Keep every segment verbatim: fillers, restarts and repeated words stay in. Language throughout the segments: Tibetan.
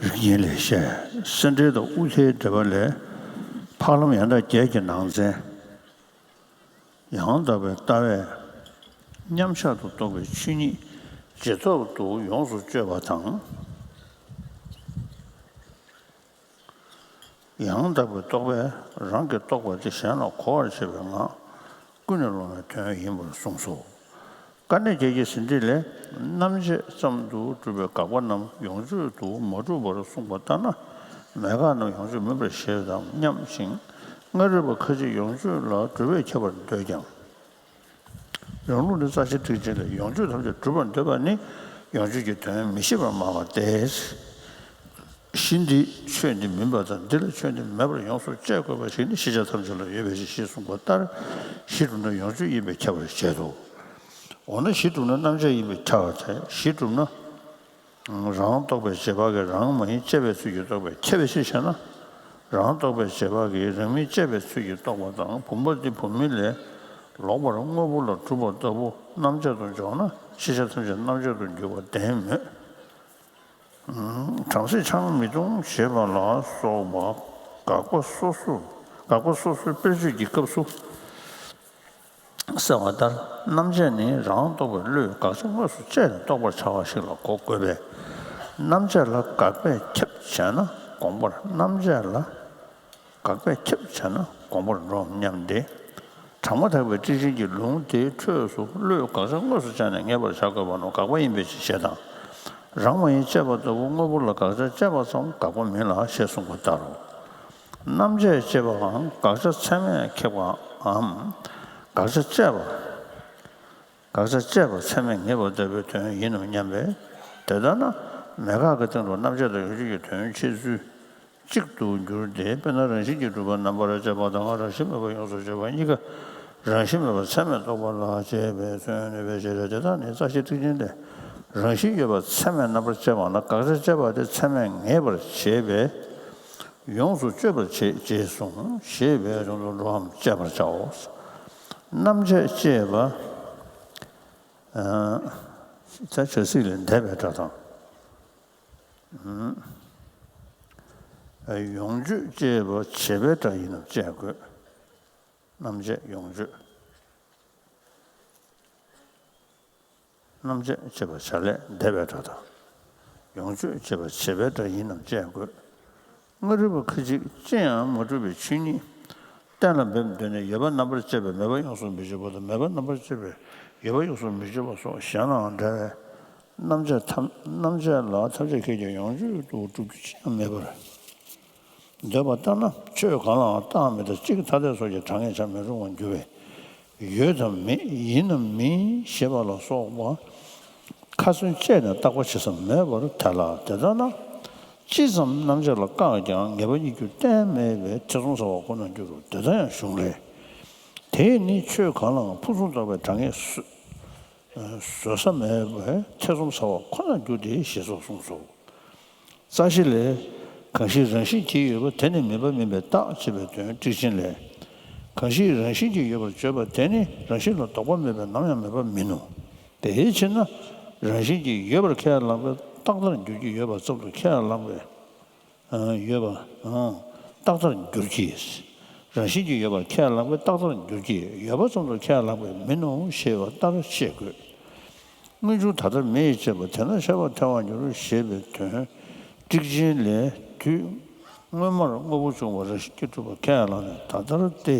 རིགས་ངན་ལས་བཤད། སེ་འབྲས་དང་དབུ་མཐའི་འགྲེལ་པ་ལས། འཕགས་ལམ་ཡང་དག་བརྒྱད་ཀྱི་ནང་ཚན། ཡང་དག་པའི་ལྟ་བས་མཉམ་གཞག་ཏུ་རྟོགས་པའི་ཆོས་ཉིད་ཇེ་ཐོག་ཏུ་ཡོངས་སུ་གཅོད་པ་དང་། ཡང་དག་པའི་རྟོག་པས་རང་གི་རྟོག་པ་དེ་གཞན་ལ་གོ་བར་བྱེད་པའི་ངག་ཀུན་ནས་སློང་བའི་དོན་ཡིན་པར་གསུངས་སོ། དཀའ་གནད་བརྒྱད་ཀྱི་ཟིན་བྲིས་ལས། རྣམ་བཅད་ཙམ་དུ་གྲུབ་པའི་དགག་པ་རྣམས་ཡོངས་གཅོད་དུ་མ་གྲུབ་པར་གསུངས་པ་ལྟར་ན། མེད་དགག་རྣམས་ཡོངས་གཅོད་མིན་པར་བཞེད་དམ་སྙམ་ཞིང་། སྔ་རོལ་པ་ཁ་ཅིག་ཡོངས་གཅོད་ལ་གྲུབ་པས་ཁྱབ་པར་འདོད་ཀྱང་། རང་ལུགས་ནི་རྩ་ཤེ་ཊཱིཀ་ཆེན་ལས། ཡོངས་གཅོད་ཐམས་ཅད་སྒྲུབ་པར་འདོད་པ་ནི། ཡོངས་གཅོད་ཀྱི་དོན་མི་ཤེས་པར་སྨྲ་བ་སྟེ། གཞི་འདི་ཆོས་འདི་མིན་པ་དང་། འདི་ལ་ཆོས་འདི་མེད་པར་ཡོངས་སུ་དཔྱད་དགོས་པ་ཞིག་ནི། ཤེས་བྱ་ཐམས་ཅད་ལ་ཡོད་པའི་ཕྱིར་ཞེས་གསུངས་པ་ལྟར། གཞི་གྲུབ་ན་ཡོངས་གཅོད་ཡིན་པས་ཁྱབ་པར་བྱེད་དོ། འོ་ན་གཞི་གྲུབ་ན་རྣམ་བཅད་ཡིན་པས་ཁྱབ་པར་ཐལ། གཞི་གྲུབ་ན། རང་རྟོགས་པའི་རྗེས་དཔག་གིས་རང་མ་ཡིན་དཔྱད་པའི་ཚུལ་གྱིས་རྟོགས་པས་ཁྱབ་པའི་ཕྱིར་ཞེ་ན། རང་རྟོགས་པའི་རྗེས་དཔག་གིས་རང་མིན་དཔྱད་པའི་ཚུལ་གྱིས་རྟོགས་པ་དང་། བུམ་པ་འདི་བུམ་མིན་ལས་ལོག་པར་དངོས་པོ་ལ་གྲུབ་པ་ལྟ་བུ་རྣམ་བཅད་དུ་འཇོག་ན། ཤེས་བྱ་ཐམས་ཅད་རྣམ་བཅད་དུ་འགྱུར་བ་བདེན་མོད། བྲམ་ཟེ་ཆང་མི་འཐུང་ཞེས་པ་ལ་སོགས་པ་དགག་པ་སོ་སོ། དགག་པ་སོ་སོའི་དཔེར་བརྗོད་ཀྱི་སྐབས་སུ། གསལ་བ་ལྟར། རྣམ་བཅད་ནི་རང་རྟོགས་པའི་བློས་དགག་བྱ་དངོས་སུ་དཔྱད་ནས་རྟོགས་པར་བྱ་བ་ཞིག་ལ་གོ་དགོས་པས། རྣམ་བཅད་ལ་དགག་པས་ཁྱབ་བྱས་ན་དགོངས་པར། རྣམ་བཅད་ལ་དགག་པས་ཁྱབ་བྱས་ན་དགོངས་པར་འགྲོའམ་སྙམ་སྟེ། དྲངས་པ་དག་པའི་ཊཱིཀ་ཆེན་གྱི་ལུང་དེའི་འཕྲོས་སུ་བློས་དགག་བྱ་དངོས་སུ་དཔྱད་ནས་ངེས་པར་བྱ་དགོས་པ་ནི་དགག་པ་ཡིན་པའི་ཕྱིར་ཞེས་དང་། རང་མ་ཡིན་དཔྱད་པ་ལྟ་བུ་དངོས་པོ་ལ་དགག་བྱ་དཔྱད་པ་ཙམ་དགག་པ་མིན་ལ་ཞེས་གསུངས་པ་ལྟར་རོ། རྣམ་བཅད་ཅེས་པའང་དགག་བྱ་ཚད་མས་ཁེགས་པའམ། དགག་བྱ་དཔྱད་པ། དགག་བྱ་དཔྱད་པ་ཚད་མས་ངེས་པ་ལྟ་བུའི་དོན་ཡིན་ནམ་སྙམ་པས། དེ་ལྟར་ན། མེད་དགག་གི་སྟེང་དུ་རྣམ་བཅད་དང་ཡོངས་གཅོད་ཀྱི་དོན་འཆད་ཚུལ་གཅིག་ཏུ་འགྱུར་ཏེ། དཔེར་ན་རང་བཞིན་གྱིས་གྲུབ་པ་རྣམ་པར་དཔྱད་པ་དང་། རང་བཞིན་མེད་པ་ཡོངས་སུ་གཅོད་པ་གཉིས་ཀ་རང་བཞིན་མེད་པ་ཚད་མས་རྟོགས་པ་ལ་དཔྱད་པའི་ཚུལ་ཡང་ནུས་པའི་ཕྱིར། དེ་དག་ནི་རྩ་ཤེ་ཊཱིཀ་ཆེན་ལས། རང་བཞིན་ཡོད་པ་ཚད་མས་རྣམ་པར་དཔྱད་པ་ན། དགག་བྱ་དཔྱད་པ་དེ་ཚད་མས་ངེས་པར་བྱེད་པས། ཡོངས་སུ་གཅོད་པར་བྱེད་ཅེས་གསུངས། ཞེས་པའི་དོན་དུ་འགྲོའམ་དཔྱད་པར་བྱའོ། རྣམ་བཅད་ཅེས་པ། ཨ། ད་བྱ་ཚིག་ལས་འདས་པའི་སྒྲ་དང་། ཨ། ཡོངས་གཅོད་ཅེས་པ་བྱེད་པའི་སྒྲ་ཡིན་ནམ་དཔྱད་དགོས། རྣམ་བཅད་ཡོངས་གཅོད། རྣམ་བཅད་ཅེས་པ་བྱ་ལས་འདས་པའི་སྒྲ་དང་། ཡོངས་གཅོད་ཅེས་པ་བྱེད་པའི་སྒྲ་ཡིན་ནམ་དཔྱད་དགོས། སྔ་རོལ་པ་ཁ་ཅིག་ཅི་ཡང་མ་གྲུབ་པའི་ཆོས་ཉིད་གཏན་ལ་འབེབས་འདོད་ནས། ཡོད་པ་རྣམ་པར་དཔྱད་པས་མེད་པ་ཡོངས་སུ་མི་གཅོད་པ་དང་། མེད་པ་རྣམ་པར་དཔྱད་པས་ཡོད་པ་ཡོངས་སུ་མི་གཅོད་པ་སོགས་གཞན་ལའང་འདྲ་བས། རྣམ་བཅད་ཐམས། རྣམ་བཅད་ལ་ཐམས་ཅད་ཁེགས་ཀྱང་ཡོངས་གཅོད་དུ་གྲུབ་རྒྱུ་ཅི་ཡང་མེད་པར། འདོད་པ་ལྟར་ན་ཆོས་གང་ལའང་རྟགས་མི་རྟག་གཅིག་ཐ་དད་སོགས་ཀྱི་གྲངས་ངེས་ཆ་མི་འབྱུང་བར་འགྱུར་བས། ཡོད་དམ་མེད། ཡིན་ནམ་མིན་ཞེས་པ་ལ་སོགས་པ་ཁ་ཚོན་བཅད་ནས་བརྟག་པ་བྱེད་ས་མེད་པར་ཐལ་ལ། དེ་ལྟར་ན་ཅི་ཙམ་རྣམ་བཅད་ལ་བཀག་ཀྱང་ངེས་པ་རྙེད་རྒྱུ་གཏན་མེད་པས་ཐེ་ཚོམ་ཟ་བ་ཁོ་ནར་འགྱུར་རོ། དེ་ལྟར་ཡང་གཞུང་ལས། དེས་ནི་ཆོས་གང་ལའང་ཕུན་སུམ་ཚོགས་པའི་གྲངས་ངེས་བཟོད་ས་མེད་པས་ཐེ་ཚོམ་ཟ་བ་ཁོ་ནར་འགྱུར་ཏེ་ཞེས་སོགས་གསུངས་སོ། རྩ་ཤེ་ལས། གང་ཞིག་རང་བཞིན་གྱིས་ཡོད་པ་དེ་ནི་མེད་པ་མིན་པས་རྟག་ཅེས་པའི་དོན་ཊཱིཀ་ཆེན་ལས། གང་ཞིག་རང་བཞིན་གྱིས་ཡོད་པར་བརྗོད་པ་དེ་ནི་རང་བཞིན་ལ་ལྡོག་པ་མེད་པས་ནམ་ཡང་མེད་པ་མིན་ནོ། དེའི་ཕྱིར་ན་རང་བཞིན་གྱིས་ཡོད་པར་ཁས་བླངས་པས་རྟག་མཐར་འགྱུར་གྱི། ཡོད་པ་ཙམ་དུ་ཁས་བླངས་པས། ཨ། ཡོད་པ། ཨ། རྟག་མཐར་འགྱུར་གྱི། རང་བཞིན་གྱིས་ཡོད་པར་ཁས་བླངས་པས་རྟག་མཐར་འགྱུར་གྱི། ཡོད་པ་ཙམ་དུ་ཁས་བླངས་པས་མིན་ནོ་ཞེས་པ་ལྟར་ཤེས་དགོས། སྔོན་འཇུག་ད་ལྟར་མེད་ཅེས་པ་དེ་ན་ཤར་བར་ཐལ་བར་འགྱུར་ཞེས་པའི་དོན་ཊཱིཀ་ཆེན་ལས། དུས་སྔོན་མར་དངོས་པོ་བྱུང་བ་རང་བཞིན་གྱིས་གྲུབ་པར་ཁས་བླངས་ནས། ད་ལྟར་དེ་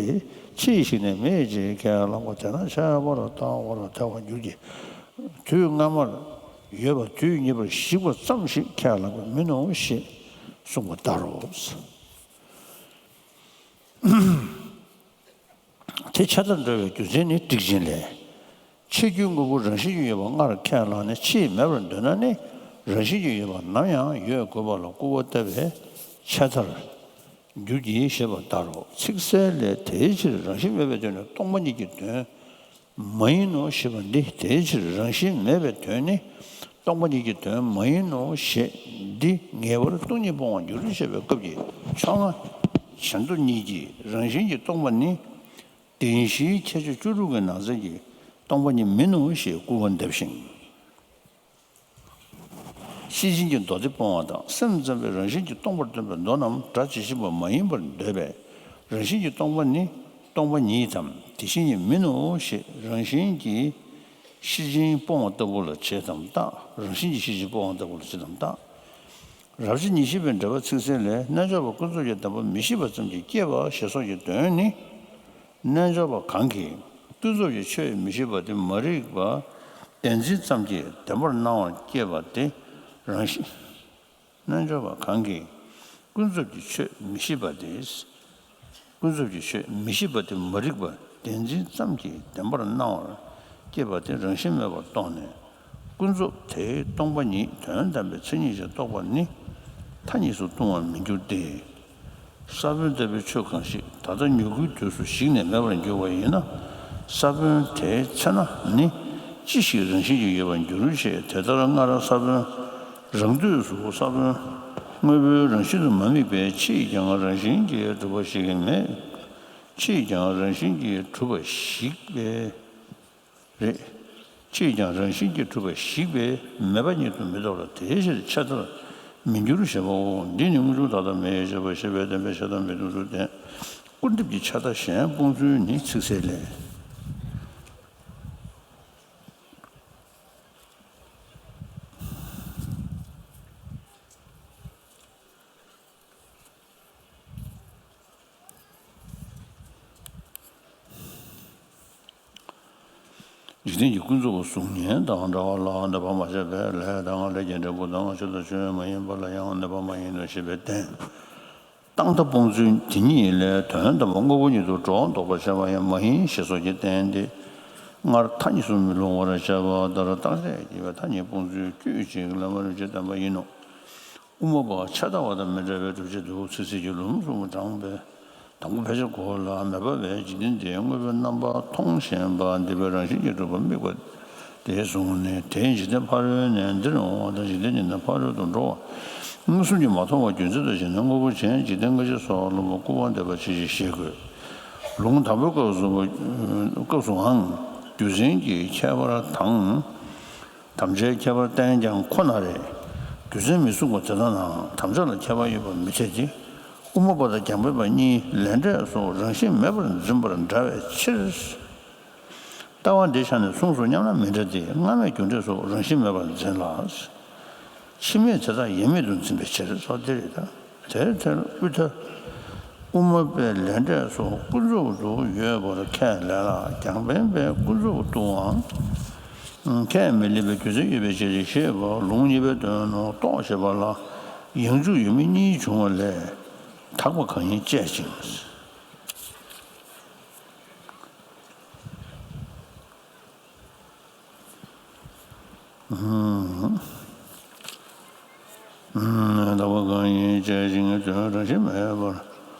ཕྱིས་ཞིག་ནས་མེད་ཅེས་ཁས་བླངས་པ་དེ་ན་ཤར་བར་ལྟ་བར་ཐལ་བར་འགྱུར་གྱི། དུས་སྔ་མར་ཡོད་པ་དུས་ངེས་པར་ཞིག་པ་ཙམ་ཞིག་ཁས་བླངས་པ་མིན་ནོ་ཞེས་གསུངས་པ་ལྟར་རོ། དེ་ཆད་མཐར་འགྲོ་བའི་རྒྱུ་མཚན་ནི་ཊཱིཀ་ཆེན་ལས། ཆད་རྒྱུའི་དངོས་པོ་རང་བཞིན་གྱིས་ཡོད་པ་སྔར་ཁས་བླངས་ནས་ཕྱིས་མེད་པར་འདོད་ན་ནི། རང་བཞིན་གྱིས་ཡོད་པ་ནམ་ཡང་ཡོད་དགོས་པ་ལ་སྐུར་བ་བཏབ་པས་ཆད་མཐར་འགྱུར་གྱི་ཞེས་པ་ལྟར་རོ། ཚིག་གསལ་ལས། དེའི་ཕྱིར་རང་བཞིན་མེད་པའི་དོན་ནི་སྟོང་པ་ཉིད་ཀྱི་དོན་མ་ཡིན་ནོ་ཞེས་པ་འདི། དེའི་ཕྱིར་རང་བཞིན་མེད་པའི་དོན་ནི་སྟོང་པ་ཉིད་ཀྱི་དོན་མ་ཡིན་ནོ་ཞེས་འདི་ངེས་པར་སྟོང་ཉིད་སྤོང་བར་འགྱུར་ཞེས་པའི་སྐབས་ཀྱི་ཕྱོགས་སྔ་ཕྱི་མདོ་གཉིས་ཀྱིས་རང་བཞིན་གྱིས་སྟོང་པ་ནི་བདེན་བཞིའི་ཁྱད་ཆོས་བཅུ་དྲུག་གི་ནང་ཚན་གྱི་སྟོང་པ་ཉིད་མིན་ནོ་ཞེས་སྐུར་བ་འདེབས་ཤིང་། ཤེས་བཞིན་གྱི་མདོ་སྡེ་སྤོང་བ་དང་། སེམས་ཙམ་པའི་རང་བཞིན་གྱིས་སྟོང་པར་སྟོན་པའི་མདོ་རྣམས་སྒྲ་ཇི་བཞིན་པ་མ་ཡིན་པར་འདོད་པས། རང་བཞིན་གྱིས་སྟོང་པ་ནི་སྟོང་པ་ཉིད་དམ། དེ་བཞིན་ཉིད་མིན་ནོ་ཞེས་རང་བཞིན་གྱིས་ཤེས་བཞིན་སྤོང་བ་ལྟ་བུ་ལ་བྱེད་དམ་བརྟག་རང་བཞིན་གྱིས་ཤེས་བཞིན་སྤོང་བ་ལྟ་བུ་ལ་བྱེད་དམ་བརྟག་རབ་བྱེད་ཉེར་བཞི་པའི་འགྲེལ་པ་ཚིག་གསལ་ལས། རྣལ་འབྱོར་པ་ཀུན་རྫོབ་ཀྱི་བདེན་པ་མི་ཤེས་པ་ཙམ་གྱིས་སྐྱེས་པ་ཞེས་སོགས་ཀྱི་དོན་ནི། རྣལ་འབྱོར་པ་གང་གིས་ཀུན་རྫོབ་ཀྱི་ཆོས་མི་ཤེས་པ་དེ་མ་རིག་པ་བདེན་འཛིན་ཙམ་གྱིས་བདེན་པར་སྣང་བར་སྐྱེས་པ་དེ་རང་བཞིན། རྣལ་འབྱོར་པ་གང་གིས་ཀུན་རྫོབ་ཀྱི་ཆོས་མི་ཤེས་པ་དེ། ཀུན་རྫོབ་ཀྱི་ཆོས་མི་ཤེས་པ་དེ་མ་རིག་པ་བདེན་འཛིན་ཙམ་གྱིས་བདེན་པར་སྣང་བར་སྐྱེས་པ་དེ་རང་བཞིན་མེད་པར་རྟོགས་ནས། ཀུན་རྫོབ་དེའི་སྟོང་པ་ཉིད་དོན་དམ་པའི་མཚན་ཉིད་ཅེས་རྟོགས་པ་ནི་མཐའ་གཉིས་སུ་ལྟུང་བར་མི་འགྱུར་ཏེ། ས་བོན་ལྟ་བུའི་ཆོས་གང་ཞིག་ད་ལྟ་མྱུ་གུའི་དུས་སུ་ཞིག་ནས་མེད་པར་འགྱུར་བ་ཡིན་ན། ས་བོན་དེའི་ཚེ་ན་ནི་ཅི་ཞིག་རང་བཞིན་གྱིས་ཡོད་པར་འགྱུར་ཞེས། དེ་ལྟར་སྔར་ས་བོན་རང་དུས་སུ་ས་བོན་དངོས་པོའི་རང་བཞིན་དུ་མ་དམིགས་པས། ཕྱིས་ཀྱང་རང་བཞིན་གྱིས་གྲུབ་པ་ཞིག་མེད། ཕྱིས་ཀྱང་རང་བཞིན་གྱིས་གྲུབ་པ་ཞིག་པས། རེད། ཕྱིས་ཀྱང་རང་བཞིན་གྱིས་གྲུབ་པ་ཞིག་པས་མེད་པ་ཉིད་དུ་མི་རྟོགས་ལ། དེའི་ཕྱིར་ཆད་མཐར་མི་འགྱུར་ཞེས་པའོ། འདི་ནི་དངོས་བྱུང་བདག་ལྟ་མེད་ཅེས་པ་ཞེས་པའི་བདེན་པའི་ཆད་མཐར་མི་ལྟུང་ཚུལ་བསྟན། སྐུར་འདེབས་ཀྱི་ཆད་མཐའ་གཞན་སྤོང་ཚུལ་ནི་ཚིག་གསལ་ལས། འཇིག་རྟེན་གྱི་ཀུན་རྫོབ་པ་གཟུགས་བརྙན་དང་འདྲ་བ་ལ་གནོད་པ་མ་བྱས་པས། ལས་དང་ལས་ཀྱི་འབྲས་བུ་དང་ཆོས་དང་ཆོས་མ་ཡིན་པ་ལ་ཡང་གནོད་པ་མ་ཡིན་ནོ་ཞེས་པས་བསྟན། བཏང་སྟེ་སྤོང་ཚུལ་དེ་ཉིད་ལས་དོན་དམ་པ་དངོས་པོ་ཉིད་དུ་གྲོགས་ལྡོག་པར་བྱ་བ་ཡང་མ་ཡིན་ཞེས་སོགས་ཀྱིས་བསྟན་ཏེ། སྔར་མཐའ་གཉིས་སུ་མི་ལྷུང་བར་བྱ་བ་ལྟར་རྟག་ཆད་ཀྱིས་པའི་མཐའ་གཉིས་སྤོང་ཚུལ་དཀྱུས་གཅིག་ལ་མ་རིམ་གྱིས་བསྟན་པ་ཡིན་ནོ། དབུ་མ་པ་ཕྱག་བརྡར་བ་དང་མི་འབྲལ་བའི་སྒྲུབ་བྱེད་དུ་ཚིག་གསལ་གྱི་ལུང་གསུམ་དྲངས་པས། དང་པོ་ཕལ་ཆེར་གོ་བ་ལ་མེད་པ་བས་འཇིག་རྟེན་འདིའི་དངོས་པོའི་རྣམ་པ་མཐོང་ཞེན་པ་འདི་པའི་རང་བཞིན་གྱིས་གྲུབ་པ་དམིགས་པ་དེ་བཟུང་ནས། དེས་འཇིག་རྟེན་ཕ་རོལ་ནས་འདིར་འོང་བ་དང་། འཇིག་རྟེན་འདི་ནས་ཕ་རོལ་ཏུ་འགྲོ་བ་མངོན་སུམ་གྱིས་མ་མཐོང་བ་རྒྱུ་མཚན་དུ་བྱས་ནས། དངོས་པོ་ཅན་འཇིག་རྟེན་ལྔ་བཞི་སོགས་ལུང་པ་སྐུར་པ་འདེབས་པ་ཕྱིན་ཅི་ཞེས་བཀོད། ལུང་དང་པོའི་སྐབས་སུ་སྐབས་སུའང་རྒྱུ་མཚན་གྱི་ཁྱད་པར་དང་། དམ་བཅའི་ཁྱད་པར་བསྟན་ཀྱང་ཁོ་ན་རེ། རྒྱུ་མཚན་མི་མཚུངས་པ་དེ་དག་ནའང་དམ་བཅའ་ལ་ཁྱད་པར་ཡོད་པར་མི་འཐད་དེ། དབུ་མ་པ་དང་རྒྱང་འཕེན་པ་གཉིས་ལས་འབྲས་སོགས་རང་བཞིན་མེད་པར་འཛིན་པར་འདྲ་བའི་ཕྱིར། ལྟ་བ་འདི་ཆ་ནས་གཟུངས་སུ་མཉམ་ན་མི་འདྲ་སྟེ། སྔ་མའི་རྒྱུ་འབྲས་སོགས་རང་བཞིན་མེད་པར་འཛིན་ལ། ཕྱི་མས་དེ་དག་ཡེ་མེད་དུ་འཛིན་པའི་ཕྱིར་སོགས་འདི་རེད་ད། དེར་ཐལ། དབུས་མཐའ། དབུ་མ་པས་ལས་འབྲས་སོགས་ཀུན་རྫོབ་ཏུ་ཡོད་པར་ཁས་ལེན་ལ། རྒྱང་འཕེན་པས་ཀུན་རྫོབ་ཏུའང་ཁས་མི་ལེན་པའི་རྒྱུ་མཚན་ཡོད་པའི་ཕྱིར་ཞེས་པ་ལུང་གཉིས་པའི་དོན་ནོ། རྟོགས་ཞེས་པ་ལ་ཡང་འཇུག་ཡོད་མེད་གཉིས་འབྱུང་བ་ལས། དག་པ་གང་ཡིན་དཔྱད་ཅིང་། དག་པ་གང་ཡིན་དཔྱད་ཅིང་། དོན་རང་བཞིན་མེད་པར་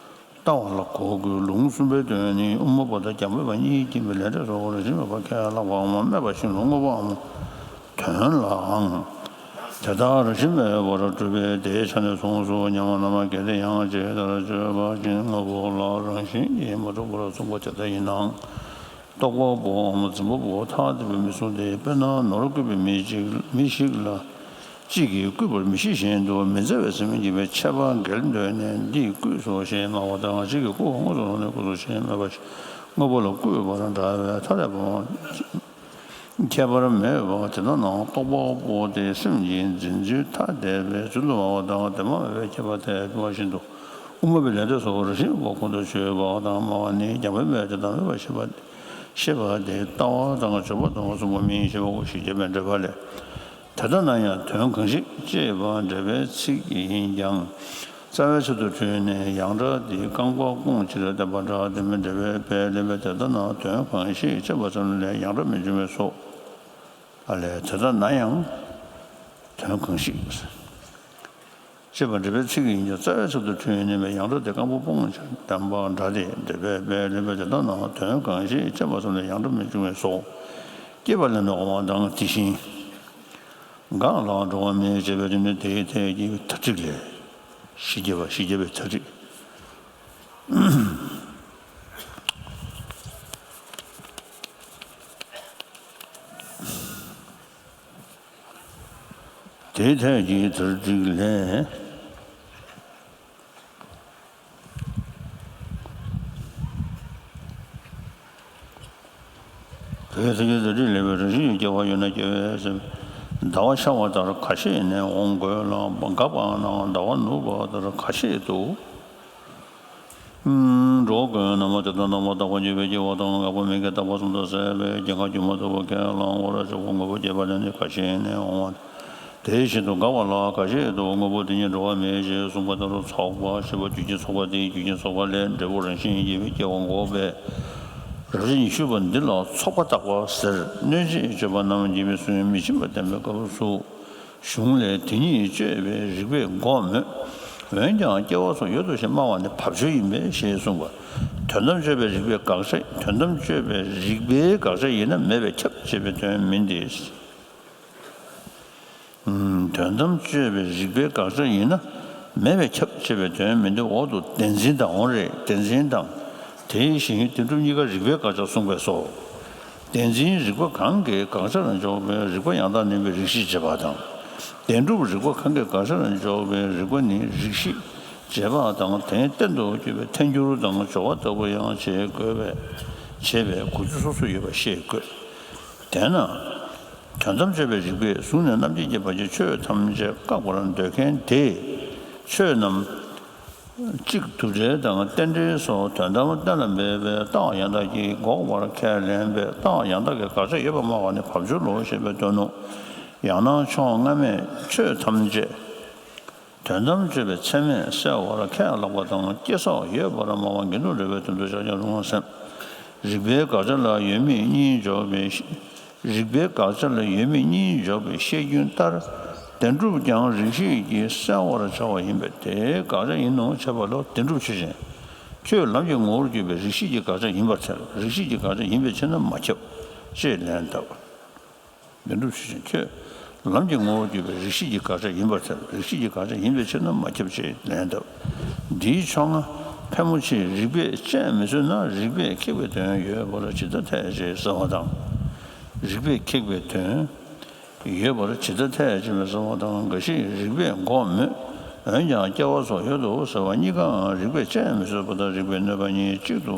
ལྟ་བ་ལ་གོ་དགོས། ལུང་གསུམ་པའི་དོན་ནི། དབུ་མ་པ་དང་རྒྱང་འཕེན་པ་གཉིས་ཀྱིས་ལས་འབྲས་སོགས་རང་བཞིན་མེད་པར་ཁས་བླངས་པའམ། སྨྲས་པ་བཞིན་དུ་དངོས་པོའམ་དོན་ལའང་དེ་དག་རང་བཞིན་མེད་པར་གྲུབ་པས། དེའི་ཆ་ནས་གཟུངས་སུ་མཉམ་པ་རྣམས་གལ་ཏེ་ཡང་ཇི་ལྟར་བརྗོད་པ་བཞིན་དངོས་པོ་ལ་རང་བཞིན་གྱིས་མ་གྲུབ་པར་གསུངས་པ་དེ་ལྟ་ཡིན་ནའང་། རྟོག་པ་པོའམ་འཛིན་པ་པོ་ཐ་དད་པས་མི་གསུངས་ཏེ། དཔེར་ན་ནོར་བརྐུས་པའི་མི་གཅིག་མི་ཞིག་ལ་གཅིག་གིས་བརྐུས་པར་མི་ཤེས་བཞིན་དུ། མི་འཛའ་བའི་སེམས་བསྐྱེད་པའི་ཆད་པ་འགེལ་འདོད་ནས་འདིས་བརྐུས་སོ་ཞེས་སྨྲ་བ་དང་། གཅིག་གིས་བརྐུ་བ་སྔོན་དུ་སོང་ནས་བརྐུས་སོ་ཞེས་སྨྲས་པ་བཞིན། དངོས་པོ་ལ་བརྐུས་པར་འདྲ་བའི་ཐ་དད་པའམ་ཁྱད་པར་མེད་པ་དེ་དག་ནང་རྟོག་པ་པོ་དེའི་སེམས་ཀྱིས་འཛིན་ཚུལ་ཐ་དད་པས་རྫུན་དུ་སྨྲ་བ་དང་། དེ་སྨྲ་བས་ཁྱད་པར་ཐལ་བ་བཞིན་དུ། དབུ་མ་པའི་ལས་འབྲས་སོགས་རང་བཞིན་མེད་པ་ཁོང་དུ་ཆུད་པ་དང་སྨྲ་བ་ནི། རྒྱང་འཕེན་པས་དེ་དག་མེད་པར་ཤེས་པ། ཤེས་པ་དེ་ལྟ་བ་དང་སྤྱོད་པ་དང་གསུམ་པོ་མིན་ཞེས་པའོ། ཞེས་རྒྱས་པའི་འགྲེལ་པ་ལས། དེ་ལྟ་ན་ཡང་དོན་གང་ཞིག་ཅེས་པ་འགྲེལ་པའི་ཚིག་ཡིན་ཀྱང་། རྩ་བའི་ཆེད་དུ་འཁྲུལ་ནས་ཡང་སྒྲ་འདི་རྐང་པ་སྤོང་ཕྱིར་བསྟན་པ་འདྲ་སྟེ། མི་འགྲེལ་པའི་དཔེ་ལེན་པས་དེ་ལྟ་ན་དོན་གང་ཞིག་ཅེས་པ་ཙམ་ལས་ཡང་སྒྲ་མི་འབྱུང་བས་སོ། ཨ་ལས། དེ་ལྟ་ན་ཡང་དོན་གང་ཞིག་ཅེས་པ་འགྲེལ་པའི་ཚིག་ཡིན་ཀྱང་། རྩ་བའི་ཚིག་ཏུ་འཁྲུལ་ནས་ཡང་སྒྲ་དེ་རྐང་པ་སྤོང་ཕྱིར་བསྟན་པ་འདྲ་སྟེ། འགྲེལ་པའི་དཔེ་ལེན་པས་དེ་ལྟ་ན་དོན་གང་ཞིག་ཅེས་པ་ཙམ་ལས་ཡང་སྒྲ་མི་འབྱུང་བས་སོ། སྐྱེས་པ་ལས་ནི་འོང་བ་དང་། དེ་བཞིན་འགག་ལ་འགྲོ་བ་མེད་ཅེས་པའི་དོན་ནི་དེའི་ཐད་ཀྱི་ཐ་ཚིག་ལས། ཞེས་རྒྱས་པ། ཞེས་རྒྱས་པའི་ཐ་ཚིག་དེ། དེའི་ཐད་ཀྱི་དེར་བསྒྲིགས་ལས། བོད་ཟེར་རྒྱུ་དེ་རིགས་ལས་པའི་རང་བཞིན་གྱི་སྐྱེ་བ་ཡོད་ན་སྐྱེ་བའི་སེམས། ཟླ་བ་ཤར་བ་ལྟར་ཁ་ཤས་ནས་འོང་དགོས་ལ། འགག་པ་ན་ཟླ་བ་ནུབ་པ་ལྟར་ཁ་ཤས་དུ། འགྲོ་དགོས་ན་མ་དེ་དང་རྣམ་པར་དག་པ་ཉིད་པའི་སྐྱེ་བ་དང་། འགག་པ་མིག་གིས་རྟག་པ་གསུམ་དུ་ཟད་པའི་སྐྱེ་འགག་སྒྱུ་མ་ལྟ་བུ་ཁས་བླང་བར་འཇོག་པ། དངོས་པོ་སྐྱེས་པ་ལས་ནི་ཁ་ཤས་ནས་འོང་བ། དེ་བཞིན་དུ་འགག་པ་ལ་ཁ་ཤས་དུ་དངོས་པོ་དེ་ཉིད་འགྲོ་བ་མེད་ཅེས་གསུངས་པ་ལྟར། ཚོགས་པ་ཞེས་པ་རྒྱུ་རྐྱེན་ཚོགས་པ་དེའི་རྒྱུ་རྐྱེན་ཚོགས་པ་ལས་འབྲས་བུ་རང་བཞིན་གྱིས་སྐྱེ་བ་འགོག་པའི། རབ་བྱེད་ཉི་ཤུ་པ་འདི་ལ་ཚོགས་པ་བརྟག་པ་ཟེར། གནོད་བྱེད་སྤྱོད་པ་རྣམས་འབྱིན་པའི་ཚུལ་མི་ཕྱིན་པ་བསྟན་པའི་སྐབས་སུ། གཞུང་ལས་དེ་ཉིད་དཔྱོད་པའི་རིགས་པས་འགོག་མོད། འོན་ཀྱང་སྐྱེ་བ་སོགས་ཡོད་དོ་ཞེས་སྨྲ་བ་ནི་བབ་ཅོལ་ཡིན་པས་ཞེས་གསུངས་པ། དོན་དམ་དཔྱོད་པའི་རིགས་པས་དགག་བྱ། དོན་དམ་དཔྱོད་པའི་རིགས་པས་དགག་བྱ་ཡིན་ན་མེད་པས་ཁྱབ་ཅེས་པའི་དོན་མིན་ཏེ། དོན་དམ་དཔྱོད་པའི་རིགས་པས་དགག་བྱ་ཡིན་ན་མེད་པས་ཁྱབ་ཅེས་པའི་དོན་མིན་ཏེ། འོག་ཏུ་བདེན་འཛིན་དང་། འོ་རེད། བདེན་འཛིན་དང་དེའི་གཞན་ཡུལ་བདེན་གྲུབ་གཉིས་ཀ་རིགས་པས་དགག་བྱར་གསུངས་པས་སོ། བདེན་འཛིན་རིགས་པ་གང་གིས་དགག་བྱར་འཇོག་པའི་རིགས་པ་ཡང་དག་མིན་པའི་རིགས་ཤེས་བྱེད་པ་དང་། བདེན་གྲུབ་རིགས་པ་གང་གིས་དགག་བྱར་འཇོག་པའི་རིགས་པ་ནི་རིགས་ཤེས་བྱེད་པ་དང་། དེ་གཏན་དུ་འཁེལ་བའི་ཐལ་འགྱུར་དང་སྦྱོར་བ་ལྟ་བུ་ཡང་བྱེད་དགོས་པས། བྱེད་པའི་གོ་རྒྱུ་སོ་སོ་ཡོད་པ་ཤེས་དགོས། དེས་ན། དོན་དམ་དཔྱོད་པའི་རིགས་པས་གཟུགས་ནས་རྣམ་མཁྱེན་གྱི་བར་གྱི་ཆོས་ཐམས་ཅད་བཀག་པར་འདོད་མཁན་དེས། ཆོས་རྣམས་གཅིག་དུ་འབྲེལ་དང་རྟེན་འབྲེལ་སོགས་དོན་དམ་གཏན་ལ་འབེབས་པའི་རྟགས་ཡང་དག་གིས་འགོག་པར་ཁས་ལེན་པས། རྟགས་ཡང་དག་གིས་དགག་བྱ་ཡོད་པར་སྨྲ་བ་ནི་བབ་ཅོལ་ལོ་ཞེས་པའི་དོན་ནོ། ཡང་ན་ཕྱོགས་སྔ་མས་ཆོས་ཐམས་ཅད་དོན་དམ་དཔྱོད་པའི་ཚད་མས་གསལ་བར་ཁས་བླངས་པ་དང་། སྐྱེ་ས་ཡོད་པར་སྨྲ་བ་དགེ་འདུན་རིགས་པའི་དོན་དུ་བཞག་ཀྱང་རུང་བར་སེམས། རིགས་པའི་དགག་བྱ་ལ་ཡོད་མེད་གཉིས་འཇོག་པའི། རིགས་པའི་དགག་བྱ་ལ་ཡོད་མེད་གཉིས་འཇོག་པའི་བཤད་རྒྱུན་ལྟར། བདེན་གྲུབ་ཀྱང་རིགས་ཤེས་ཀྱིས་གསལ་བར་བྱ་བ་ཡིན་པས། དེའི་དགག་བྱ་ཡིན་ནོ་བྱས་པ་ལ་བདེན་གྲུབ་ཆོས་ཅན། ཁྱོད་ལམ་གྱི་ངོ་བོར་གྱུར་པའི་རིགས་ཤེས་ཀྱི་དགག་བྱ་ཡིན་པར་ཐལ། རིགས་ཤེས་ཀྱི་དགག་བྱ་ཡིན་པའི་ཕྱིར་ན་མ་ཁྱབ་ཅེས་ལན་བཏབ། བདེན་གྲུབ་ཆོས་ཅན། ཁྱོད་ལམ་གྱི་ངོ་བོར་གྱུར་པའི་རིགས་ཤེས་ཀྱི་དགག་བྱ་ཡིན་པར་ཐལ། རིགས་ཤེས་ཀྱི་དགག་བྱ་ཡིན་པའི་ཕྱིར་ན་མ་ཁྱབ་ཅེས་ལན་བཏབ། འདིའི་ཕྱོགས་སྔ་ཕལ་མོ་ཆེས་རིགས་པས་དཔྱད་མི་ཚུགས་ན་རིགས་པས་ཁེགས་པའི་དོན་ཡོད་པར་ཇི་ལྟར་འཐད་ཅེས་ཟེར་བ་དང་། རིགས་པས་ཁེགས་པའི་དོན་ཡོད་པར་ཇི་ལྟར་འཐད་ཅེས་ཟེར་བ་དང་། འགའ་ཞིག་རིགས་པས་འགོག་མོད། འོན་ཀྱང་སྐྱེ་བ་སོགས་ཡོད་དོ་ཟེར་བ་གཉིས་ཀའང་རིགས་པས་དཔྱད་མི་ཚུགས་པ་དང་རིགས་པས་གནོད་པ་གཉིས་གཅིག་ཏུ་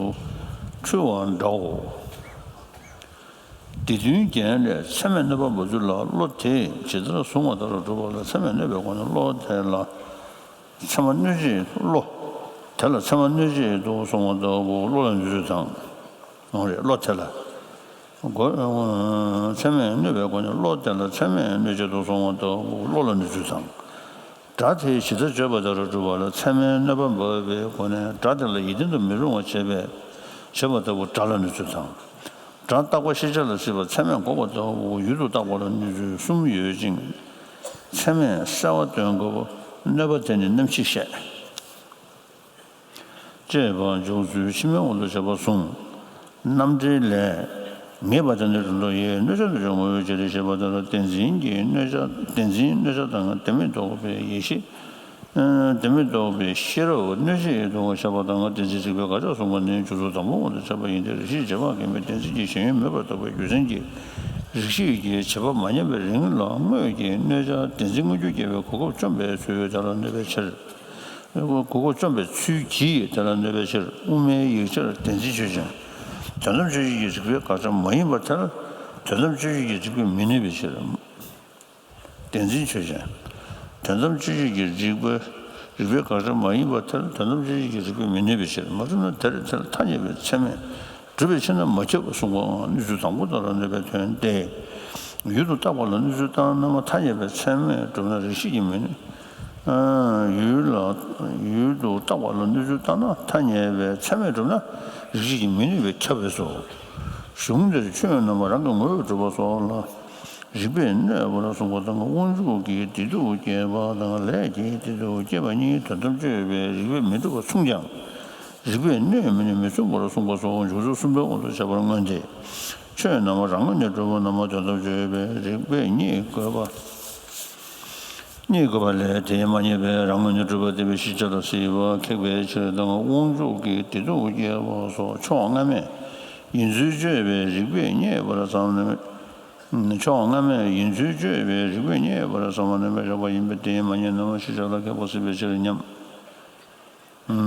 འཁྲུལ་བ་འདྲའོ། དེ་དོན་རྒྱན་ལས་ཚད་མས་གནོད་པ་འབབ་ཚུལ་ལ་བློ་དེས་ཇི་ལྟར་བཟུང་བ་ལྟར་སྒྲུབ་པ་ལ་ཚད་མས་གནོད་པའི་སྒོ་ནས་བློ་དེ་ལ་ཚད་མ་གནོད་བྱེད་བློ་དེ་ལ་ཚད་མ་གནོད་བྱེད་དུ་སོང་བ་ལྟ་བུ་བློ་ལ་ནུས་ཚུལ་དང་། ཡོང་རེད། བློ་དེ་ལ་སྒོ་ཚད་མས་གནོད་པའི་སྒོ་ནས་བློ་དེ་ལ་ཚད་མས་གནོད་བྱེད་དུ་སོང་བ་ལྟ་བུ་བློ་ལ་ནུས་ཚུལ་དང་། སྒྲ་དེས་ཇི་ལྟར་བརྗོད་པ་ལྟར་སྒྲུབ་པ་ལ་ཚད་མས་གནོད་པ་འབབ་པའི་སྒོ་ནས་སྒྲ་དེ་ལ་ཡིད་བརྟན་དུ་མི་རུང་བ་བྱེད་པའི་བྱེད་པ་ལྟ་བུ་སྒྲ་ལ་ནུས་ཚུལ་དང་། སྒྲ་རྟག་པ་ཤེས་བྱ་ལ་སྲིད་པ་ཚད་མས་འགོག་པ་ལྟ་བུ་ཡུལ་དུ་བཏགས་པ་ལ་ནུས་ཚུལ་གསུམ་ཡོད་ཅིང་། ཚད་མས་གསལ་བ་སྟོན་སྐབས་གནོད་པ་དེ་ནི་རྣམ་ཤེས་བཤད། ཅེས་པ་འཇོག་ཚུལ་ཕྱི་མའི་དབང་དུ་བྱས་པ་གསུངས། རྣམ་འགྲེལ་ལས། ངེས་པ་དེ་ནི་གྲུབ་མཐའ་ཡིས། གནོད་བྱ་གནོད་བྱེད་ངོ་བོའི་བྱེད་ལས་ཞེས་པ་ལྟར་བདེན་འཛིན་གྱི་གནོད་བྱ། བདེན་འཛིན་གནོད་བྱ་དང་བདེན་མེད་རྟོགས་པའི་ཡེ་ཤེས། བདེན་མེད་རྟོགས་པའི་ཤེས་རབ་གནོད་བྱེད་དུ་བྱས་པ་དང་། བདེན་འཛིན་རིགས་པས་དགག་བྱར་གསུངས་པ་ནི་འཇོག་ཚུལ་དང་པོའི་དབང་དུ་བྱས་པ་ཡིན་ཏེ། རིགས་ཤེས་རྗེས་དཔག་མཁན་པོས་བདེན་འཛིན་གྱི་ཞེན་ཡུལ་མེད་པར་རྟོགས་པའི་རྒྱུ་མཚན་གྱིས། རིགས་ཤེས་ཀྱི་བྱེད་པ་མ་ཉམས་པའི་རིང་ལ་དངོས་ཀྱི་གནོད་བྱ་བདེན་འཛིན་མངོན་གྱུར་སྐྱེ་བའི་གོ་སྐབས་བཅོམ་པའི་ཚུལ་དེ་ལ་གནོད་པའི་ཕྱིར། གོ་སྐབས་བཅོམ་པའི་ཚུལ་གྱིས་དེ་ལ་གནོད་པའི་ཕྱིར། དབུ་མའི་ཡིག་ཆར་བདེན་འཛིན་ཆོས་ཅན། དོན་དམ་དཔྱོད་བྱེད་ཀྱི་རིགས་པས་དགག་བྱ་མ་ཡིན་པར་ཐལ། དོན་དམ་དཔྱོད་བྱེད་ཀྱི་རིགས་པས་མི་གནོད་པའི་ཕྱིར། བདེན་འཛིན་ཆོས་ཅན། དོན་དམ་དཔྱོད་བྱེད་ཀྱི་རིགས་པས་རིགས་པས་དགག་བྱ་མ་ཡིན་པར་ཐལ། དོན་དམ་དཔྱོད་བྱེད་ཀྱི་རིགས་པས་མི་གནོད་པའི་ཕྱིར། མ་གྲུབ་ན་དེར་ཐལ། ཐ་སྙད་པའི་ཚད་མས་གྲུབ་པའི་ཕྱིར་ན་མ་ཁྱབ་གསུངས་པའང་གནོད་ཚུལ་དང་པོ་དག་ལ་གནོད་པའི་དོན་ཏེ། ཡུལ་དུ་བཏགས་པ་ལ་གནོད་ཚུལ་བཏང་ན་མ་ཐ་སྙད་པའི་ཚད་མས་གྲུབ་ན་རིགས་ཤེས་ཀྱིས་མི་གནོད། ཡུལ་ལ་ཡུལ་དུ་བཏགས་པ་ལ་གནོད་ཚུལ་བཏང་ན་ཐ་སྙད་པའི་ཚད་མས་གྲུབ་ན་རིགས་ཤེས་ཀྱིས་མི་གནོད་པས་ཁྱབ་པས་སོ། གཞུང་འདིར་ཆོས་རྣམ་པ་རང་གི་ངོ་བོས་གྲུབ་པ་སོགས་ལ་རིགས་པས་གནོད་པར་གསུངས་པ་དང་། དབང་ཕྱུག་གིས་བདེ་སྡུག་སྐྱེད་པ་དང་ལས་ཀྱིས་བདེ་སྡུག་སྐྱེད་པ་གཉིས་དོན་དམ་དཔྱོད་པས་རིགས་པས་མི་འགྲུབ་པ་མཚུངས་ཀྱང་། རིགས་པས་གནོད་མི་གནོད་མི་མཚུངས་པར་གསུངས་པ་སོགས་འཇོག་ཚུལ་གསུམ་པའི་དབང་དུ་བྱས་པར་མངོན་ཏེ། ཆོས་རྣམ་པ་རང་ངོས་ནས་གྲུབ་པ་རྣམས་དོན་དམ་དཔྱོད་པས་རིགས་པས་རྙེད་དགོས་པ། རྙེད་དགོས་པ་ལས་དེ་མ་རྙེད་པས་རང་ངོས་ནས་གྲུབ་པ་བསྟན་པའི་ཤེས་བྱ་ལ་སྲིད་པ་ཁེགས་པའི་ཕྱིར་དང་། དབང་ཕྱུག་གིས་བདེ་སྡུག་སྐྱེད་པ་སོགས་ཕྱོགས་སྔ་མས་ཡིན་ཚུལ་དཔྱོད་པས་རིགས་པས་རྙེད་པར་བསམས་ནས། ཕྱོགས་སྔ་མས་ཡིན་ཚུལ་དཔྱོད་པའི་རིགས་པས་རྙེད་པར་བྱ་བ་ནི་མི་སྲིད་པ་ཡིན་པས་དེའི་མ་རྙེད་ན་ཕྱིས་ཆོས་ལ་ཁེགས་པ་སྲིད་པའི་ཕྱིར་སྙམ།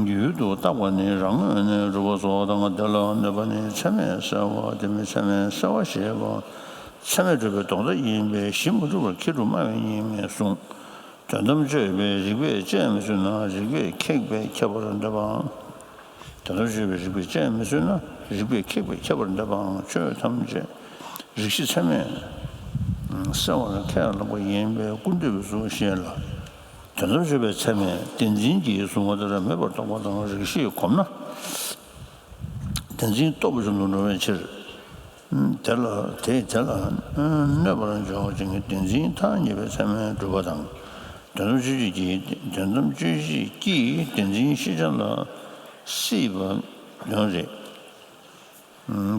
ཡུལ་དུ་བརྟགས་པ་ནི་རང་ངོས་ནས་གྲུབ་པ་སོགས་དང་། དེ་ལ་གནོད་པ་ནི་ཚད་མས་བསལ་བ། དེ་མིན་ཚད་མས་བསལ་བ་ཞེས་པ་ཚད་མས་གྲུབ་པའི་ལྡོག་ཟླ་ཡིན་པས་གཞི་མ་གྲུབ་པར་ཁེགས་གྲུབ་སྨྲ་བའི་ཉེས་དམིགས་གསུངས། དོན་དམ་དཔྱོད་པའི་རིགས་པས་དཔྱད་མི་ཚུགས་ན་རིགས་པས་ཁེགས་པས་ཁྱབ་པར་འདོད་པའང་། དོན་དམ་དཔྱོད་པའི་རིགས་པས་དཔྱད་མི་ཚུགས་ན་རིགས་པས་ཁེགས་པས་ཁྱབ་པར་འདོད་པའང་། ཆོས་ཐམས་ཅད་རིགས་ཤེས་ཚད་མས་བསལ་བར་ཁས་བླངས་པ་ཡིན་པས་ཀུན་བཏུས་པའི་གཟུགས་བཞིན་ལ། དོན་དམ་དཔྱོད་པའི་ཚད་མས་བདེན་འཛིན་གྱིས་བཟུང་བ་ལྟར་མེད་པར་རྟོགས་པ་དང་། རིགས་ཤེས་གོམས་ན་བདེན་འཛིན་རྟོགས་པའི་གཞུང་དུ་འགྲོ་བའི་ཕྱིར། དེ་ལ་དེས་དེ་ལ་གནོད་པར་འཇོག་ཅིང་བདེན་འཛིན་ཐ་སྙད་པའི་ཚད་མས་གྲུབ་པ་དང་། དོན་དམ་དཔྱོད་བྱེད་ཀྱིས་དོན་དམ་དཔྱོད་བྱེད་ཀྱིས་བདེན་འཛིན་ཤེས་བྱ་ལ་སྲིད་པ་ཡང་རེད།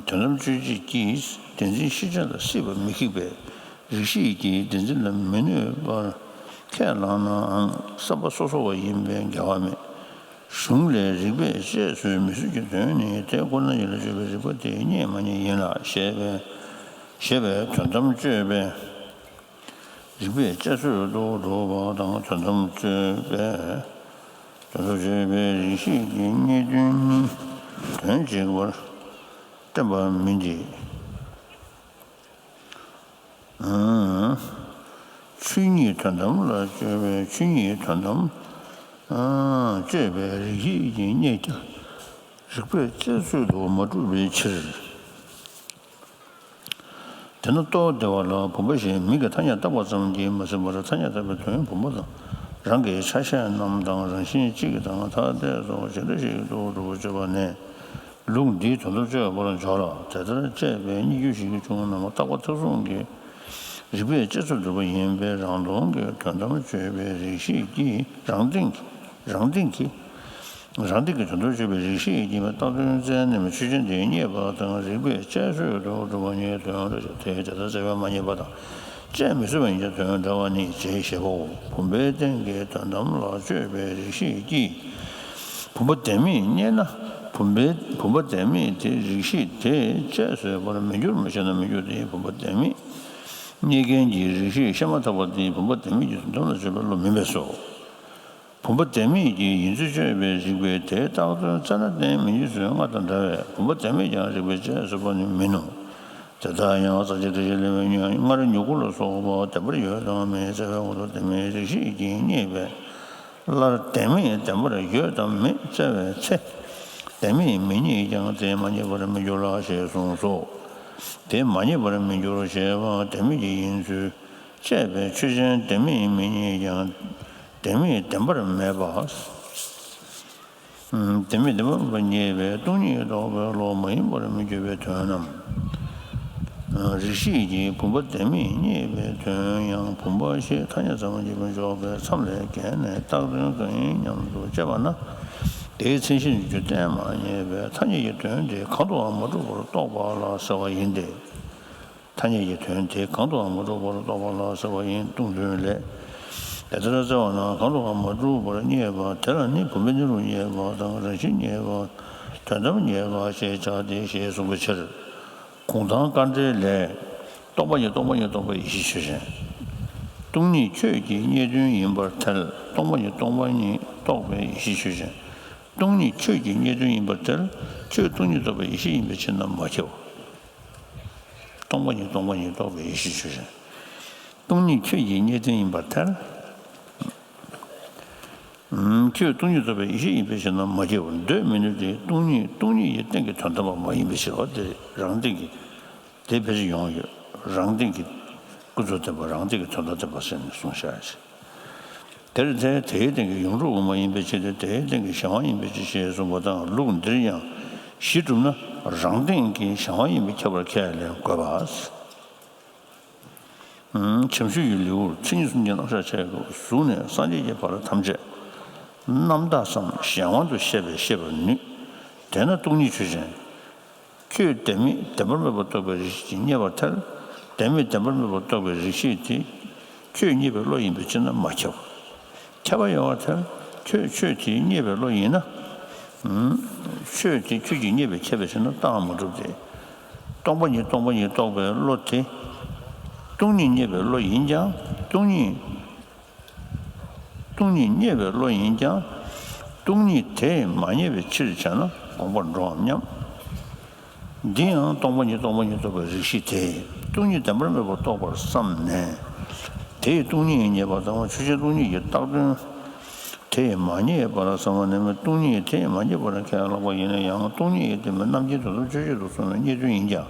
དོན་དམ་དཔྱོད་བྱེད་ཀྱིས་བདེན་འཛིན་ཤེས་བྱ་ལ་སྲིད་པ་མི་ཁེགས་པས་རིགས་ཤེས་ཀྱིས་བདེན་འཛིན་ལ་མི་གནོད་པར་ཁས་བླངས་ནའང་བསམ་པ་སོ་སོ་བ་ཡིན་པས་འགལ་བ་མེད། གཞུང་ལས་རིགས་པས་དཔྱད་བཟོད་མི་བཟོད་ཀྱི་དོན་ནི་དེ་ཁོ་ན་ཉིད་ལ་དཔྱོད་པའི་རིགས་པ་དེས་རྙེད་མ་རྙེད་ཡིན་ལ་ཞེས་པས་ཞེས་པས་དོན་དམ་དཔྱོད་པའི་རིགས་པས་དཔྱད་བཟོད་དུ་གྲུབ་པ་དང་། དོན་དམ་དཔྱོད་པས་དོན་དམ་དཔྱོད་པའི་རིགས་ཤེས་ཀྱི་རྙེད་དོན་གཉིས་དོན་གཅིག་པར་བསྟན་པ་མིན་ཏེ། ཆོས་ཉིད་དོན་དམ་ལ་དཔྱོད་པའི་ཆོས་ཉིད་དོན་དམ་དཔྱོད་པའི་རིགས་ཤེས་ཀྱི་རྙེད་ཀྱང་རིགས་པས་དཔྱད་བཟོད་དུ་མ་གྲུབ་པའི་ཕྱིར། དེས་ན་རྟོག་བདེ་བ་ལ་བུམ་པ་ཞེས་མིང་གི་ཐ་སྙད་བཏགས་པ་ཙམ་གྱིས་མ་ཟིན་པར་ཐ་སྙད་བཏགས་པའི་དོན་བུམ་པ་དང་རང་གི་ཆ་ཤས་རྣམས་དང་རང་བཞིན་གཅིག་དང་ཐ་དད་སོགས་ཇི་འདྲ་ཞིག་ཏུ་གྲུབ་པར་དཔྱོད་པ་ནི། ལུགས་འདིས་དོན་དམ་དཔྱོད་པར་འཇོག་ལ། དེ་ལྟར་དཔྱད་པའི་སྙིང་རྗེ་ཞིག་བྱུང་ན་རྟག་པ་ཐེར་ཟུང་གི་རིགས་པས་དཔྱད་བཟོད་གྲུབ་པ་ཡིན་པས་རང་སྟོང་གི་དོན་དམ་དཔྱོད་པའི་རིགས་ཤེས་ཀྱིས་རང་སྟེང་གི་རང་སྟེང་གི་རང་སྟེང་གི་དོན་དམ་དཔྱོད་པའི་རིགས་ཤེས་ཀྱིས་བཏགས་དོན་བཙལ་ནས་ཆོས་ཅན་དེ་རྙེད་པ་དང་རིགས་པས་དཔྱད་བཟོད་དུ་གྲུབ་པ་གཉིས་དོན་འདྲ་ཞིང་། དེས་དེ་ལྟར་བཙལ་བས་མ་རྙེད་པ་དང་དཔྱད་མི་ཚུགས་པ་ཡིན་ཀྱང་དོན་འདྲ་བ་ནི་ཞེས་བཤད་པའོ། བུམ་པའི་སྟེང་གི་དོན་དམ་ལ་དཔྱོད་པའི་རིགས་ཤེས་ཀྱིས། བུམ་པ་བདེན་མེད་རྙེད་ན་བུམ་པའི་བུམ་པ་བདེན་མེད་དེ་རིགས་ཤེས་དེས་དཔྱད་བཟོད་པར་མི་འགྱུར་མ་ཤེས་ན་མི་འགྱུར་ཏེ། བུམ་པ་བདེན་མེད་རྙེད་མཁན་གྱི་རིགས་ཤེས་ཤེས་མ་ཐག་པ་དེ་བུམ་པ་བདེན་མེད་ཀྱི་དོན་དམ་ལ་དཔྱོད་པའི་བློ་མིན་པས་སོ། བུམ་པ་བདེན་མེད་ཀྱི་ཡིན་ཚུལ་དཔྱོད་པའི་རིགས་པས་དེ་བཏགས་དོན་བཙལ་ན་རྟེན་མིན་གྱི་ཚུལ་སྔར་དང་འདྲ་བས་བུམ་པ་བདེན་མེད་ཀྱང་རིགས་པས་དཔྱད་བཟོད་པ་ནི་མིན་ནོ། དེ་ལྟར་ཡང་ས་སྐྱ་བདེ་གཤེགས་ལེགས་པའི་སྔར་མྱུ་གུ་ལ་སོགས་པ་བདེན་པར་ཡོད་དམ་མེད་བཙལ་བའི་དབང་དུ་བདེན་མེད་རིགས་ཤེས་ཀྱིས་རྙེད་པས། སླར་བདེན་མེད་བདེན་པར་ཡོད་དམ་མེད་བཙལ་བའི་ཚེ། བདེན་མེད་མི་རྙེད་ཀྱང་དེ་མ་རྙེད་པར་མི་འགྱུར་ལ་ཞེས་གསུངས་སོ། དེ་མ་རྙེད་པར་མི་འགྱུར་ཞེས་པ་བདེན་མེད་ཀྱི་ཡིན་ཚུལ་དཔྱད་པའི་ཆོས་ཅན་བདེན་མེད་མི་རྙེད་ཀྱང་བདེན་མེད་བདེན་པར་མེད་པ། བདེན་མེད་བདེན་པར་མེད་པ་རྙེད་པས་སྟོང་ཉིད་རྟོགས་པའི་བློ་མ་ཡིན་པར་མི་འགྱུར་བའི་དོན་ནམ། རིགས་ཤེས་ཀྱིས་བུམ་པ་བདེན་མེད་རྙེད་པའི་དོན་ཡང་བུམ་པ་ཞེས་ཐ་སྙད་ཙམ་གྱིས་མི་འཇོག་པའི་མཚམས་ལས་བརྒལ་ནས་བཏགས་དོན་གང་ཡིན་སྙམ་དུ་དཔྱད་པ་ན། དེའི་མཚན་གཞིར་འགྱུར་གྱི་རྟེན་མ་རྙེད་པས་ཐ་སྙད་ཀྱི་དོན་དེ་གང་དུའང་མ་གྲུབ་པར་རྟོགས་པ་ལ་ཟེར་བ་ཡིན་ཏེ། ཐ་སྙད་ཀྱི་དོན་དེ་གང་དུའང་མ་གྲུབ་པར་རྟོགས་པ་ལ་ཟེར་བ་ཡིན། ལྟུང་དོན་ལས། དེ་ལྟར་བཙལ་བ་ན་གང་དུའང་མ་གྲུབ་པར་རྙེད་པ་དེ་ལ་ནི་བུམ་པའི་གནས་ལུགས་རྙེད་པ་དང་རང་བཞིན་རྙེད་པ། དོན་དམ་རྙེད་པ་ཞེས་བྱ་སྟེ་ཞེས་གསུངས་པའི་ཕྱིར། གུང་ཐང་དཀའ་འགྲེལ་ལས། སྟོང་པ་ཉིད་སྟོང་པ་ཉིད་རྟོགས་པའི་ཡེ་ཤེས་ཆོས་ཅན། སྟོང་ཉིད་ཁྱོད་ཀྱི་རྙེད་དོན་ཡིན་པར་ཐལ། སྟོང་པ་ཉིད་སྟོང་པ་ཉིད་རྟོགས་པའི་ཡེ་ཤེས་ཆོས་ཅན། སྟོང་ཉིད་ཁྱོད་ཀྱི་རྙེད་དོན་ཡིན་པར་ཐལ། ཁྱོད་སྟོང་ཉིད་རྟོགས་པའི་ཡེ་ཤེས་ཡིན་པའི་ཕྱིར་ན་མ་ཁྱབ། སྟོང་པ་ཉིད་སྟོང་པ་ཉིད་རྟོགས་པའི་ཡེ་ཤེས་ཆོས་ཅན། སྟོང་ཉིད་ཁྱོད་ཀྱི་རྙེད་དོན་ཡིན་པར་ཐལ། ཁྱོད་སྟོང་ཉིད་རྟོགས་པའི་ཡེ་ཤེས་ཡིན་པའི་ཕྱིར་ན་མ་ཁྱབ་པར་འདོད་མི་ནུས་ཏེ། སྟོང་ཉིད་སྟོང་ཉིད་ཀྱི་སྟེང་གི་དོན་དམ་པ་མ་ཡིན་པའི་ཕྱིར་རོ། དེ་རང་སྟེང་གི་དེ་ཕལ་ཆེར་ཡོང་ཡོད། རང་སྟེང་གི་ཀུན་རྫོབ་བདེན་པ་རང་སྟེང་གི་དོན་དམ་བདེན་པ་ཟེར་ནས་གསུངས་བཞག་ཡོད། དེར་ཐལ། དེའི་སྟེང་གི་ཡོངས་གྲུབ་པ་མ་ཡིན་པའི་ཕྱིར་ཏེ། དེའི་སྟེང་གི་གཞན་དབང་ཡིན་པའི་ཕྱིར་ཞེས་གསུངས་པ་དང་། ལུགས་འདིར་ཡང་གཞི་གྲུབ་ན་རང་སྟེང་གི་གཞན་དབང་ཡིན་པས་ཁྱབ་པར་ཁས་ལེན་དགོས་པ། བྱམས་ཞུ་ཡི་ལེའུར་མཚན་ཉིད་གསུམ་གྱི་རྣམ་གཞག་བྱས་སྐབས་གཟུགས་ནས་སངས་རྒྱས་ཀྱི་བར་ཐམས་ཅད་རྣམ་དག་སམ་གཞན་དབང་དུ་བཤད་པས་ཤེས་པར་ནུས། དེས་ན་སྟོང་ཉིད་ཆོས་ཅན། ཁྱོད་བདེན་མེད་བདེན་པར་མེད་པར་རྟོགས་པའི་རིགས་ཤེས་ཀྱིས་རྙེད་པར་ཐལ། བདེན་མེད་བདེན་པར་མེད་པར་རྟོགས་པའི་རིགས་ཤེས་དེ་ཁྱོད་རྙེད་པའི་བློ་ཡིན་པའི་ཕྱིར་ན་མ་ཁྱབ། ཁྱབ་པ་ཡོད་པར་ཐལ། ཁྱོད་ཆོས་དེ་རྙེད་པའི་བློ་ཡིན་ན། ཆོས་དེ་ཁྱོད་ཀྱིས་རྙེད་པས་ཁྱབ་པའི་ཕྱིར་ན་རྟགས་མ་གྲུབ་སྟེ། སྟོང་པ་ཉིད་སྟོང་པ་ཉིད་རྟོགས་པའི་བློ་དེ། སྟོང་ཉིད་རྙེད་པའི་བློ་ཡིན་ཀྱང་། སྟོང་ཉིད། སྟོང་ཉིད་རྙེད་པའི་བློ་ཡིན་ཀྱང་། སྟོང་ཉིད་དེ་མ་རྙེད་པའི་ཕྱིར་བྱས་ན་དགོངས་པར་འགྲོའམ་སྙམ། འདི་ཡང་སྟོང་པ་ཉིད་སྟོང་པ་ཉིད་རྟོགས་པའི་རིགས་ཤེས་དེས་སྟོང་ཉིད་བདེན་པར་མེད་པར་རྟོགས་པར་བསམས་ནས། དེས་སྟོང་ཉིད་རྙེད་པ་དང་ཆོས་ཅན་སྟོང་ཉིད་ཀྱི་བཏགས་དོན། དེ་མ་རྙེད་པར་བསམ་པ་ནི་སྟོང་ཉིད་དེ་མ་རྙེད་པར་ཁས་བླངས་པ་ཡིན་ན་ཡང་སྟོང་ཉིད་དེ་རྣམ་མཁྱེན་དོན་དམ་དཔྱོད་བྱེད་དུ་སོང་བའི་རྙེད་དོན་ཡིན་ཀྱང་།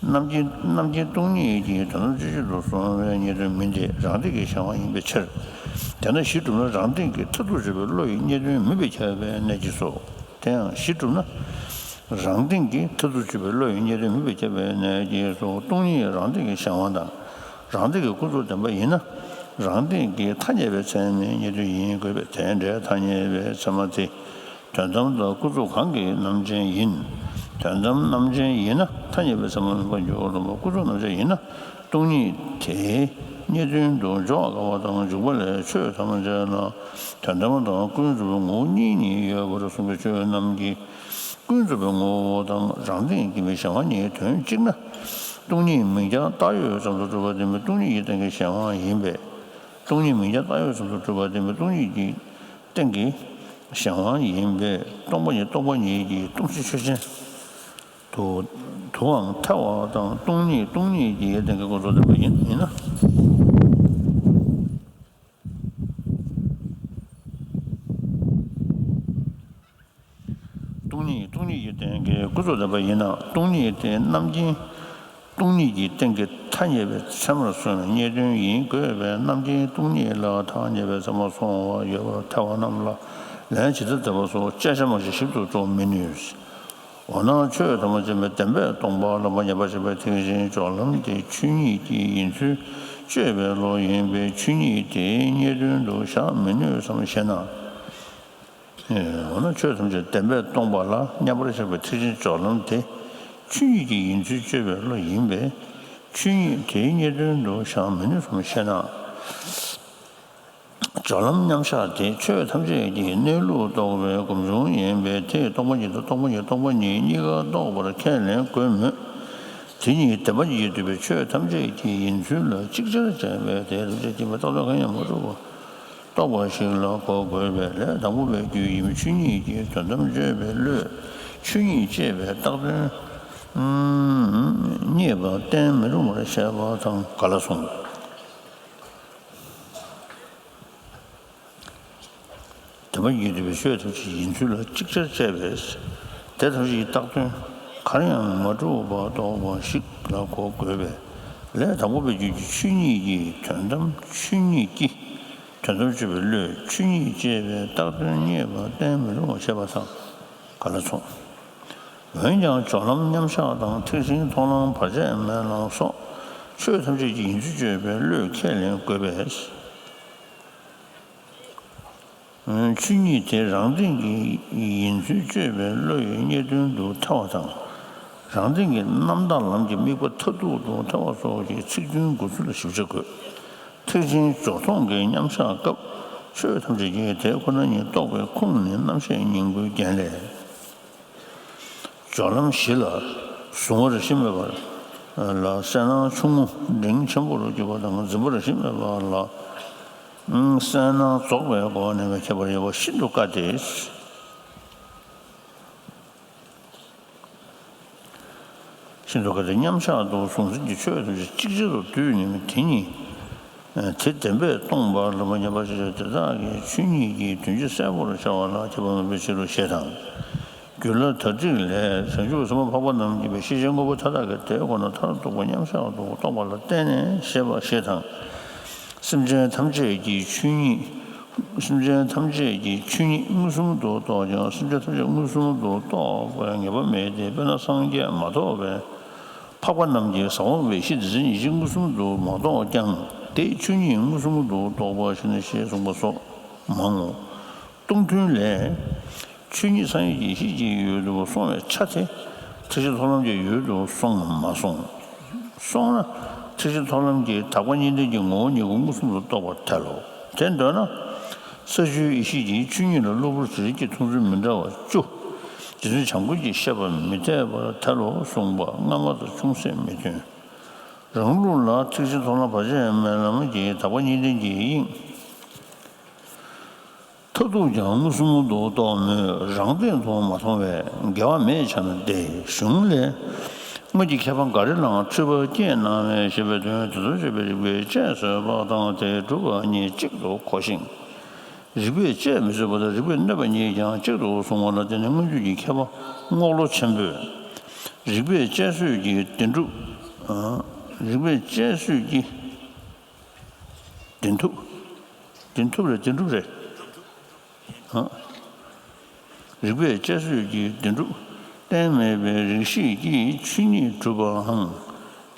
རྣམ་མཁྱེན་རྣམ་མཁྱེན་སྟོང་ཉིད་ཀྱི་དོན་དམ་དཔྱོད་བྱེད་དུ་སོང་བའི་རྙེད་དོན་མིན་ཏེ་རང་སྟེང་གི་གཞན་དབང་ཡིན་པའི་ཕྱིར། དེས་ན་གཞི་གྲུབ་ན་རང་སྟེང་གི་མཐར་ཐུག་དཔྱོད་པའི་བློ་ཡི་རྙེད་དོན་མིན་པས་ཁྱབ་པའི་གནད་ཀྱིས་སོ། དེ་ཡང་གཞི་གྲུབ་ན་རང་སྟེང་གི་མཐར་ཐུག་དཔྱོད་པའི་བློ་ཡི་རྙེད་དོན་མིན་པས་ཁྱབ་པའི་གནད་ཀྱིས་སོ། སྟོང་ཉིད་རང་སྟེང་གི་གཞན་དབང་དང་། རང་སྟེང་གི་ཀུན་རྫོབ་བདེན་པ་ཡིན་ན། རང་སྟེང་གི་ཐ་སྙད་པའི་ཚད་མའི་རྙེད་དོན་ཡིན་དགོས་པས། དེ་འདྲའི་ཐ་སྙད་པའི་ཚད་མ་དེ་དོན་དམ་དང་ཀུན་རྫོབ་གང་གི་རྣམ་ཅན་ཡིན། དོན་དམ་རྣམ་ཅན་ཡིན་ན་ཐ་སྙད་པའི་ཚད་མ་མིན་པར་འགྱུར་བ་རུང་བ། ཀུན་རྫོབ་རྣམ་ཅན་ཡིན་ན་སྟོང་ཉིད་དེའི་རྙེད་དོན་དུ་འཇོག་དཀའ་བ་དང་། འཇུག་པ་ལས་ཆོས་ཐམས་ཅད་ལ་དོན་དམ་དང་ཀུན་རྫོབ་པའི་ངོ་བོ་གཉིས་གཉིས་ཡོད་པར་གསུངས་པའི་ཆོས་རྣམས་ཀྱི་ཀུན་རྫོབ་པའི་ངོ་བོ་དང་རང་སྟེང་གི་མི་གཞན་དབང་གཉིས་དོན་གཅིག་ན། སྟོང་ཉིད་མིང་རྐྱང་བཏགས་ཡོད་ཙམ་དུ་གྲུབ་པ་དེ་མི་སྟོང་ཉིད་ཀྱི་སྟེང་གི་གཞན་དབང་ཡིན་པས། སྟོང་ཉིད་མིང་རྐྱང་བཏགས་ཡོད་ཙམ་དུ་གྲུབ་པ་དེ་མི་སྟོང་ཉིད་ཀྱི་སྟེང་གི་གཞན་དབང་ཡིན་པས། སྟོང་པ་ཉིད་སྟོང་པ་ཉིད་ཀྱི་སྟོང་ཆེན་ཆོས་ཅན་དུ་དུའང་ཐལ་བ་དང་། སྟོང་ཉིད་སྟོང་ཉིད་ཀྱི་སྟེང་གི་ཀུན་རྫོབ་བདེན་པ་ཡིན་ཡིན་ན། སྟོང་ཉིད་སྟོང་ཉིད་ཀྱི་སྟེང་གི་ཀུན་རྫོབ་བདེན་པ་ཡིན་ན། སྟོང་ཉིད་དེ་རྣམ་མཁྱེན་སྟོང་ཉིད་ཀྱི་སྟེང་གི་ཐ་སྙད་པའི་ཚད་མར་སོང་བའི་རྙེད་དོན་ཡིན་དགོས་པས། རྣམ་མཁྱེན་སྟོང་ཉིད་ལ་ཐ་སྙད་པའི་ཚད་མར་སོང་བ་ཡོད་པར་ཐལ་བ་རྣམས་ལ་ལན་ཇི་ལྟར་འདེབས་པ་སོགས་དཔྱད་བྱ་མང་ཞིང་ཞིབ་ཏུ་དཀྲོག་མི་ནུས། འོ་ན་ཆོས་ཐམས་ཅད་པའི་བདེན་པས་སྟོང་པ་ལ་མ་ཉམས་པར་བཞག་པའི་ཐེག་ཆེན་སྦྱོར་ལམ་དེ་ཆོས་ཉིད་ཀྱི་ཡིན་ཚུལ་དཔྱོད་པའི་བློ་ཡིན་པས། ཆོས་ཉིད་དེའི་རྙེད་དོན་དུ་བཞག་མི་ནུས་སམ་ཞེ་ན། འོ་ན་ཆོས་ཐམས་ཅད་བདེན་པས་སྟོང་པ་ལ་མཉམ་པར་བཞག་པའི་ཐེག་ཆེན་སྦྱོར་ལམ་དེ་ཆོས་ཉིད་ཀྱི་ཡིན་ཚུལ་དཔྱོད་པའི་བློ་ཡིན་པས། ཆོས་ཉིད་དེའི་རྙེད་དོན་དུ་བཞག་མི་ནུས་སམ་ཞེ་ན། སྦྱོར་ལམ་མཉམ་བཞག་དེ་ཆོས་ཐམས་ཅད་ཀྱི་གནས་ལུགས་རྟོགས་པའི་སྒོམ་བྱུང་ཡིན་པས། དེས་སྟོང་པ་ཉིད་དང་སྟོང་པ་ཉིད་སྟོང་པ་ཉིད་གཉིས་ཀ་རྟོགས་པར་ཁས་ལེན་དགོས་མོད། དེ་ཉིད་བདེན་པ་ཉིད་ཀྱིས་བསྡུས་པའི་ཆོས་ཐམས་ཅད་ཀྱི་ཡིན་ཚུལ་ལ་ཅིག་ཅར་བྱས་པས་དེ་ཐམས་ཅད་ཀྱི་མི་རྟག་སྟོང་གང་ཡང་མ་གྲུབ་པ་རྟོགས་པ་ཞིག་ལ་གོ་དགོས་པས། ལས་དང་པོ་པའི་རྒྱུ་ཡིན་ཆོས་ཉིད་ཀྱི་དོན་དམ་དཔྱོད་པའི་བློས་ཆོས་ཉིད་ཅེས་པའི་བཏགས་དོན་རྙེད་པ་བསྟན་མི་རུང་བར་བཤད་པ་དང་འགལ་ལ་སོང་། བདེན་པ་ཉིད་དུ་བའི་ཆོས་ཐམས་ཅད་ཡིན་ཚུལ་ལ་ཅིག་ཅར་བཅད་པས། དེ་ཐམས་ཅད་ཀྱི་བཏགས་དོན་གར་ཡང་མ་གྲུབ་པ་རྟོགས་པ་ཞིག་ལ་གོ་དགོས་པས། ལས་དང་པོ་པའི་རྒྱུ་གྱི་ཆོས་ཉིད་ཀྱི་དོན་དམ་ཆོས་ཉིད་ཀྱི་དོན་དམ་དཔྱོད་པའི་བློས་ཆོས་ཉིད་ཅེས་པའི་བཏགས་དོན་རྙེད་པ་བསྟན་མི་རུང་བ་བཤད་པ་དང་འགལ་ལ་སོང་། འོན་ཀྱང་སྦྱོར་ལམ་མཉམ་བཞག་དང་ཐེག་ཆེན་མཐོང་ལམ་བར་ཆད་མེད་ལམ་སོགས་ཆོས་ཐམས་ཅད་ཀྱི་ཡིན་ཚུལ་དཔྱོད་པའི་བློས་ཁས་ལེན་དགོས་པས། ཆོས་ཉིད་དེ་རང་སྟེང་གི་ཡིན་ཚུལ་དཔྱོད་པའི་བློ་ཡི་རྙེད་དོན་དུ་ཐལ་བ་དང་། རང་སྟེང་གི་རྣམ་དག་ལམ་གྱི་དམིགས་པ་མཐར་ཐུག་ཏུ་ཐལ་བ་སོགས་ཀྱི་ཚིག་དོན་འགོད་ཚུལ་ལ་ཞིབ་ཆ་དགོས། ཐེག་ཆེན་སྦྱོར་མཐོང་གི་མཉམ་བཞག་སྐབས་ཆོས་ཐམས་ཅད་ཀྱི་དེ་ཁོ་ན་ཉིད་རྟོགས་པའི་ཁུངས་ནི་རྣམ་བཤད་སྙིང་པོའི་རྒྱན་ལས། སྦྱོར་ལམ་བཞི་ལ་གཟུང་བ་རང་བཞིན་མེད་པ་ལ་གསལ་སྣང་ཆུང་ངུ་འབྲིང་ཆེན་པོར་གྱུར་པ་དང་། འཛིན་པ་རང་བཞིན་མེད་པ་ལ་གསལ་སྣང་རྫོགས་པའི་སྒོ་ནས་ཁྱད་པར་ཡོད་པ་ཤིན་ཏུ་དཀའ་སྟེ། ཤིན་ཏུ་དཀའ་སྟེ་མཉམ་བཞག་ཏུ་གཟུང་འཛིན་གྱི་ཆོས་ཐམས་ཅད་ཅིག་ཅར་དུ་བསྡུས་ནས་དེ་ཉིད་དེ་བདེན་པས་སྟོང་པ་ལ་མ་ཉམས་པར་བཞག་པ་དེ་དག་གི་ཆོས་ཉིད་ཀྱི་དོན་སྤྱི་གསལ་པོར་ཤར་བ་ལ་ཁྱད་པར་མེད་པའི་ཕྱིར་རོ་ཞེས་དང་། རྒྱུད་བླ་དར་ཊིཀ་ལས། བྱང་ཆུབ་སེམས་དཔའ་འཕགས་པ་རྣམས་ཀྱིས་པའི་ཤེས་བྱའི་དངོས་པོ་མཐའ་དག་གི་དེ་ཁོ་ན་མཐར་ཐུག་པ་མཉམ་བཞག་ཏུ་རྟོགས་པ་ལ་བརྟེན་ནས་ཞེས་པ་ཞེས་དང་། སེམས་ཅན་ཐམས་ཅད་ཀྱི་ཆོས་ཉིད། སེམས་ཅན་ཐམས་ཅད་ཀྱི་ཆོས་ཉིད་མངོན་སུམ་དུ་རྟོགས་ཀྱང་། སེམས་ཅན་ཐམས་ཅད་མངོན་སུམ་དུ་རྟོགས་པའི་ངེས་པ་མེད་དེ། དཔེར་ན་སངས་རྒྱས་མ་རྟོགས་པའི་འཕགས་པ་རྣམས་ཀྱིས་ཟབ་དབང་པའི་གཞི་འདི་ཚུལ་ཉིད་ཀྱིས་མངོན་སུམ་དུ་མ་རྟོགས་ཀྱང་། དེ་ཆོས་ཉིད་མངོན་སུམ་དུ་རྟོགས་པ་ཞིག་ནི་ཞེས་གསུངས་པ་སོགས་མང་ངོ་། སྟོང་ཐུན་ལས། ཆོས་ཉིད་སངས་རྒྱས་ཀྱི་ཡེ་ཤེས་ཀྱི་ཡུལ་དུ་སོང་བའི་ཆ་དེ་ཐེག་ཆེན་མཐོང་ལམ་གྱི་ཡུལ་དུ་སོང་ངམ་མ་སོང་། སོང་ན་ཐེག་ཆེན་མཐོང་ལམ་གྱིས་དག་པ་གཉིས་ལྡན་གྱི་ངོ་བོ་ཉིད་ཀྱང་མངོན་སུམ་དུ་རྟོགས་པར་ཐལ་ལོ། དེ་འདོད་ན། ས་བཅུའི་ཡེ་ཤེས་ཀྱིས་ཆོས་ཉིད་ལ་གློ་བུར་དྲི་རིགས་ཀྱི་མཐོང་ཚུལ་མི་འདྲ་བ་བཅུ། རྗེ་བཙུན་བྱམས་མགོན་གྱིས་བཤད་པ་མི་འཐད་པར་ཐལ་ལོ་གསུངས་པ་སྔ་མ་དང་ཅུང་ཟད་མི་མཐུན། རང་ལུགས་ལ་ཐེག་ཆེན་མཐོང་ལམ་བར་ཆད་མེད་ལམ་གྱི་དག་པ་གཉིས་ལྡན་གྱི་དབྱིངས། མཐར་ཐུག་ཀྱང་མངོན་སུམ་དུ་རྟོགས་མོད་རང་སྟེང་དུ་མ་མཐོང་བས་འགལ་བ་མེད་ཆ་ནས་ཏེ། གཞུང་ལས། སྔོན་གྱི་མཁས་པ་འགའ་རེ་ལའང་འཁྲུལ་པ་སྐྱེས་སྣང་བས་ཞེས་པའི་དོན་དེ་ཚོ་བྱས་པའི་རིགས་པས་དཔྱད་བཟོད་པ་དང་དེ་སྒྲུབ་པ་གཉིས་གཅིག་ཏུ་གོ་ཞིང་། རིགས་པས་དཔྱད་མི་བཟོད་པ་དང་རིགས་པས་གནོད་པ་གཉིས་ཀྱང་གཅིག་ཏུ་གསུངས་པ་ལ་བརྟེན་ནས་སྔོན་བྱོན་གྱི་མཁས་པ་རྔོག་ལོ་ཆེན་པོས། རིགས་པས་དཔྱད་བཟོད་ཀྱི་བདེན་གྲུབ། རིགས་པས་དཔྱད་བཟོད་ཀྱི་བདེན་ཐུབ། བདེན་ཐུབ་རེད་བདེན་གྲུབ་རེད། རིགས་པས་དཔྱད་བཟོད་ཀྱི་བདེན་གྲུབ། གཏན་མེད་པའི་རིགས་ཤེས་ཀྱིས་ཆོས་ཉིད་གྲུབ་པའང་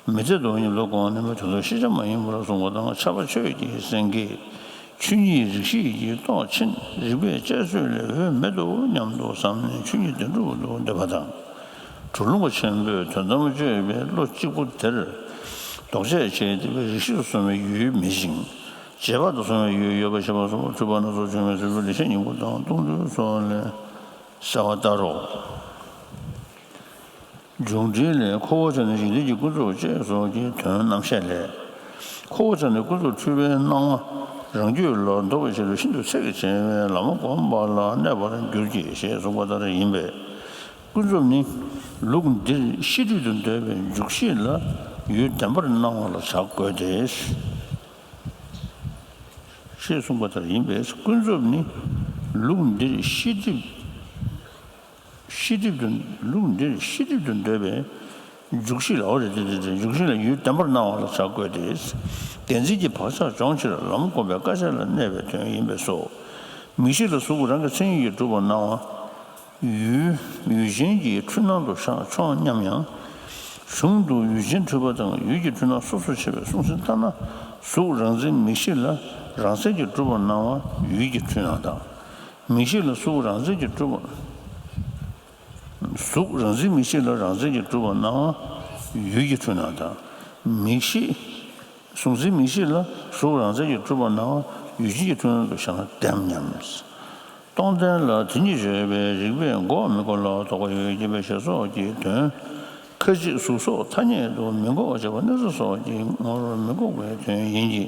མི་འཐད་དོ་སྙམ་དུ་དགོངས་ནས་མི་དེ་ཚོ་ཤེས་བྱ་མ་ཡིན་པར་གསུངས་པ་དང་ཆབ་པ་ཆོས་ཀྱི་སེང་གེས་ཆོས་ཉིད་རིགས་ཤེས་ཀྱིས་རྟོགས་ཕྱིན་རིགས་པས་དཔྱད་བཟོད་ལས་འོས་མེད་དོ་སྙམ་དུ་བསམ་ནས་ཆོས་ཉིད་བདེན་གྲུབ་ཏུ་འདོད་པ་དང་། གྲུབ་ལུང་པ་ཆེན་པོས་དོན་དམ་དཔྱོད་པའི་བློ་གཅིག་པུ་དེར་ལྡོག་ཆད་བྱས་ཏེ་རིགས་ཤེས་སུ་སོང་བའི་ཡུལ་མེད་ཅིང་། རྗེས་དཔག་ཏུ་སོང་བའི་ཡུལ་ཡོད་པ་ཞེས་པ་སོགས་འཁྲུལ་པ་སྣ་ཚོགས་བྱུང་བའི་ཟུར་ཕུད་ལེགས་བཤད་སྙིང་པོ་དང་གཏོང་ཐུན་སོགས་ལས་གསལ་བ་ལྟར་རོ། འབྱུང་འགྲེལ་ལས་ཁོ་བོ་ཆ་ནས་འཇིག་རྟེན་གྱི་ཀུན་རྫོབ་ཅེས་སོགས་ཀྱི་དོན་རྣམ་བཤད་ལས། ཁོ་བོ་ཆ་ནས་ཀུན་རྫོབ་འཁྲུལ་པའི་སྣང་བ་རང་རྒྱུད་ལ་ལྡོག་པའི་ཕྱིར་ཤིན་ཏུ་ཚད་ཀྱིས་ཆེ་བའི་ལམ་སྒོམ་པ་ལ་གནས་པར་འགྱུར་གྱི་ཞེས་གསུངས་པ་ལྟར་ཡིན་པས། ཀུན་རྫོབ་ནི་ལུགས་འདིར་ཤེས་སྒྲིབ་ཏུ་འདོད་པའི་འཇུག་ཤེས་ལ་ཡུལ་བདེན་པར་སྣང་བ་ལ་བྱ་དགོས་ཏེ། ཞེས་གསུངས་པ་ལྟར་ཡིན་པས་ཀུན་རྫོབ་ནི་ལུགས་འདིར་ཤེས་སྒྲིབ། ཤེས་སྒྲིབ་ཏུ་ལུགས་འདིར་ཤེས་སྒྲིབ་ཏུ་འདོད་པའི་འཇུག་ཤེས་ལའོ་རེད་དེ་དེ་འཇུག་ཤེས་ལ་ཡུལ་བདེན་པར་སྣང་བ་ལ་བྱ་དགོས་ཏེ། བདེན་འཛིན་གྱི་བག་ཆགས་སྦྱོང་ཕྱིར་ལམ་སྒོམ་པའི་དཀའ་སྤྱད་ལ་གནས་པའི་དོན་ཡིན་པས་སོ། མིག་ཤེས་ལ་གཟུགས་རང་གི་མཚན་ཉིད་ཀྱིས་གྲུབ་པར་སྣང་བ། ཡུལ་ཡུལ་ཅན་གྱི་འཁྲུལ་སྣང་དུ་བཞག་ཆོག་སྙམ་ཡང་། གཞུང་དུ་ཡུལ་ཅན་འཁྲུལ་པ་དང་ཡུལ་གྱི་འཁྲུལ་སྣང་སོ་སོར་ཕྱེ་བའི་གསུང་ཚུལ་ལྟར་ན་གཟུགས་རང་མཚན་མིག་ཤེས་ལ་རང་མཚན་གྱིས་གྲུབ་པར་སྣང་བ་ཡུལ་གྱི་འཁྲུལ་སྣང་དང་། མིག་ཤེས་ལ་གཟུགས་རང་མཚན་གྱིས་གྲུབ་པ། གཟུགས་རང་མཚན་མིག་ཤེས་ལ་རང་མཚན་གྱིས་གྲུབ་པར་སྣང་བ་ཡུལ་གྱི་འཁྲུལ་སྣང་དང་། མིག་ཤེས། གཟུགས་མཚན་མིག་ཤེས་ལ་གཟུགས་རང་མཚན་གྱིས་གྲུབ་པར་སྣང་བ་ཡུལ་ཅན་གྱི་འཁྲུལ་སྣང་དུ་བཞག་ན་བདེན་སྙམ། སྟོང་ལྡན་ལ་དེ་ཉིད་བརྗོད་པའི་རིགས་པས་འགོག་མི་འགོག་ལ་དོགས་པ་ཡོད་ཀྱི་མེད་ཞེས་སོགས་ཀྱི་དོན། ཁ་ཅིག་གཟུགས་སོགས་ཐ་སྙད་དུ་མི་འགོག་པར་བྱེད་པ་གནས་ཚུལ་སོགས་ཀྱི་ངོར་མི་འགོག་པའི་དོན་ཡིན་གྱི།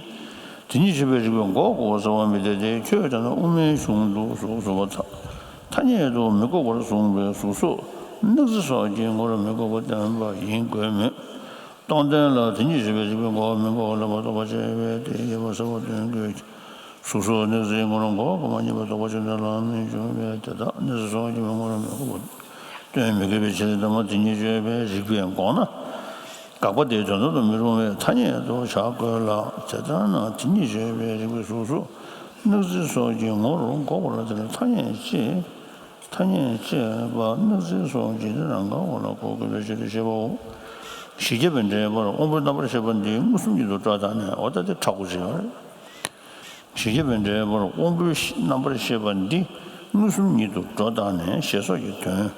དེ་ཉིད་བརྗོད་པའི་རིགས་པས་འགོག་དགོས་པར་ཟེར་བ་མི་འཐད་དེ་ཁྱོད་ལྟར་ན་དབུ་མའི་གཞུང་དུ་གཟུགས་གཟུགས་པོ་ཐ་སྙད་དུ་མི་འགོག་པར་གསུངས་པས་གཟུགས་སོགས་གནས་ཚུལ་སོགས་ཀྱི་ངོར་མི་འགོག་པ་བསྟན་པ་ཡིན་དགོས་མོད། སྟོང་ལྡན་ལ་དེ་ཉིད་བརྗོད་པའི་རིགས་པས་འགོག་མི་འགོག་ལ་མ་རྟོགས་པར་བྱས་པས་དེ་ཡོད་པ་གསལ་བར་སྟོན་དགོས། གཟུགས་སོགས་གནས་ཚུལ་ངོར་འགོག་པ་མ་ངེས་པར་རྟོགས་པ་ཅན་དུ་ལ་མི་འབྱུང་བས་དེ་དག་གནས་ཚུལ་སོགས་ཀྱི་མི་ངོར་མི་འགོག་པ་སྟོན་མི་དགོས་པའི་ཕྱིར། ལྡན་མ་དེ་ཉིད་བརྗོད་པའི་རིགས་པས་འགོག་ན། དགག་པ་དེའི་དོན་དམ་དུ་མི་རུང་བས་ཐ་སྙད་དུ་བྱ་དགོས་ལ། དེ་ལྟར་ན་དེ་ཉིད་བརྗོད་པའི་རིགས་པས་གཟུགས་སོགས་གནས་ཚུལ་སོགས་ཀྱི་ངོར་འགོག་པ་ལ་དེ་ལ་ཐ་སྙད་ཅེས། ཐ་སྙད་ཅེས་པ་གནས་ཚུལ་སོགས་ཇི་ལྟར་རང་དགར་བ་ལ་གོ་དགོས་པའི་ཕྱིར་ཞེས་པའོ། བཞི་བརྒྱ་པའི་འགྲེལ་པར་དབང་པོའི་རྣམ་པར་ཤེས་པ་འདི་མངོན་སུམ་ཉིད་དུ་འགྲོ་ལྡོག་ནས། འོ་ད་དེ་དྲག་པོ་ཞིག་རེད། བཞི་བརྒྱ་པའི་འགྲེལ་པར་དབང་པོའི་རྣམ་པར་ཤེས་པ་འདི་མངོན་སུམ་ཉིད་དུ་འགྲོ་ལྡོག་ནས་ཞེས་སོགས་ཀྱི་དོན།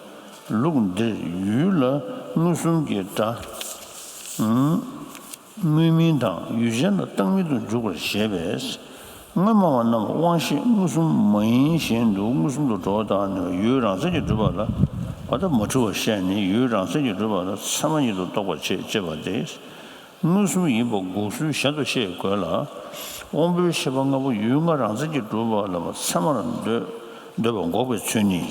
ལུགས་འདིར་ཡུལ་ལ་མངོན་སུམ་གྱི་སྒྲ། དངོས་མིང་དང་ཡུལ་ཅན་ལ་བཏགས་མིང་དུ་འཇུག་པར་བྱེད་པས། སྔོན་སྨྲ་བ་རྣམས་དབང་ཤེས་མངོན་སུམ་མ་ཡིན་བཞིན་དུ་མངོན་སུམ་དུ་འགྲོ་ལྡོག་ནས་ཡུལ་རང་མཚན་གྱིས་གྲུབ་པ་ལ། བ་དང་མ་འཁྲུལ་བར་བཤད་ནས་ཡུལ་རང་མཚན་གྱིས་གྲུབ་པ་ལ་ཚད་མ་ཉིད་དུ་རྟོགས་པར་བྱེད་ཅེས་པ་སྟེ། མངོན་སུམ་ཡིན་པ་འགོག་ཚུལ་གཞན་དུ་ཤེས་དགོས་ལ། དབང་པོའི་ཤེས་པ་ལྔ་པོ་ཡུལ་ལྔ་རང་མཚན་གྱིས་གྲུབ་པ་ལ་ཚད་མར་འདོད་འདོད་པ་འགོག་པའི་ཚུལ་ནི།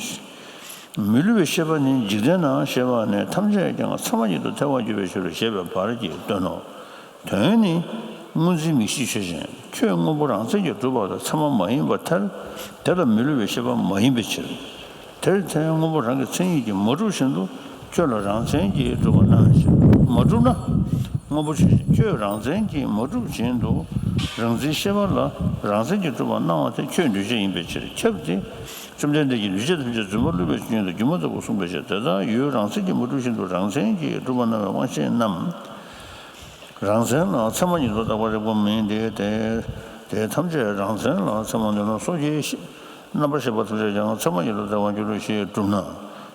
མི་བསླུ་བའི་ཤེས་པ་ནི་འཇིག་རྟེན་ན་ཞེས་པ་ནས་ཐམས་ཅད་ཀྱང་ཚད་མ་ཉིད་དུ་ཐལ་བར་འགྱུར་བའི་ཕྱིར་ཞེས་པའི་བར་གྱིས་སྟོན་ནོ། དོན་ནི། སྔོ་འཛིན་མིག་ཤེས་ཆོས་ཅན། ཁྱོད་སྔོན་པོ་རང་མཚན་གྱིས་གྲུབ་པ་ལ་ཚད་མ་མ་ཡིན་པར་ཐལ། དེ་ལ་མི་བསླུ་བའི་ཤེས་པ་མ་ཡིན་པའི་ཕྱིར། དེར་ཐལ། སྔོན་པོ་རང་གི་མཚན་ཉིད་ཀྱིས་མ་གྲུབ་བཞིན་དུ་ཁྱོད་ལ་རང་མཚན་གྱིས་གྲུབ་པ་སྣང་ཞིང་མ་གྲུབ་ན། སྔོན་པོ་ཆོས་ཅན། ཁྱོད་རང་མཚན་གྱིས་མ་གྲུབ་བཞིན་དུ་རང་འཛིན་ཤེས་པ་ལ་རང་མཚན་གྱིས་གྲུབ་པ་སྣང་བ་དེ་ཁྱོད་འདུས་བྱས་ཡིན་པའི་ཕྱིར་ཁྱབ་སྟེ། བཅོམ་ལྡན་འདས་ཀྱིས་འདུས་བྱས་ཐམས་ཅད་རྫུན་པར་བསླུ་བའི་ཆོས་ཉིད་དུ་སྒྱུ་མ་ལྟ་བུར་གསུངས་པའི་ཕྱིར། དེ་ལྟར་ཡུལ་རང་མཚན་གྱིས་མ་གྲུབ་བཞིན་དུ་རང་མཚན་གྱིས་གྲུབ་པ་སྣང་བའི་དབང་ཤེས་རྣམས། རང་མཚན་ལ་ཚད་མ་ཉིད་དུ་བཏགས་པ་རིགས་པ་མིན་ཏེ། དེ་དེ་ཐམས་ཅད་རང་མཚན་ལ་ཚད་མར་འདོད་ན་སོ་སྐྱེའི་རྣམ་པར་ཤེས་པ་ཐམས་ཅད་ཀྱང་ཚད་མ་ཉིད་དུ་བཏགས་པར་འགྱུར་རོ་ཞེས་གྲུབ་ན།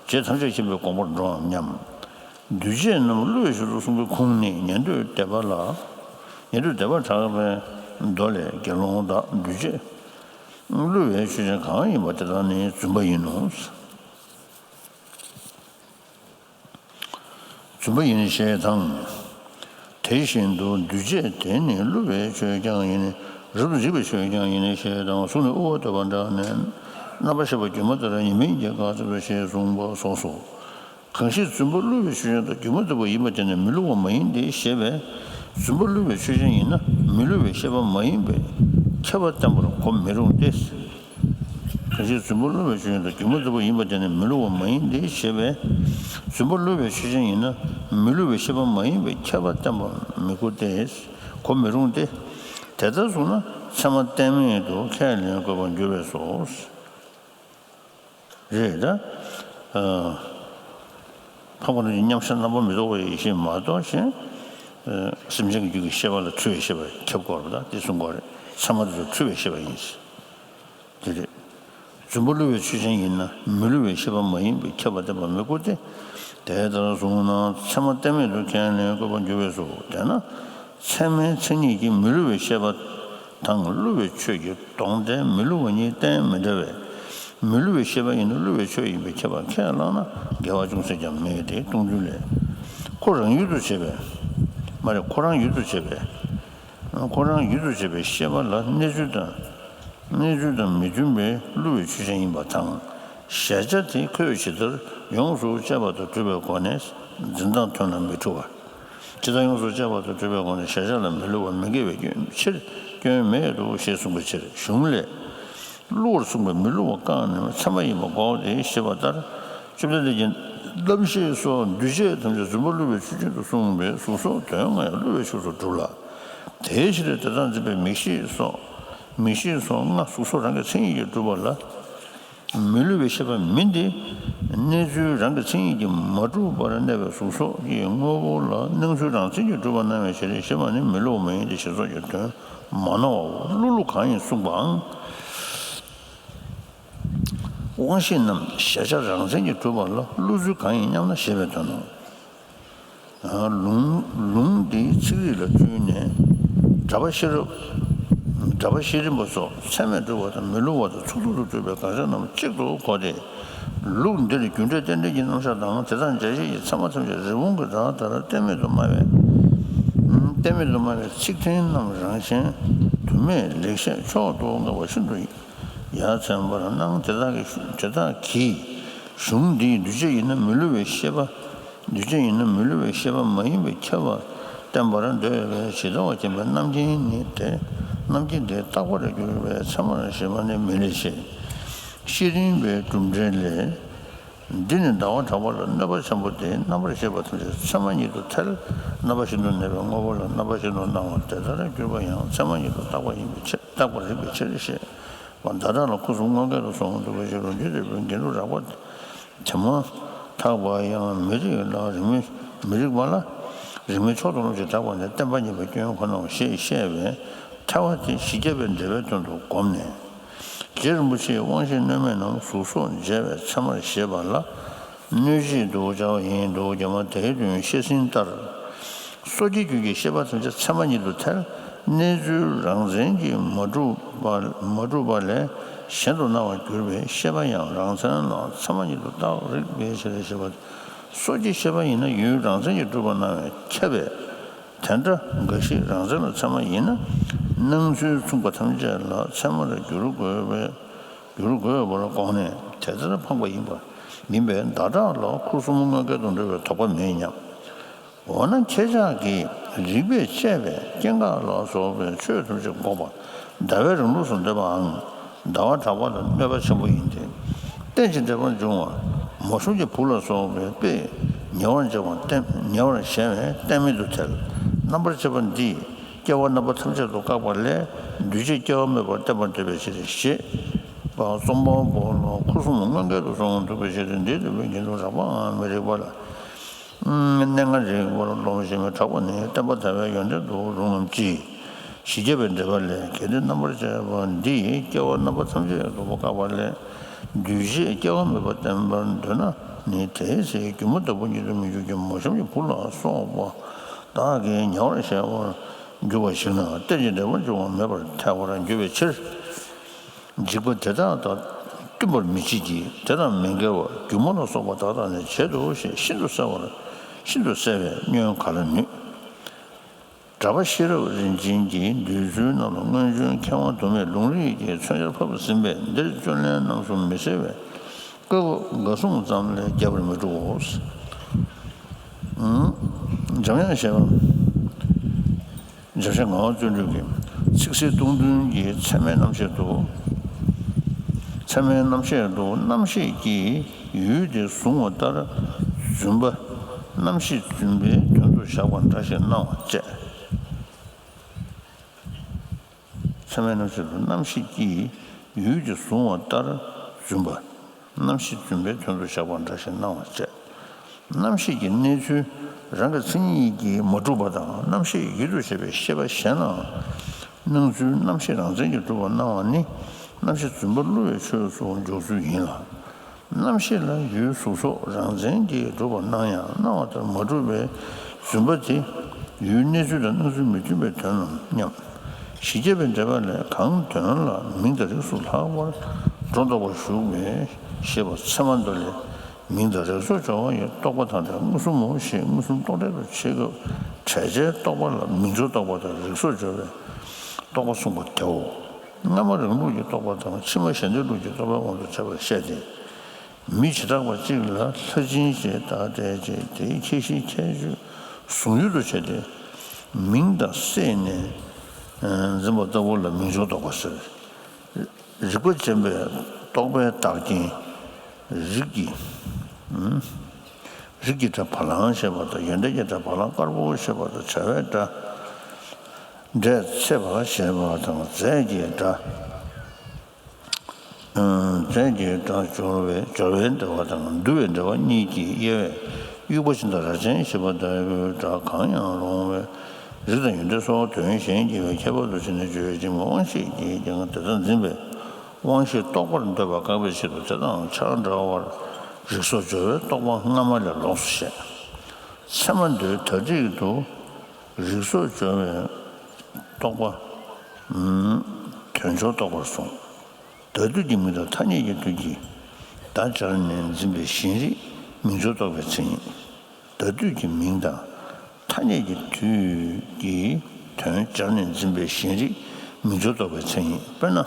རྗེ་ཐམས་ཅད་མཁྱེན་པའི་དགོངས་པར་འགྲོའམ་སྙམ། འདུས་བྱས་རྣམས་བསླུ་བའི་ཕྱིར་དུ་གསུངས་པའི་ཁུངས་ནི་ཉན་ཐོས་སྡེ་པ་ལ། ཉན་ཐོས་སྡེ་པ་གྲགས་པའི་མདོ་ལས་དགེ་སློང་དག་འདུས་བྱས་བསླུ་བའི་ཆོས་ཅན་གང་ཡིན་པ་དེ་དག་ནི་རྫུན་པ་ཡིན་ནོ། རྫུན་པ་ཡིན་ཞེས་དང་། དེ་བཞིན་དུ་འདུས་བྱས་དེ་ནི་བསླུ་བའི་ཆོས་ཀྱང་ཡིན། རབ་ཏུ་འཇིག་པའི་ཆོས་ཀྱང་ཡིན་ཞེས་དང་། གཟུགས་ནི་དབུལ་བ་ལྟ་བུར་འདྲ་ནས། རྣམ་པར་ཤེས་པ་སྒྱུ་མ་ལྟར་ཉིད་མིན་གྱི་དགག་ཚིག་པས་ཞེས་གསུངས་པ་སོགས་སོ། གང་ཞིག་རྫུན་པ་བསླུ་བའི་ཆོས་ཅན་དང་སྒྱུ་མ་ལྟ་བུ་ཡིན་པ་དེ་ནི་མི་བསླུ་བ་མ་ཡིན་ཏེ་ཞེས་པས། རྫུན་པ་བསླུ་བའི་ཆོས་ཅན་ཡིན་ན་མི་བསླུ་བའི་ཤེས་པ་མ་ཡིན་པའི་ཁྱབ་པ་བསྟན་པར་གོ་མི་རུང་སྟེ། གང་ཞིག་རྫུན་པ་བསླུ་བའི་ཆོས་ཅན་དང་སྒྱུ་མ་ལྟ་བུ་ཡིན་པ་དེ་ནི་མི་བསླུ་བ་མ་ཡིན་ཏེ་ཞེས་པས། རྫུན་པ་བསླུ་བའི་ཆོས་ཅན་ཡིན་ན་མི་བསླུ་བའི་ཤེས་པ་མ་ཡིན་པའི་ཁྱབ་པ་བསྟན་པར་མི་གོ་སྟེ། གོ་མི་རུང་སྟེ། དེ་ལྟར་གསུངས་ན་ཚད་མ་གཏན་མེད་དུ་ཁས་ལེན་དགོས་པར་འགྱུར་བས་སོ། རེད་ད། ཨ། འཕགས་པ་རྣམས་ཀྱི་མཉམ་གཞག་རྣམ་པར་མི་རྟོག་པའི་ཡེ་ཤེས་མ་གཏོགས་གཞན། ཨ། སེམས་ཅན་གྱི་རྒྱུད་ཀྱི་ཤེས་པ་ལ་འཁྲུལ་བའི་ཤེས་པ་ཁྱབ་དགོས་པ་དང་དེ་གསུང་དགོས་རེད། ཚད་མ་དེ་ཚོ་འཁྲུལ་བའི་ཤེས་པ་ཡིན། དེ་རེད། རྫུན་པ་བསླུ་བའི་ཆོས་ཅན་ཡིན་ན་མི་བསླུ་བའི་ཤེས་པ་མ་ཡིན་པའི་ཁྱབ་པ་བསྟན་པ་མི་དགོས་ཏེ། དེ་ལྟར་གསུངས་ན་ཚད་མ་གཏན་མེད་དུ་ཁས་ལེན་དགོས་པར་འགྱུར་བས་སོ། དེས་ན། ཚད་མའི་མཚན་ཉིད་ཀྱིས་མི་བསླུ་བའི་ཤེས་པ་དང་བསླུ་བའི་ཆོས་ཀྱི་ལྡོག་ཟླའི་མི་བསླུ་བ་གཉིས་གཏན་མི་འདྲ་བས། མི་བསླུ་བའི་ཤེས་པ་ཡིན་ན་བསླུ་བའི་ཆོས་ཡིན་པས་ཁྱབ་པ་ཁས་བླངས་ན་འགལ་བ་ཅུང་ཟད་ཀྱང་མེད་དེ། སྟོང་ཐུན་ལས། ཁོ་རང་ཡུལ་དུ་བྱེད་པས། མ་རེད། ཁོ་རང་ཡུལ་དུ་བྱེད་པས། ཁོ་རང་ཡུལ་དུ་བྱེད་པའི་ཤེས་པ་ལ་གནས་ཚུལ་དང་། གནས་ཚུལ་དང་མི་མཐུན་པའི་བསླུ་བའི་ཆོས་ཅན་ཡིན་པ་དང་། གཞལ་བྱ་དེ་ཁོས་ཇི་ལྟར་ཡོངས་སུ་དཔྱད་པ་དང་གྲུབ་པའི་སྒོ་ནས་འཛིན་སྟངས་ཐོན་ལ་མི་འཁྲུལ་བ། ཇི་ལྟར་ཡོངས་སུ་དཔྱད་པ་དང་གྲུབ་པའི་སྒོ་ནས་གཞལ་བྱ་ལ་མི་བསླུ་བ་མི་འགལ་བའི་སྐྱོན་ཕྱིར་སྐྱོན་མེད་དོ་ཞེས་གསུངས་པའི་ཕྱིར། གཞུང་ལས། བསླུ་བར་གསུངས་པའི་མི་བསླུ་བ་བཀག་ནས་ཚད་མ་ཡིན་པ་འགོག་སྟེ་ཞེས་པ་ལྟར། བཅོམ་ལྡན་འདས་ཀྱིས་རྣམ་ཤེས་སོགས་འདུས་བྱས་ཐམས་ཅད་རྫུན་པ་བསླུ་བའི་ཆོས་ཅན་དུ་གསུངས་པས་གཟུགས་སོགས་དོན་ལྔ་ཡང་བསླུ་བའི་ཕྱོགས་སུ་གྲུབ་ལ། དེའི་ཕྱིར་དེ་དག་འཛིན་པའི་མིག་ཤེས་སོགས། མིག་ཤེས་སོགས་ལྔ་གཟུགས་སོགས་རང་གི་མཚན་ཉིད་ཀྱིས་གྲུབ་པ་ལ། མི་བསླུ་བའི་ཤེས་པ་མིན་ཏེ། གནས་ཚུལ་རང་གི་མཚན་ཉིད་ཀྱིས་མ་གྲུབ་པར་གནས་པའི་གཟུགས་སོགས་ཀྱི་དངོས་པོ་ལ་སྣང་ཚུལ་རང་མཚན་གྱིས་གྲུབ་པར་སྣང་བའི་ཕྱིར་ཞེས་པ་ནི་མི་བསླུ་བ་མ་ཡིན་ཏེ་ཞེས་སོགས་ཀྱི་དོན་མ་ནོར་བའོ། བསླུ་བསླུ་གང་ཡིན་གསུངས་པའང་། དབང་ཤེས་རྣམས་གཞལ་བྱ་རང་མཚན་གྱིས་གྲུབ་པ་ལ་བསླུ་ཚུལ་གང་ཡིན་སྙམ་ན་ཞེས་པའི་དོན་ནོ། ལུང་ལུང་འདིའི་ཚིག་རིས་ལ་བསྟུན་ནས། གྲྭ་པ་ཤེས་རབ། གྲྭ་པ་ཤེས་རིག་པ་སོགས་ཚད་མས་གྲུབ་པ་དང་མི་བསླུ་བ་དང་ཚོགས་དྲུག་ཏུ་གྲུབ་པའི་དགག་བྱ་རྣམས་གཅིག་ཏུ་གོ་སྟེ། ལུགས་འདིར་རྒྱུ་འབྲས་རྟེན་འབྲེལ་གྱི་རྣམ་གཞག་དང་དེ་དག་འཇལ་བྱེད་ཀྱི་ཚད་མ་ཐམས་ཅད་རི་བོང་གི་བྲག་ལྟར་གཏན་མེད་དུ་སྨྲ་བས། གཏན་མེད་དུ་སྨྲ་བའི་ཚིག་ཕྲེང་རྣམས་རང་གཞན་དུ་མས་ལེགས་བཤད་མཆོག་ཏུ་མངའ་བ་ཤིན་ཏུ་ཡ་མཚན་པར་སྣང་། དེ་དག་གི་དེ་དག་གིས་གཞུང་འདིའི་འདུས་བྱས་ཡིན་ན་མི་བསླུ་བའི་ཤེས་པ། འདུས་བྱས་ཡིན་ན་མི་བསླུ་བའི་ཤེས་པ་མ་ཡིན་པའི་ཁྱབ་པ་བསྟན་པར་འདོད་པས་ཇི་ལྟ་བ་མཁྱེན་པའི་རྣམ་མཁྱེན་ནི་དེ། རྣམ་མཁྱེན་དེ་རྟག་པར་གྱུར་པའི་ཚད་མར་བཞེད་པ་ནི་མི་ལེགས་ཞེས། ཤེས་རིག་པའི་གྲུབ་འབྲས་ལས། འདི་ནི་ཟླ་བ་གྲགས་པ་ལ་གནོད་པ་ཆེན་པོ་སྟེ། རྣམ་པར་ཤེས་པ་ཐམས་ཅད་ཚད་མ་ཉིད་དུ་ཐལ། རྣམ་པ་བཞིན་དུ་གནས་པའི་དངོས་པོ་ལ་རྣམ་པ་བཞིན་དུ་སྣང་བ་དེ་ལྟར་གྱུར་པ་ཡང་ཚད་མ་ཉིད་དུ་རྟག་པ་ཡིན་པའི་ཕྱིར། རྟག་པར་རིགས་པའི་ཕྱིར་ཞེས་པ་ཟླ་གྲགས་ལ་སྐུ་གསུམ་དངོས་འགལ་དུ་སོང་འདུག་པའི་ཕྱིར་རོ། རྒྱུད་སྡེ་པའི་དགེ་ལུགས་རགས་པ། དེ་མ་ཐག་པ་ཡང་མི་རིགས་ལ་རིགས་མི་མི་རིགས་པ་ལ་རིགས་མིན་མཆོག་ཏུ་རློམ་ཞེས་གྲགས་པ་ནི་བསྟན་པ་ཉིད་པའི་སྐྱོན་ཁོ་ནའོ་ཞེས་བཤད་པས་ཐལ་བ་དེ་བཞི་བརྒྱ་པའི་འགྲེལ་པའི་དོན་དུ་བསྒོམས་ནས། རྗེ་རིན་པོ་ཆེའི་དབང་ཤེས་གནོད་མེད་རྣམས་གཟུགས་སོགས་འཇལ་བའི་ཚད་མར་བཞེད་པ་ལ་གནོད་བྱེད་དུ་བྱ་བ་ཡིན་འདུག་ཀྱང་མ་དེའི་དོན་བཤད་ཟིན་ལྟར། སོ་སྐྱེ་རྒྱུད་ཀྱི་ཤེས་པ་ཐམས་ཅད་ཚད་མ་ཉིད་དུ་ཐལ། གནས་ཚུལ་རང་མཚན་གྱིས་མ་གྲུབ་པ་མ་གྲུབ་པ་ལས་གཞན་དུ་སྣང་བར་གྱུར་པའི་ཤེས་པ་ཡང་རང་མཚན་ལ་ཚད་མ་ཉིད་དུ་རྟག་རིགས་པའི་ཕྱིར་ཞེས་པ། སོ་སྐྱེ་ཤེས་པ་ཡིན་ན་ཡུལ་རང་མཚན་གྱིས་གྲུབ་པར་སྣང་བས་ཁྱབ་པས། དེ་འདྲ་འགའ་ཞིག་རང་མཚན་ལ་ཚད་མ་ཡིན་ན། སྣང་ཚུལ་མཚུངས་པ་ཐམས་ཅད་ལ་ཚད་མར་འགྱུར་དགོས་པས། འགྱུར་དགོས་པར་དགོངས་ནས་དེ་ལྟར་འཕངས་པ་ཡིན་པ། ཡིན་པས་ཟླ་གྲགས་ལ་སྐུ་གསུམ་དངོས་འགལ་དུ་འགྲོ་བའི་དོགས་པ་མེད་སྙམ། འོ་ན་ཁྱེད་ཅག་གིས་རིགས་པས་དཔྱད་པས་སྐྱེ་འགག་ལ་སོགས་པའི་ཆོས་ཐམས་ཅད་འགོག་པ་ཟླ་བའི་རང་ལུགས་སུ་འདོད་པའང་ཟླ་བ་གྲགས་པ་ལ་གནོད་པ་ཆེན་པོ་ཡིན་ཏེ། རྟེན་ཅིང་འབྲེལ་པར་འབྱུང་བ་མོ་གཤོམ་གྱི་བུ་ལ་སོགས་པའི་དཔེས་ཉེ་བར་འཇོག་པ་གཏན་ཉེ་བར་གཞལ་བས་གཏན་མེད་དུ་ཐལ། རྣམ་པར་ཕྱེ་བ་འདིས་སྐྱེ་བ་རྣམ་པ་ཐམས་ཅད་དུ་བཀག་པ་ལས་འདུས་བྱས་སྐྱེ་བ་མེད་པར་བསྟན་པར་འདོད་པའི་ཕྱིར་ཞེས་པ་རྩོམ་པ་པོ་ལ་སྐུ་གསུམ་དངོས་འགལ་དུ་སོང་འདུག་པའི་ཕྱིར། འདིའི་འདོད་པའི་འགལ་འདུ་རགས་པའང་མི་རིགས་པ་ལ། གནས་ལྔ་རིག་པར་རློམ་ཞེས་མི་གྲགས་པ་ནི་བསྟན་པ་དར་བའི་ཡོན་ཏན་དུ་རུང་ངམ་ཅི། བཞི་བརྒྱ་པའི་འགྲེལ་པ་ལས། གལ་ཏེ་རྣམ་པར་དཔྱད་པ་འདིས་སྐྱེ་བ་རྣམ་པ་ཐམས་ཅད་དུ་བཀག་པ་ལས་འདུས་བྱས་སྐྱེ་བ་མེད་པར་བསྟན་པར་འདོད་ན་ནི་དེའི་ཚེ་སྒྱུ་མ་ལྟ་བུ་ཉིད་དུ་མི་འགྱུར་གྱི་མོ་གཤམ་གྱི་བུ་ལ་སོགས་པ་དག་གིས་ཉེ་བར་གཞལ་བར་འགྱུར་བ་ཞིག་ན་རྟེན་ཅིང་འབྲེལ་པར་འབྱུང་བ་མེད་པར་ཐལ་བར་འགྱུར་བའི་ཕྱིར། འཇིགས་པ་དེ་དག་དང་བསྟུན་པར་མི་བྱེད་ཀྱི་དེ་དང་མི་འགལ་བ་སྒྱུ་མ་ལ་སོགས་པ་དག་དང་ནི་བྱེད་དོ་ཞེས་ཤིན་ཏུ་གསལ་བར་ཤིན་ཏུ་གསལ་བས་བསྙོན་ག་ལ་ནུས། གྲྭ་པ་ཤེས་རབ་རིན་ཆེན་གྱིས་འདོད་ཚུལ་རྣམས་ལ་སྔོན་བྱོན་མཁས་དབང་དུ་མས་ལུང་རིགས་ཀྱི་མཚོན་ཆ་ཕབ་ཟིན་པས། འདིར་སྐྱོན་ལན་རྣམ་གསུམ་མི་གསལ་བས། བཀའ་བསྒོ་བཀའ་སྲུང་ཙམ་ལས་རྒྱབ་པར་མི་འགྲོའོ། འཇམ་དབྱངས་བཞད་པ། འཇམ་དབྱངས་ངག་དབང་བརྩོན་འགྲུས་ཀྱིས་ཚིག་གསལ་སྟོང་ཐུན་གྱི་ཚད་མའི་རྣམ་བཤད་དུ། ཚད་མའི་རྣམ་བཤད་དུ་རྣམ་ཤེས་ཀྱིས་ཡུལ་དེ་བཟུང་བ་ལྟར་རྫུན་པ་རྣམ་ཤེས་རྫུན་པའི་དོན་དུ་བཞག་པ་འདྲ་ཞིག་སྣང་བ་བཅས། ཚད་མའི་རྣམ་བཤད་དུ་རྣམ་ཤེས་ཀྱིས་ཡུལ་དེ་བཟུང་བ་ལྟར་རྫུན་པ་རྣམ་ཤེས་རྫུན་པའི་དོན་དུ་བཞག་པ་འདྲ་ཞིག་སྣང་བ་བཅས། རྣམ་ཤེས་ཀྱི་གནས་ཚུལ་རང་གི་མཚན་ཉིད་ཀྱིས་མ་གྲུབ་པ་དང་། རྣམ་ཤེས་ཡུལ་དུ་བྱེད་པའི་ཤེས་པ་གཞན་ལའང་སྣང་ཚུལ་རྣམ་ཤེས་རང་མཚན་གྱིས་གྲུབ་པར་སྣང་བ་ནི། རྣམ་ཤེས་རྫུན་པ་བསླུ་བའི་ཆོས་སུ་འཇོག་ཚུལ་ཡིན་ལ། རྣམ་ཤེས་ལ་ཡུལ་གཟུགས་སོགས་རང་མཚན་གྱིས་གྲུབ་པར་སྣང་ཡང་སྣང་བ་ལྟར་མ་གྲུབ་པའི་རྫུན་པ་དེ་ཡུལ་གནས་ཚུལ་དང་སྣང་ཚུལ་མི་མཐུན་པའི་དོན་ནམ་སྙམ། གཞི་རྒྱས་པའི་འགྲེལ་པ་ལས། གང་དོན་ལ་མིང་དང་རིགས་སུ་ལྷག་པར་སྒྲོ་འདོགས་པར་ཞུགས་པའི་ཞེས་པ་ཚད་མ་མདོ་ལས། མིང་དང་རིགས་སོགས་སྦྱོར་བ་ཡི་རྟོག་པ་དང་བྲལ། མངོན་སུམ་མོ་ཞེས་མངོན་སུམ་རྟོག་བྲལ་དུ་བྱེད་སྐབས་བྲལ་བྱའི་རྟོག་པ་ལ་མིང་སྦྱོར་རྟོག་པ་དང་རིགས་སོགས་སྦྱོར་བའི་རྟོག་པ་གསུངས་པ་དེའོ། སྔ་མ་རང་ལུགས་ཀྱི་རྟོག་པ་དང་ཕྱི་མ་གཞན་དོན་ལུགས་ཀྱི་རྟོག་པའི་དབང་དུ་བྱས་པར་བཤད་དེ། མི་བྱེ་བྲག་པ་གཅིག་ལ་ལྷ་སྦྱིན་ཞེས་བཏགས་ཏེ་བྱས་ཏེ། ཁྱད་གཞི་ཁྱད་ཆོས་གཟུང་ཡུལ་དུ་བྱས་ཏེ། མིང་དང་བསྲེས་ནས་འཛིན་པ་ལྟ་བུ་ལ་མིང་སྦྱོར་རྟོག་པ་ཟེར། རིགས་པ་ཅན་པའི་རྟོག་པའི་བདག་རྐྱེན། རིགས་ཀྱི། རིགས་ཀྱི་སྒྲ་བ་ལང་ཞེས་པ་དང་། ཡོན་ཏན་གྱི་སྒྲ་བ་ལང་དཀར་པོ་ཞེས་པ་དང་། བྱ་བའི་སྒྲ་འབྲས་ཚེས་པ་ཞེས་པ་དང་། རྫས་ཀྱི་སྒྲ། རྫས་ཀྱི་སྒྲ་སྦྱོར་བའི་སྦྱོར་བའི་འབྲེལ་བ་དང་། བསྡུ་བའི་འབྲེལ་བ་གཉིས་ཀྱི་དབྱེ་བས། དབྱུག་པ་ཅན་དང་རྭ་ཅན་ཞེས་པ་ལྟ་བུའི་སྒྲ་གང་ཡང་རུང་བའི་རིགས་དང་ཡོན་ཏན་སོགས་དོན་གཞན་གྱི་ཁྱད་པར་དུ་བྱས་ནས་བརྗོད་པའི་སྦྱིན་པ་དབང་ཤེས་ཀྱིས་ཀྱང་དེ་ལྟར་འཛིན་པས། དབང་ཤེས་རྟོགས་པར་འདོད་པ་བསྐང་བའི་ཆེད་དུ་དེ་དང་ཆ་འདྲ་བར་རིགས་སོགས་སྦྱོར་བའི་རྟོག་པ་སྔ་མ་ལས་ལོགས་སུ་བཤད། ཚད་མ་མདོའི་དར་ཊིཀ་ཏུ་རིགས་སོགས་སྦྱོར་བའི་རྟོག་པ་དོན་སྦྱོར་རྟོག་པར་གསུངས། བརྡ་དུས་ཀྱི་མིང་དང་ཐ་སྙད་ཀྱི་དུས་ཀྱི་བརྡ་སྦྱར་ནས་འཛིན་པའི་གཞན་རིག་མིང་སྦྱོར་རྟོག་པའི་མཚན་ཉིད། བརྡ་དུས་ཀྱི་མིང་དང་ཐ་སྙད་ཀྱི་དུས་ཀྱི་དོན་སྦྱར་ནས་འཛིན་པའི་གཞན་རིག་མིང་སྦྱོར་རྟོག་པའི་མཚན་ཉིད། དཔེར་ན།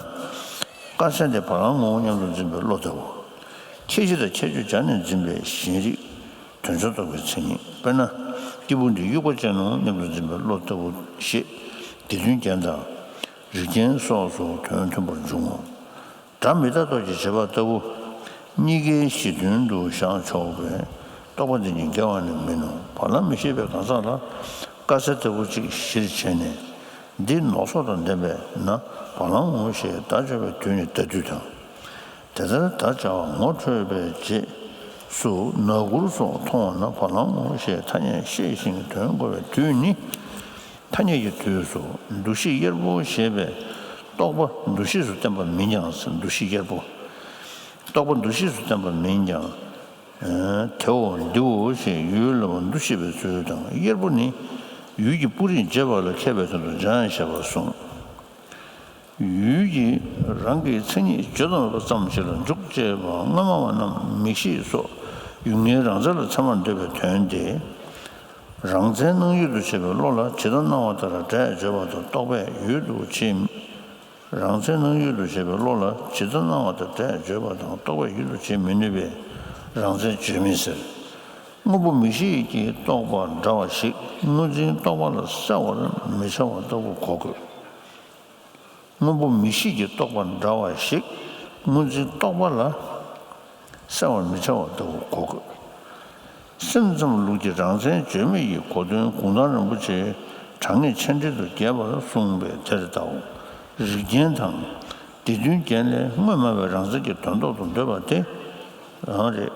དཀར་ཟས་དེ་བ་ལང་ངོ་སྙམ་དུ་འཛིན་པའི་བློ་ལྟ་བུ། ཁྱད་གཞི་དང་ཁྱད་ཆོས་སྦྱར་ནས་འཛིན་པའི་གཞན་རིག་དོན་སྦྱོར་རྟོག་པའི་མཚན་ཉིད། དཔེར་ན། སྐྱེས་བུ་འདི་དབྱུག་པ་ཅན་ནོ་སྙམ་དུ་འཛིན་པའི་བློ་ལྟ་བུ་ཞེས་སྡེ་བདུན་རྒྱན་དང་། རིགས་རྒྱན་སོགས་སུ་དོན་མཐུན་པར་འབྱུང་ངོ་། སྒྲ་མི་རྟག་རྟོགས་ཀྱི་བྱེད་པ་ལྟ་བུ། གཉིས་ཀའི་གཞི་མཐུན་དུ་བཞག་ཆོག་པའི་རྟོག་པ་འདི་ཉིད་འགལ་བ་ནི་མིན་ནོ། བ་ལང་མི་ཤེས་པའི་གང་ཟག་ལ་དཀར་ཟས་ལྟ་བུ་གཅིག་གཞིར་བྱས་ནས། འདི་ནོག་སོགས་དང་ལྡན་པས་ན་བ་ལང་ངོ་ཞེས་བརྡ་སྦྱར་བའི་དུས་ནི་བརྡ་དུས་དང་། དེ་ལྟར་བརྡ་སྦྱར་བ་ངོ་འཕྲོད་པའི་རྗེས་སུ་ནག་གུར་སོགས་མཐོང་བ་ན་བ་ལང་ངོ་ཞེས་ཐ་སྙད་ཤེས་ཤིང་དོན་གོ་བའི་དུས་ནི། ཐ་སྙད་ཀྱི་དུས་སུ་འདུ་ཤེས་གཡེར་པོ་ཞེས་པའི་རྟོག་པ་འདུ་ཤེས་སུ་བསྟན་པ་མིན་ཀྱང་། འདུ་ཤེས་གཡེར་པོ། རྟོག་པ་འདུ་ཤེས་སུ་བསྟན་པ་མིན་ཀྱང་། དེའོ་འདིའོ་ཞེས་ཡུལ་ལ་འདུ་ཤེས་པའི་ཚུལ་དང་། གཡེར་པོ་ནི་ཡུལ་གྱི་སྤུ་རིས་འབྱེད་པ་ལ་མཁས་པའི་དོན་དུ་སྦྱར་ཞེས་པ་གསུངས། ཡུལ་གྱི་རང་གི་མཚན་ཉིད་བརྗོད་དུ་མེད་པ་ཙམ་ཞིག་ལ་འཇུག་ཅེས་པ་སྔ་མ་བ་རྣམས་མིག་ཤེས་སོགས་ཡུལ་ངེས་རང་མཚན་ལ་ཚད་མར་འདོད་པའི་དོན་ཏེ། རང་མཚན་སྣང་ཡུལ་དུ་བྱེད་པའི་བློ་ལ་ཇི་ལྟར་སྣང་བ་ལྟར་སྒྲས་བརྗོད་པ་དང་རྟོག་པས་ཡུལ་དུ་བྱེད། རང་མཚན་སྣང་ཡུལ་དུ་བྱེད་པའི་བློ་ལ་ཇི་ལྟར་སྣང་བ་ལྟར་སྒྲས་བརྗོད་པ་དང་རྟོག་པས་ཡུལ་དུ་བྱེད་མི་ནུས་པས་རང་མཚན་བརྗོད་མིན་ཟེར། དངོས་པོ་མིག་ཤེས་ཀྱིས་རྟོགས་པ་འདྲ་བ་ཞིག་དངོས་འཛིན་རྟོག་པ་ལ་གསལ་བར་མི་བྱ་བ་ལྟ་བུ་གོ་དགོས། དངོས་པོ་མིག་ཤེས་ཀྱིས་རྟོགས་པ་འདྲ་བ་ཞིག་དངོས་འཛིན་རྟོག་པ་ལ་གསལ་བར་མི་བྱ་བ་ལྟ་བུ་གོ་དགོས། སེམས་ཙམ་ལུགས་ཀྱི་རང་མཚན་བརྗོད་མེད་ཀྱི་གོ་དོན་གུང་ཐང་རིན་པོ་ཆེའི་དྲང་ངེས་མཆན་འགྲེལ་དུ་རྒྱས་པར་གསུངས་པས་དེར་བལྟའོ། རིགས་རྒྱན་དང་། སྡེ་བདུན་རྒྱན་ལས་དངོས་སྨྲ་བའི་རང་མཚན་གྱི་དོན་རྟོགས་སུ་འདོད་པ་དེ་རང་རེད།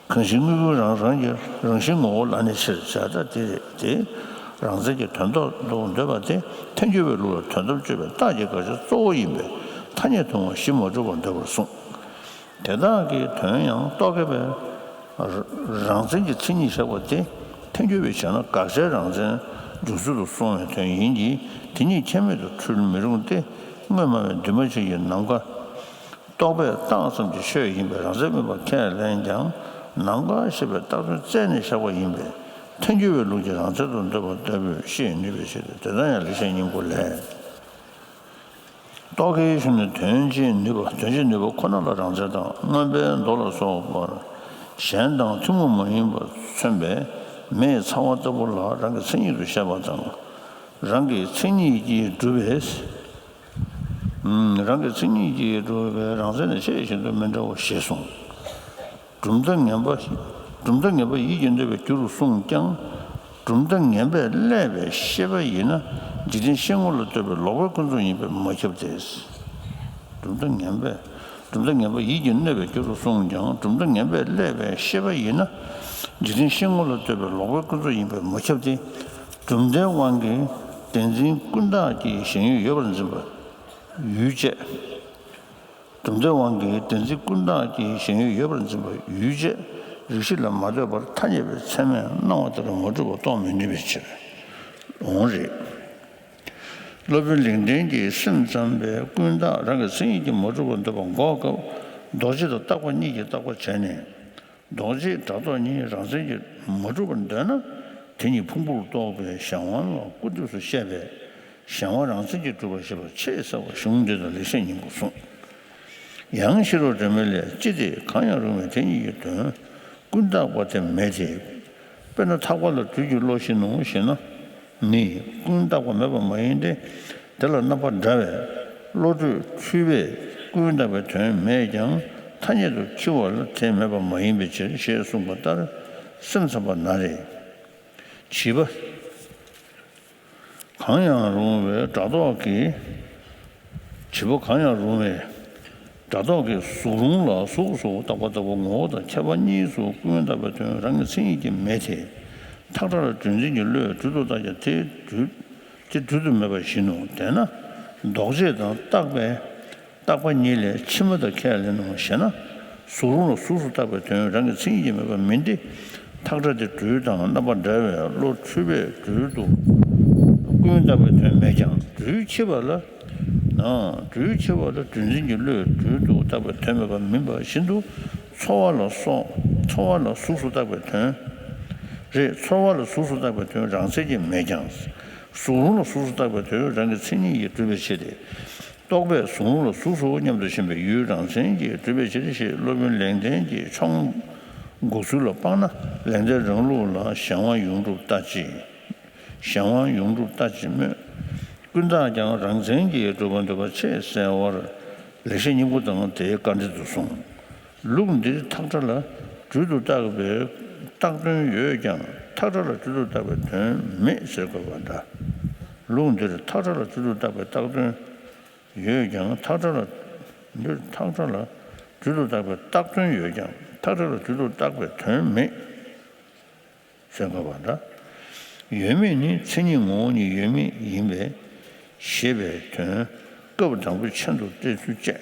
གང་ཞིག་དངོས་པོའི་རང་རང་གི་རང་བཞིན་ངོ་བོ་ལ་ནི་ཕྱིར་བྱ་ལྟ་དེ་རེད་དེ། རང་མཚན་གྱི་དོན་རྟོགས་སུ་འདོད་པ་དེ་ཐལ་འགྱུར་བའི་ལུགས་ལ་དོན་དམ་དཔྱོད་པའི་རྟགས་ཀྱི་དགག་བྱ་གཙོ་བོ་ཡིན་པས་ཐ་སྙད་དུ་ངོ་གཞི་མ་གྲུབ་པར་འདོད་པར་གསུངས། དེ་དག་གི་དོན་ཡང་རྟོག་གེ་བས། རང་མཚན་གྱི་མཚན་ཉིད་བཞག་པ་སྟེ། ཐལ་འགྱུར་བས་བྱས་ན་དགག་བྱའི་རང་མཚན་འཇོག་ཚུལ་དུ་སོང་བའི་དོན་ཡིན་གྱི། དེ་གཉིས་ཁྱད་མེད་དུ་འཁྲུལ་མི་རུང་སྟེ། དངོས་སྨྲ་བས་འདུས་མ་བྱས་ཀྱི་ནམ་མཁའ། རྟོག་པས་རྟགས་ཙམ་གྱི་ཆོས་ཡིན་པས་རང་མཚན་མིན་པར་ཁས་ལེན་ཀྱང་། ནམ་མཁའ་ཞེས་པའི་བཏགས་དོན་བཙལ་ནས་བཞག་པ་ཡིན་པས། ཐལ་འགྱུར་བའི་ལུགས་ཀྱི་རང་མཚན་དུ་འདོད་པ་ལྟ་བུས་ཤེས་ནུས་པའི་ཕྱིར་ཏེ། དེ་ལྟར་ཡང་ལེགས་བཤད་སྙིང་པོ་ལས། རྟོག་གེའི་གཞི་ནི་དོན་བྱེད་ནུས་པ། དོན་བྱེད་ནུས་པ་ཁོ་ན་ལ་རང་མཚན་དང་། མངོན་པའི་མདོ་ལ་སོགས་པར་གཞན་དང་ཐུན་མོང་མ་ཡིན་པར་མཚོན་པའི་མེའི་ཚ་བ་ལྟ་བུ་ལ་རང་གི་མཚན་ཉིད་དུ་བཤད་པ་དང་། རང་གི་མཚན་ཉིད་ཀྱིས་གྲུབ་པས། རང་གི་མཚན་ཉིད་ཀྱིས་གྲུབ་པའི་རང་མཚན་ནི་ཆེས་ཤིན་ཏུ་མི་འདྲ་བ་ཞེས་གསུངས། གྲུབ་མཐའ་ངན་པ། གྲུབ་མཐའ་ངན་པ་ཡིད་ཀྱིས་གནོད་པའི་རྒྱུ་རུ་གསུངས་ཀྱང་། གྲུབ་མཐའ་ངན་པས་བསླད་པའི་ཤེས་པ་ཡིན་ན། འཇིག་རྟེན་ཤེས་ངོ་ལ་ལྟོས་པའི་ལོག་པའི་ཀུན་རྫོབ་ཡིན་པས་མ་ཁྱབ་སྟེ། གྲུབ་མཐའ་ངན་པས། གྲུབ་མཐའ་ངན་པ་ཡིད་ཀྱིས་གནོད་པའི་རྒྱུ་རུ་གསུངས་ཀྱང་། གྲུབ་མཐའ་ངན་པས་བསླད་པའི་ཤེས་པ་ཡིན་ན། འཇིག་རྟེན་ཤེས་ངོ་ལ་ལྟོས་པའི་ལོག་པའི་ཀུན་རྫོབ་ཡིན་པས་མ་ཁྱབ་སྟེ། གྲུབ་མཐའི་དབང་གིས་བདེན་འཛིན་ཀུན་བརྟགས་ཀྱི་ཞེན་ཡུལ་ཡོད་པར་འཛིན་པ་ཡུལ་བཅས། གྲུབ་མཐའི་དབང་གིས་བདེན་འཛིན་ཀུན་བརྟགས་ཀྱི་ཞེན་ཡུལ་ཡོད་པར་འཛིན་པ་ཡུལ་བཅས་རིགས་ཤེས་ལ་མ་ལྟོས་པར་ཐ་སྙད་པའི་ཚད་མས་སྣང་བ་ལྟར་མ་གྲུབ་པ་རྟོགས་མི་ནུས་པའི་ཕྱིར། འོང་རེད། སློབ་དཔོན་ལེགས་ལྡན་གྱིས་སེམས་ཙམ་པས་ཀུན་བརྟགས་རང་གི་མཚན་ཉིད་ཀྱིས་མ་གྲུབ་པར་འདོད་པ་འགོག་སྐབས། ལྡོག་བྱེད་དང་རྟག་པ་གཉིས་ཀྱིས་བརྟག་པ་བྱས་ནས། ལྡོག་བྱེད་སྒྲ་རྟོག་གཉིས་རང་མཚན་གྱིས་མ་གྲུབ་པར་འདོད་ན། དེ་གཉིས་ཕུང་པོར་རྟོགས་པའི་གཞན་དབང་ལ་སྐུར་འདེབས་སུ་བཤད་པས། གཞན་དབང་རང་མཚན་གྱིས་གྲུབ་པར་བཞེད་པ་ཆེས་གསལ་བ་གཞུང་འདི་དང་ལེགས་བཤད་སྙིང་པོར་གསུངས། ཡང་ཤེས་རབ་སྒྲོན་མེ་ལས། ཅི་སྟེ་གང་ཡང་རུང་བའི་དེ་གཉིས་ཀྱི་དོན་ཀུན་བརྟགས་པ་དེ་མེད་དེ། དཔེར་ན་ཐག་པ་ལ་སྦྲུལ་གྱི་བློ་བཞིན་ནོ་ཞེ་ན། ནི་ཀུན་བརྟགས་པ་མེད་པ་མ་ཡིན་ཏེ། དེ་ལ་རྣམ་པ་འདྲ་བའི་བློ་གྲོས་འཁྲུལ་པས་ཀུན་བརྟགས་པའི་དོན་མེད་ཀྱང་། ཐ་སྙད་དུ་འཁྱེར་བ་ལ་དེ་མེད་པ་མ་ཡིན་པའི་ཕྱིར་ཞེས་གསུངས་པ་ལྟར་སེམས་ཙམ་པ་ན་རེ། བྱིས་པ། གང་ཡང་རུང་བའི་སྒྲ་རྟོག་གིས། བྱིས་པ་གང་ཡང་རུང་བའི་སྒྲ་རྟོག་གིས་གཟུགས་རུང་ལ་གཟུགས་སུ་བཏགས་པ་ལྟ་བུ་ངོ་བོ་དང་ཁྱད་པར་གཉིས་སུ་ཀུན་བརྟགས་པའི་དོན་རང་གི་མཚན་ཉིད་ཀྱིས་མེད་དེ། ཐག་ཁྲ་ལ་སྦྲུལ་འཛིན་གྱི་བློས་སྦྲུལ་དུ་བཏགས་ཀྱང་དེ་སྦྲུལ་དེ་སྦྲུལ་དུ་མེད་པ་བཞིན་ནོ། དེས་ན་ལྡོག་བྱེད་དང་རྟག་པའི་རྟག་པ་གཉིས་ལས་ཕྱི་མ་དང་ཁས་ལེན་ནོ་ཞེ་ན། གཟུགས་རུང་ལ་གཟུགས་སུ་བཏགས་པའི་དོན་རང་གི་མཚན་ཉིད་ཀྱིས་མེད་པ་མིན་ཏེ། ཐག་ཁྲ་དེ་སྦྲུལ་དང་རྣམ་པ་འདྲ་བའི་བློ་འཁྲུལ་པས་སྦྲུལ་དུ་ཀུན་བརྟགས་པའི་དོན་མེད་ཀྱང་། སྦྲུལ་འཁྱེར་བ་ལ། ཨ། སྦྲུལ་འཁྱེར་བ་ལ་སྦྲུལ་འཛིན་གྱི་བློས་སྦྲུལ་དུ་བཏགས་པའི་དོན་མེད་པ་མིན་པ་བཞིན་དུ། ཚོར་བ་ལ་སོགས། ཚོར་བ་ལ་གཟུགས་སུ་བཏགས་པའི་དོན་རེད། ཚོར་བ་ལ་གཟུགས་སུ་བཏགས་པའི་དོན་རང་མཚན་གྱིས་མེད་ཀྱང་། གཟུགས་རུང་ལ་གཟུགས་སུ་བཏགས་པའི་དོན་རང་གི་མཚན་ཉིད་ཀྱིས་གྲུབ་པའི་ཕྱིར་ཏེ། རྟོག་པས་གཟུགས་རུང་ལ་གཟུགས་སུ་སྙམ་དུ་ཞེན་པའི་ཡུལ་རང་མཚན་གྱིས་གྲུབ་པའི་ཕྱིར་ཞེས་སློབ་དཔོན་ལེགས་ལྡན་གྱི་ཕྱོགས་འགོག་ཚུལ་ལ་དཔག་ན། ལེགས་ལྡན་རང་ལུགས་ལ་གཞན་དབང་ཡོངས་གྲུབ་ལྟ་ཅི། གཞན་དབང་ཡོངས་གྲུབ་ལྟ་ཅི་སྨོས། ཀུན་བརྟགས་ཀྱང་རང་མཚན་གྱིས་གྲུབ་པར་འདོད་པ་ཆེས་གསལ་བར་ལེགས་བཤད་སྙིང་པོ་དང་དེའི་དཀའ་འགྲེལ་དུ་གསུངས། ལུགས་འདིར་ཐག་ཁྲ་ལ་སྦྲུལ་དུ་བཏགས་པའི་བཏགས་དོན་ཡོད་ཀྱང་། ཐག་ཁྲ་ལ་སྦྲུལ་དུ་བཏགས་པའི་དོན་མེད་ཟེར་དགོས་པ་འདྲ། ལུགས་འདིར་ཐག་ཁྲ་ལ་སྦྲུལ་དུ་བཏགས་པའི་བཏགས་དོན་ཡོད་ཀྱང་། ཐག་ཁྲ་ལ་འདིར་ཐག་ཁྲ་ལ་སྦྲུལ་དུ་བཏགས་པའི་བཏགས་དོན་ཡོད་ཀྱང་། ཐག་ཁྲ་ལ་སྦྲུལ་དུ་བཏགས་པའི་དོན་མེད་ཟེར་དགོས་པ་འདྲ། ཡོད་མེད་ནི་མཚན་ཉིད་ངོ་བོ་ཉིད་ཡོད་མེད་ཡིན་པས་ཞེས་པའི་དོན་སྐབས་དང་པོའི་མཆན་དུ་བཀྲལ་ཚུལ་བཅས།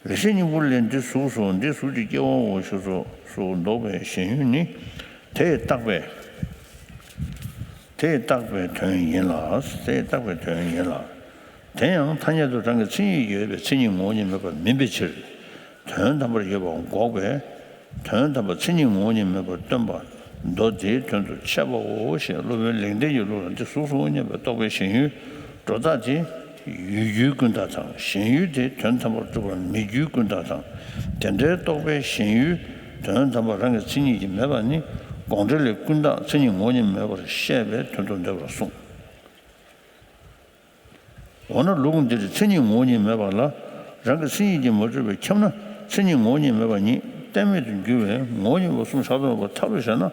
ལེགས་བཤད་སྙིང་པོ་ལས། འདི་གཟུགས་སོ། འདི་གཟུགས་ཀྱི་སྐྱེ་བའོ་ཞེས་སོགས་སུ་འདོགས་པའི་ཞེན་ཡུལ་ནི། དེས་བཏགས་པའི། དེས་བཏགས་པའི་དོན་ཡིན་ལ། དེས་བཏགས་པའི་དོན་ཡིན་ལ། དེ་ཡང་ཐ་སྙད་དུ་རང་གི་མཚན་ཉིད་ཡོད་པའི་མཚན་ཉིད་ངོ་བོ་ཉིད་མེད་པ་མིན་པའི་ཕྱིར། དོན་དམ་པར་ཡོད་པ་འགོག་པས། དོན་དམ་པར་མཚན་ཉིད་ངོ་བོ་ཉིད་མེད་པར་སྟོན་པ་མདོ་དེའི་དོན་དུ་འཆད་པའོ་ཞེས་སློབ་དཔོན་ལེགས་ལྡན་གྱི་ལུགས་ལ། འདི་གཟུགས་སོ་སྙམ་པའི་རྟོག་པའི་ཞེན་ཡུལ་སྒྲོ་བཏགས་དེ་ཡོད་རྒྱུའི་ཀུན་བརྟགས་དང་། ཞེན་ཡུལ་དེ་དོན་དམ་པར་གྲུབ་པ་མེད་རྒྱུའི་ཀུན་བརྟགས་དང་། དེ་འདྲའི་རྟོག་པའི་ཞེན་ཡུལ་དོན་དམ་པར་རང་གི་མཚན་ཉིད་ཀྱིས་མེད་པ་ནི་དགོངས་འགྲེལ་ལས། ཀུན་བརྟགས་མཚན་ཉིད་ངོ་བོ་ཉིད་མེད་པར་བཤད་པའི་དོན་དུ་འདོད་པར་གསུངས། འོ་ན་ལུགས་འདིར་མཚན་ཉིད་ངོ་བོ་ཉིད་མེད་པ་ལ་རང་གི་མཚན་ཉིད་ཀྱིས་མ་གྲུབ་པས་ཁྱབ་ན། མཚན་ཉིད་ངོ་བོ་ཉིད་མེད་པ་ཉིད་གཏན་མེད་དུ་འགྱུར་བས། ངོ་བོ་ཉིད་པ་གསུམ་བཞག་ཏུ་མེད་པར་ཐལ་ལོ་ཞེ་ན།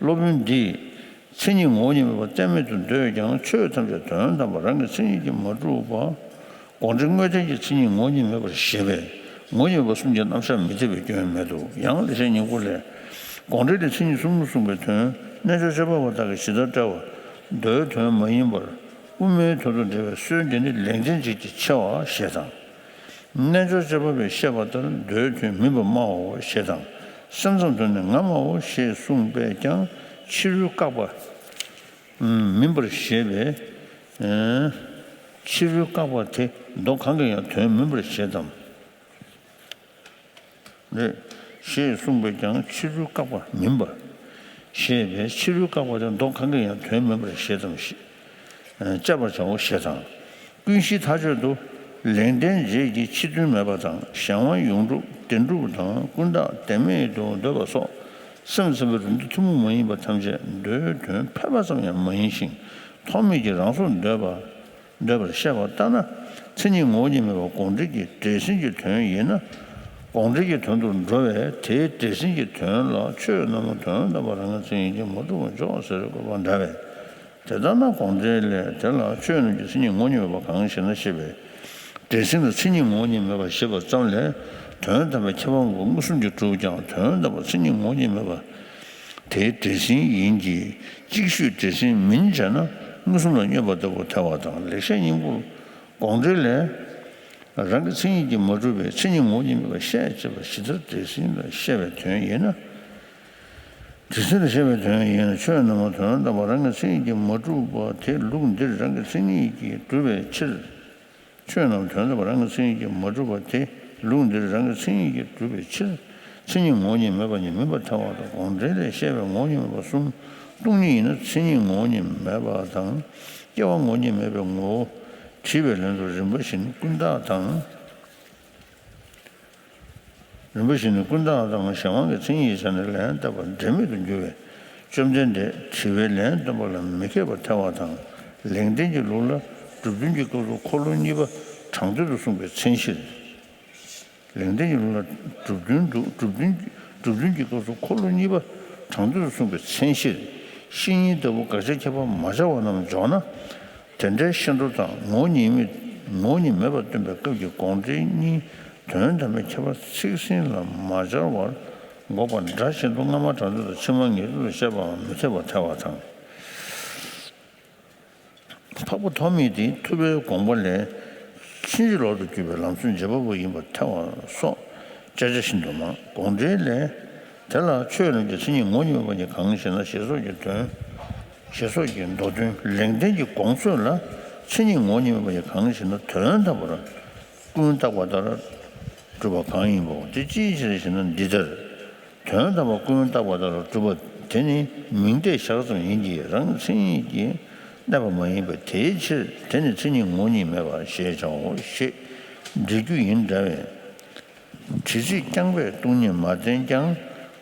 སློབ་དཔོན་འདིས་མཚན་ཉིད་ངོ་བོ་ཉིད་མེད་པ་གཏན་མེད་དུ་འདོད་ཀྱང་། ཆོས་ཐམས་ཅད་དོན་དམ་པར་རང་གི་མཚན་ཉིད་ཀྱིས་མ་གྲུབ་པ། དགོངས་འགྲེལ་དངོས་བསྟན་གྱིས་མཚན་ཉིད་ངོ་བོ་ཉིད་མེད་པར་བཞེད་པས། ངོ་བོ་ཉིད་པ་གསུམ་གྱི་རྣམ་གཞག་མི་འཐད་པའི་སྐྱོན་མེད་དོ། ཡང་ལེགས་བཤད་སྙིང་པོ་ལས། དགོངས་འགྲེལ་ལས་མཚན་ཉིད་གསུམ་གསུངས་པའི་དོན་རྣལ་འབྱོར་དཔྱོད་པ་པ་དག་གིས་ཇི་ལྟར་བཀྲལ་བ་མདོའི་དོན་མ་ཡིན་པར་དབུ་མའི་དོན་དུ་འགྲེལ་བའི་སྲོལ་འདི་ནི་ལེགས་ལྡན་འབྱེད་ཀྱི་ཆེ་བ་ཞེས་དང་། རྣལ་འབྱོར་དཔྱོད་པ་པས་བཤད་པ་ལྟར་མདོའི་དོན་མིན་པར་སྨྲའོ་ཞེས་དང་། སེམས་ཙམ་དོན་ནི་ངའོ་ཞེས་གསུངས་པས་ཀྱང་ཕྱི་རོལ་བཀག་པ་མིན་པར་བཞེད་པས། ཕྱི་རོལ་བཀག་པ་དེ་མདོ་གང་གི་ཡང་དོན་མིན་པར་བཞེད་དམ། རེད། ཞེས་གསུངས་པས་ཀྱང་ཕྱི་རོལ་བཀག་པ་མིན་པ། ཞེས་པའི་ཕྱི་རོལ་བཀག་པ་དེ་མདོ་གང་གི་ཡང་དོན་མིན་པར་ཞེས་ཙམ་ཞིག་དཔྱད་པར་བྱའོ་ཞེས་དང་། ཀུན་གཞིའི་མཐའ་དཔྱོད་དུ། ལེགས་ལྡན་འབྱེད་ཀྱི་ཕྱི་དོན་མེད་པ་དང་གཞན་དབང་ཡོངས་གྲུབ་བདེན་གྲུབ་དང་ཀུན་བརྟགས་བདེན་མེད་དུ་འདོད་པ་སོགས་སེམས་ཙམ་པའི་རིགས་འདུས་ཐུན་མོང་མ་ཡིན་པ་ཐམས་ཅད་མདོའི་དོན་ཕལ་པ་ཙམ་ཡང་མ་ཡིན་ཞིང་ཐོགས་མེད་ཀྱི་རང་བཟོར་འདོད་པ། འདོད་པར་བཤད་པ་ལྟར་ན། མཚན་ཉིད་ངོ་བོ་ཉིད་མེད་པ་དགོངས་འགྲེལ་གྱི་འགྲེལ་ཟིན་གྱི་དོན་ཡིན་ན། དགོངས་འགྲེལ་གྱི་དོན་དུ་འགྲོ་བས་དེའི་འགྲེལ་ཟིན་གྱི་དོན་ལ་ཆོས་རྣམས་དོན་དམ་པར་རང་གི་མཚན་ཉིད་ཀྱིས་མ་གྲུབ་པར་འཇོག་ཟེར་དགོས་པ་འདྲ་བས། དེ་ལྟར་ན་དགོངས་འགྲེལ་ལས་དེ་ལ་ཆོས་རྣམས་ཀྱི་མཚན་ཉིད་ངོ་བོ་ཉིད་མེད་པ་གང་ཞེ་ན་ཞེས་པས། འགྲེལ་ཟིན་ལ་མཚན་ཉིད་ངོ་བོ་ཉིད་མེད་པ་ཞེས་པ་ཙམ་ལས་དོན་དམ་པའི་ཁྱད་པར་མངོན་པ་མངོན་སུམ་གྱིས་གྲུབ་ཀྱང་དོན་དམ་པར་མཚན་ཉིད་ངོ་བོ་ཉིད་མེད་པ། དེའི་འགྲེལ་ཟིན་ཡིན་གྱི། ཅིག་ཤོས་འགྲེལ་ཟིན་མིན་བྱས་ན་མངོན་སུམ་ལ་བསྙོན་པ་ལྟ་བུར་ཐལ་བ་དང་ལེགས་བཤད་སྙིང་པོར། དགོངས་འགྲེལ་ལས། རང་གི་མཚན་ཉིད་ཀྱིས་མ་གྲུབ་པའི་མཚན་ཉིད་ངོ་བོ་ཉིད་མེད་པར་བཤད་ཅེས་པ་ཇི་ལྟར་འགྲེལ་ཟིན་ལ་བཤད་པའི་དོན་ཡིན་ན། འགྲེལ་ཟིན་ལ་བཤད་པའི་དོན་ཡིན་ན་ཆོས་རྣམས་དོན་དམ་པར་རང་གི་མཚན་ཉིད་ཀྱིས་མ་གྲུབ་པ་དེ་ལུགས་འདིར་རང་གི་མཚན་ཉིད་ཀྱིས་གྲུབ་པའི་ཕྱིར། ཆོས་རྣམས་དོན་དམ་པར་རང་གི་མཚན་ཉིད་ཀྱིས་མ་གྲུབ་པ་དེ་ལུགས་འདིར་རང་གི་མཚན་ཉིད་ཀྱིས་གྲུབ་པའི་ཕྱིར། མཚན་ཉིད་ངོ་བོ་ཉིད་མེད་པ་ཉིད་མིན་པར་ཐལ་བ་དང་དགོངས་འགྲེལ་ལས་བཤད་པའི་ངོ་བོ་ཉིད་མེད་པ་གསུམ་སྟོང་ཉིད་ཡིན་ན་མཚན་ཉིད་ངོ་བོ་ཉིད་མེད་པ་དང་། སྐྱེ་བ་ངོ་བོ་ཉིད་མེད་པའི་ངོ་བོ་དྲིས་པའི་ལན་དུ་རིམ་པ་བཞིན་ཀུན་བརྟགས་དང་། རིམ་པ་བཞིན་ནི་ཀུན་བརྟགས་དང་གཞན་དབང་གི་མཚན་ཉིད་ཡིན་ཟེར་ནས་ལན་བཏབ་པ་འབྲེལ་མེད་དུ་འགྱུར་བས། བཅོམ་ལྡན་འདས་དྲི་བའི་ལན་སྟོན་པ་ལ་མི་མཁས་པར་ཐལ་བ་དང་། ལེགས་ལྡན་གྱི་ལུགས་ལ་སྒྲུབ་དོན་གྱི་སྐབས་སུ་འཁོར་ལོ་གཉིས་པ་དྲང་དོད་དུ་གསུངས་པའི་མཚན་གཞིར། ལེགས་ལྡན་གྱི་ལུགས་ལ་སྒྲུབ་དོན་དུ་སྒྲུབ་དོན་སྒྲུབ་དོན་གྱི་སྐབས་སུ་འཁོར་ལོ་གཉིས་པ་དྲང་དོད་དུ་གསུངས་པའི་མཚན་གཞིར། བཤེས་གཉེན་ལྟ་བུ་དགག་བྱའི་ཁྱད་པར་མ་སྦྱར་བ་རྣམས་འཇོག་ན། དེ་འདྲའི་ཤེས་འདོད་དང་ངོ་བོ་ཉིད་མེད་ངོ་བོ་ཉིད་མེད་པར་སྟོན་པའི་སྐབས་ཀྱི་དགོངས་འགྲེལ་གཉིས་དོན་དམ་པའི་ཁྱད་པར་ཚིག་ཟིན་ལ་མ་སྦྱར་བར་འགོག་པ་འདྲ་བཞིན་དུ་སྔ་མ་དྲང་དོད་དང་ཕྱི་མ་ངེས་དོད་དུ་བཤད་པའང་མི་འཐད་པར་ཐལ་བ་དང་། འཕགས་པ་ཐོགས་མེད་དེ་ཐུབ་པའི་དགོངས་པ་ལས་ཕྱིན་ཅི་ལོག་ཏུ་གྱུར་པའི་ལམ་སྲོལ་འབྱེད་པ་པོ་ཡིན་པར་ཐལ་བ་སོགས་དཔྱད་བྱ་ཤིན་ཏུ་མང་། དགོངས་འགྲེལ་ལས། དེ་ལ་ཆོས་རྣམས་ཀྱི་མཚན་ཉིད་ངོ་བོ་ཉིད་མེད་པ་ཉིད་གང་ཞེ་ན་ཞེས་སོགས་ཀྱི་དོན། ཞེས་སོགས་ཀྱི་མདོ་དོན་ལེགས་ལྡན་གྱི་དགོངས་ཚོད་ལ་མཚན་ཉིད་ངོ་བོ་ཉིད་མེད་པ་ཉིད་གང་ཞེ་ན་དོན་དམ་པར་ཀུན་བརྟགས་པ་ལྟར་གྲུབ་པ་གང་ཡིན་པའོ། དེ་ཅིའི་ཕྱིར་ཞེ་ན་འདི་ལྟར། དོན་དམ་པར་ཀུན་བརྟགས་པ་ལྟར་གྲུབ་པ་དེ་ནི་མིང་བརྡས་བཞག་ཙམ་ཡིན་གྱི་རང་མཚན་ཉིད་ཀྱིས་གནས་པ་མ་ཡིན་པས་དེའི་ཕྱིར་དེ་ནི་མཚན་ཉིད་ངོ་བོ་ཉིད་མེད་པ་ཞེས་བྱའོ་ཞེས་འགྲེལ་རྒྱུ་ཡིན་འདྲ་བས། དྲི་ཚིག་རྐྱང་པས་སྟོང་ཉིད་མ་བསྟན་ཀྱང་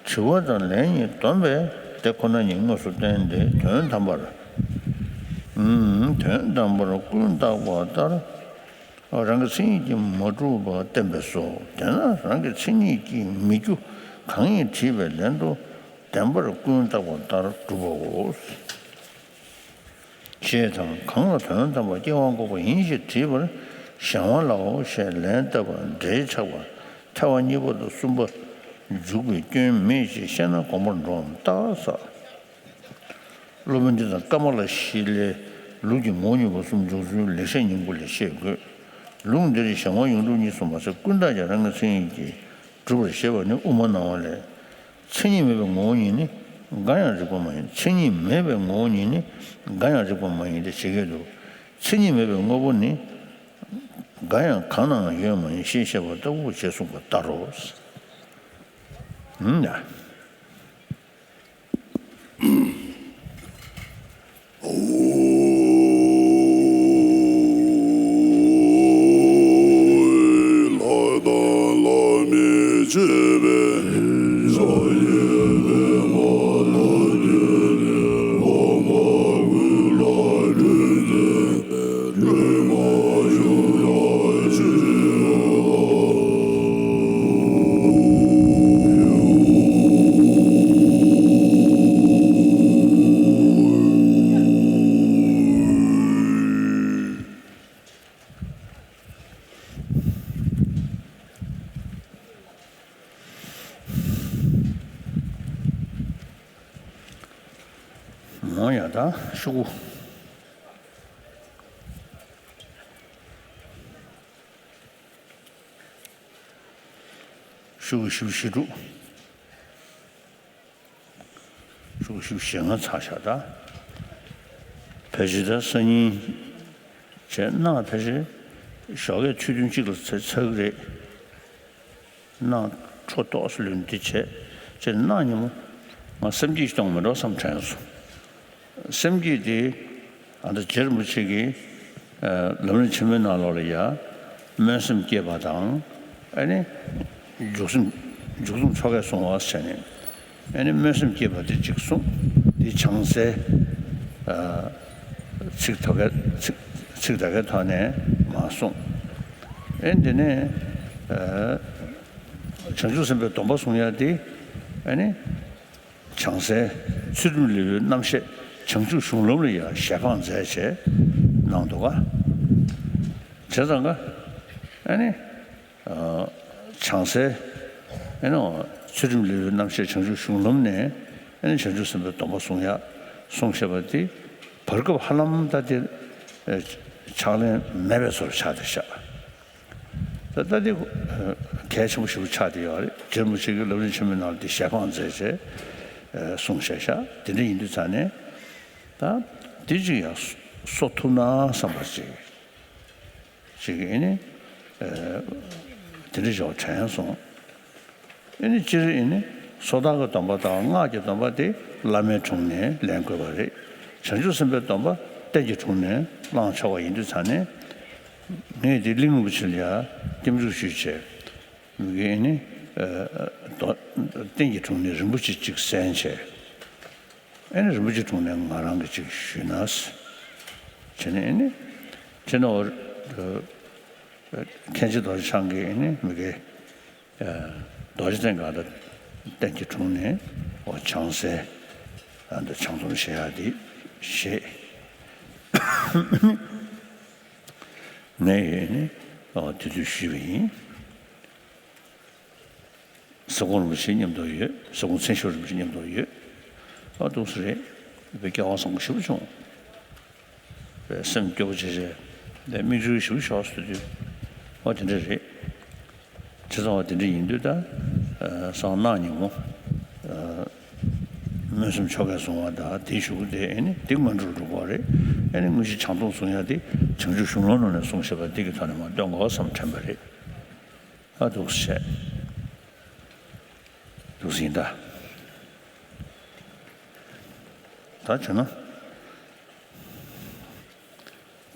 དྲི་བ་དང་ལན་གཉིས་བསྡོམས་པས་དེ་ཁོ་ན་ཉིད་དངོས་སུ་བསྟན་ཏེ་དོན་དམ་པར། ཨུམ། དོན་དམ་པར་ཀུན་བརྟགས་པ་ལྟར། རང་གི་མཚན་ཉིད་ཀྱིས་མ་གྲུབ་པ་བསྟན་པས་སོ། དེས་ན་རང་གི་མཚན་ཉིད་ཀྱིས་མི་རྒྱུ་གང་ཡིན་དྲིས་པའི་ལན་དུ། བདེན་པར་ཀུན་བརྟགས་པ་ལྟར་གྲུབ་པའོ། ཞེས་དང་གང་ལ་དོན་དམ་པར་སྐྱེ་བ་འགོག་པ་ཡིན་ཞེས་དྲིས་པར་གཞན་དབང་ལའོ་ཞེས་ལན་བཏབ་པ་འགྲེལ་ཆགས་པ་ཐལ་བ་གཉིས་པ་དང་གསུམ་པ་འཇུག་པའི་སྐྱོན་མེད་ཅེས་བཤད་ན་དགོངས་པར་འགྲོའམ་རྟགས་ས། སློབ་དཔོན་འདི་དང་ཀ་མ་ལ་ཤཱི་ལའི་ལུགས་ཀྱི་ངོ་བོ་ཉིད་པ་གསུམ་འཇོག་ཚུལ་ལེགས་བཤད་སྙིང་པོ་ལས་ཤེས་དགོས། ལུགས་འདིར་གཞན་དབང་ཡོངས་གྲུབ་གཉིས་སུ་མ་ཟད་ཀུན་བརྟགས་ཀྱང་རང་གི་མཚན་ཉིད་ཀྱིས་གྲུབ་པར་བཞེད་པ་ནི་དབུ་མ་སྣང་བ་ལས། མཚན་ཉིད་མེད་པའི་ངོ་བོ་ཉིད་ནི་འགའ་ཡང་རིག་པ་མ་ཡིན། མཚན་ཉིད་མེད་པའི་ངོ་བོ་ཉིད་ནི་འགའ་ཡང་རིག་པ་མ་ཡིན་ཏེ་ཞེས་སྐད་དུ། མཚན་ཉིད་མེད་པའི་དངོས་པོ་ནི་འགའ་ཡང་གང་ནའང་ཡོད་མ་ཡིན་ཞེས་བཤད་པ་ལྟ་བུ་ཞེས་གསུངས་པ་ལྟར་རོ། ཨུམ། མོ་ཡ་ད་ཤོག་གུ། ཤོག་གུ་བཞི་བཅུ་ཞེ་དྲུག་ཤོག་གུ་བཞི་བཅུ་ཞེ་ལྔ་ཚར་བཞག་ད། ཕལ་ཆེར་ད་སང་ཉིན་བྱས་ན་ཕལ་ཆེར་ཞོགས་ཀས་ཆུ་ཐུན་གཅིག་ལ་ཚར་ཚར་གི་རེད། གནངས་འཕྲོ་ཏོག་ཙམ་ལོན་འདི་བྱས་བྱས་གནངས་ཉིན་མོ་ ང་སེམས་བསྐྱེད་གཏོང་མི་འགྲོ་བསམ་དྲན་སོང་། སེམས་བསྐྱེད་དེ་ཨ་ད་རྗེ་རིན་པོ་ཆེ་གིས་ལམ་རིམ་ཆེན་མོའི་ནང་ལོགས་ལ་ཡ་སྨོན་སེམས་བསྐྱེད་པ་དང་། ཨ་ནི་འཇུག་སེམས་འཇུག་སེམས་ཆོ་གས་བཟུང་བ་བྱས་ནས། ཨ་ནི་སྨོན་སེམས་བསྐྱེད་པ་དེ་གཅིག་གསུངས། དེ་བྱང་སའི་ཨ་ཚིག་ད་གའི་ཚིག་ཚིག་ད་གའི་ཐོག་ནས་མར་གསུངས། ཨ་ནི་དེ་ནས་ཨ་བྱང་ཆུབ་སེམས་དཔའི་སྡོམ་པ་བཟུང་ཡ་དེ། ཨ་ནི་བྱང་སའི་ཚུལ་ཁྲིམས་ལེའུའི་རྣམ་བཤད་བྱང་ཆུབ་གཞུང་ལམ་ལ་ཡང་ཞལ་འཕངས་མཛད་བྱས་གནང་འདུག་ག་བྱས་ཙང་ཀ་ཨ་ནི། བྱང་སའི་ཨེ་ནོ་ཚུལ་ཁྲིམས་ལེའུའི་རྣམ་བཤད་བྱང་ཆུབ་གཞུང་ལམ་ནས་ཨེ་ནི་བྱང་ཆུབ་སེམས་དཔའི་སྡོམ་པ་བཟུང་ཡག་གསུངས་བཞག་པ་དེ་བར་སྐབས་ཧ་ལམ་ད་དེ་ཕྱག་ལེན་མེད་པའི་བཟོ་འདྲ་ཆགས་བསྡད་ཤག་ད་ལྟ་དེ་གལ་ཆེན་པོ་ཞེ་པོ་ཆགས་བསྡད་ཡོད་རེད། རྗེ་རིན་པོ་ཆེ་གིས་ལམ་རིམ་ཆེན་མོའི་ནང་ལ་དེ་ཞལ་འཕངས་མཛད་བྱས་གསུངས་བཞག་ཤག་དེ་འདྲ་ཡིན་དུས་ཙང་ནས་ད་དེ་ཅིག་ཡང་གསོ་ཐུབ་ན་བསམ་པ་ཅིག་ཅིག་ཨེ་ནི། ཨ་དེ་འདྲ་ཞིག་དྲན་སོང་། ཨེ་ནི་སྤྱིར་ཨེ་ནི་སོ་ཐར་གྱི་སྡོམ་པ་དང་སྔགས་ཀྱི་སྡོམ་པ་དེ་བླ་མའི་དྲུང་ནས་ལེན་དགོས་པ་རེད། བྱང་ཆུབ་སེམས་དཔའི་སྡོམ་པ་རྟེན་གྱི་དྲུང་ནས་བླང་ཆོག་པ་ཡིན་དུས་ཙང་ནས། ངས་དེ་གླིང་རིན་པོ་ཆེ་ལ་ཡ་སྐྱབས་འཇུག་ཞུས་བྱས། མི་གིས་ཨེ་ནི། ཨ་རྟེན་གྱི་དྲུང་ནས་རིན་པོ་ཆེ་གཅིག་གསན་བྱས། ཨེ་ནི་རིན་པོ་ཆེ་དྲུང་ནས་ང་རང་གི་ཅིག་ཞུས་ན། བྱས་ནས་ཨེ་ནི། བྱས་ན་འོ། མཁན་ཆེན་རྡོ་རྗེ་འཆང་གིས་ཨེ་ནི་མི་དགེ། རྡོ་རྗེ་སྟེང་ག་ད་རྟེན་གྱི་དྲུང་ནས་འོ་བྱང་སའི་ཨ་ད་བྱང་སྡོམ་བཞེས་ཡག་དེ་བཞེས། ངས་ཨེ་ནི་འོ་དེ་དུས་ཞུས་པ་ཡིན། ཟབ་དགོངས་རིན་པོ་ཆེ་མཉམ་དུ་ཡོད། ཟབ་དགོངས་མཚན་ཞབས་རིན་པོ་ཆེ་མཉམ་དུ་ཡོད། ཨ་འདུག་སེ་རེད། དཔེ་སྐལ་བ་བཟང་པོ་ཞེ་པོ་བྱུང་། དཔེ་སེམས་སྐྱོ་པོ་བྱས་བྱས། དཔེ་མིག་ཆུ་ཞེ་པོ་ཤོར་སོང་དུས། ཨ་དེ་འདྲ་རེད། བྱས་ཙང་བ་དེ་འདྲ་ཡིན་དུས་ད། ཨ་སང་གནངས་ཉིན་མོ། ཨ་སྨོན་སེམས་ཆོ་གས་བཟུང་བ་དང་དེའི་གཞུག་གུ་དེ་ཨེ་ནི་དེ་སྔོན་འགྲོར་འགྲོ་དགོས་རེད། ཨེ་ནི་དངོས་གཞི་བྱང་སྡོམ་བཟུང་ཡག་དེ་བྱང་ཆུབ་གཞུང་ལམ་ནང་ནས་གསུངས་བཞག་པ་དེ་གི་ཐོག་ནས་མར་སྟོན་དགོས་བསམ་དྲན་པ་རེད། ཨ་འདུག་སེ་བྱས། འདུག་སེ་ཡིན་ད། ད་བྱས་ན།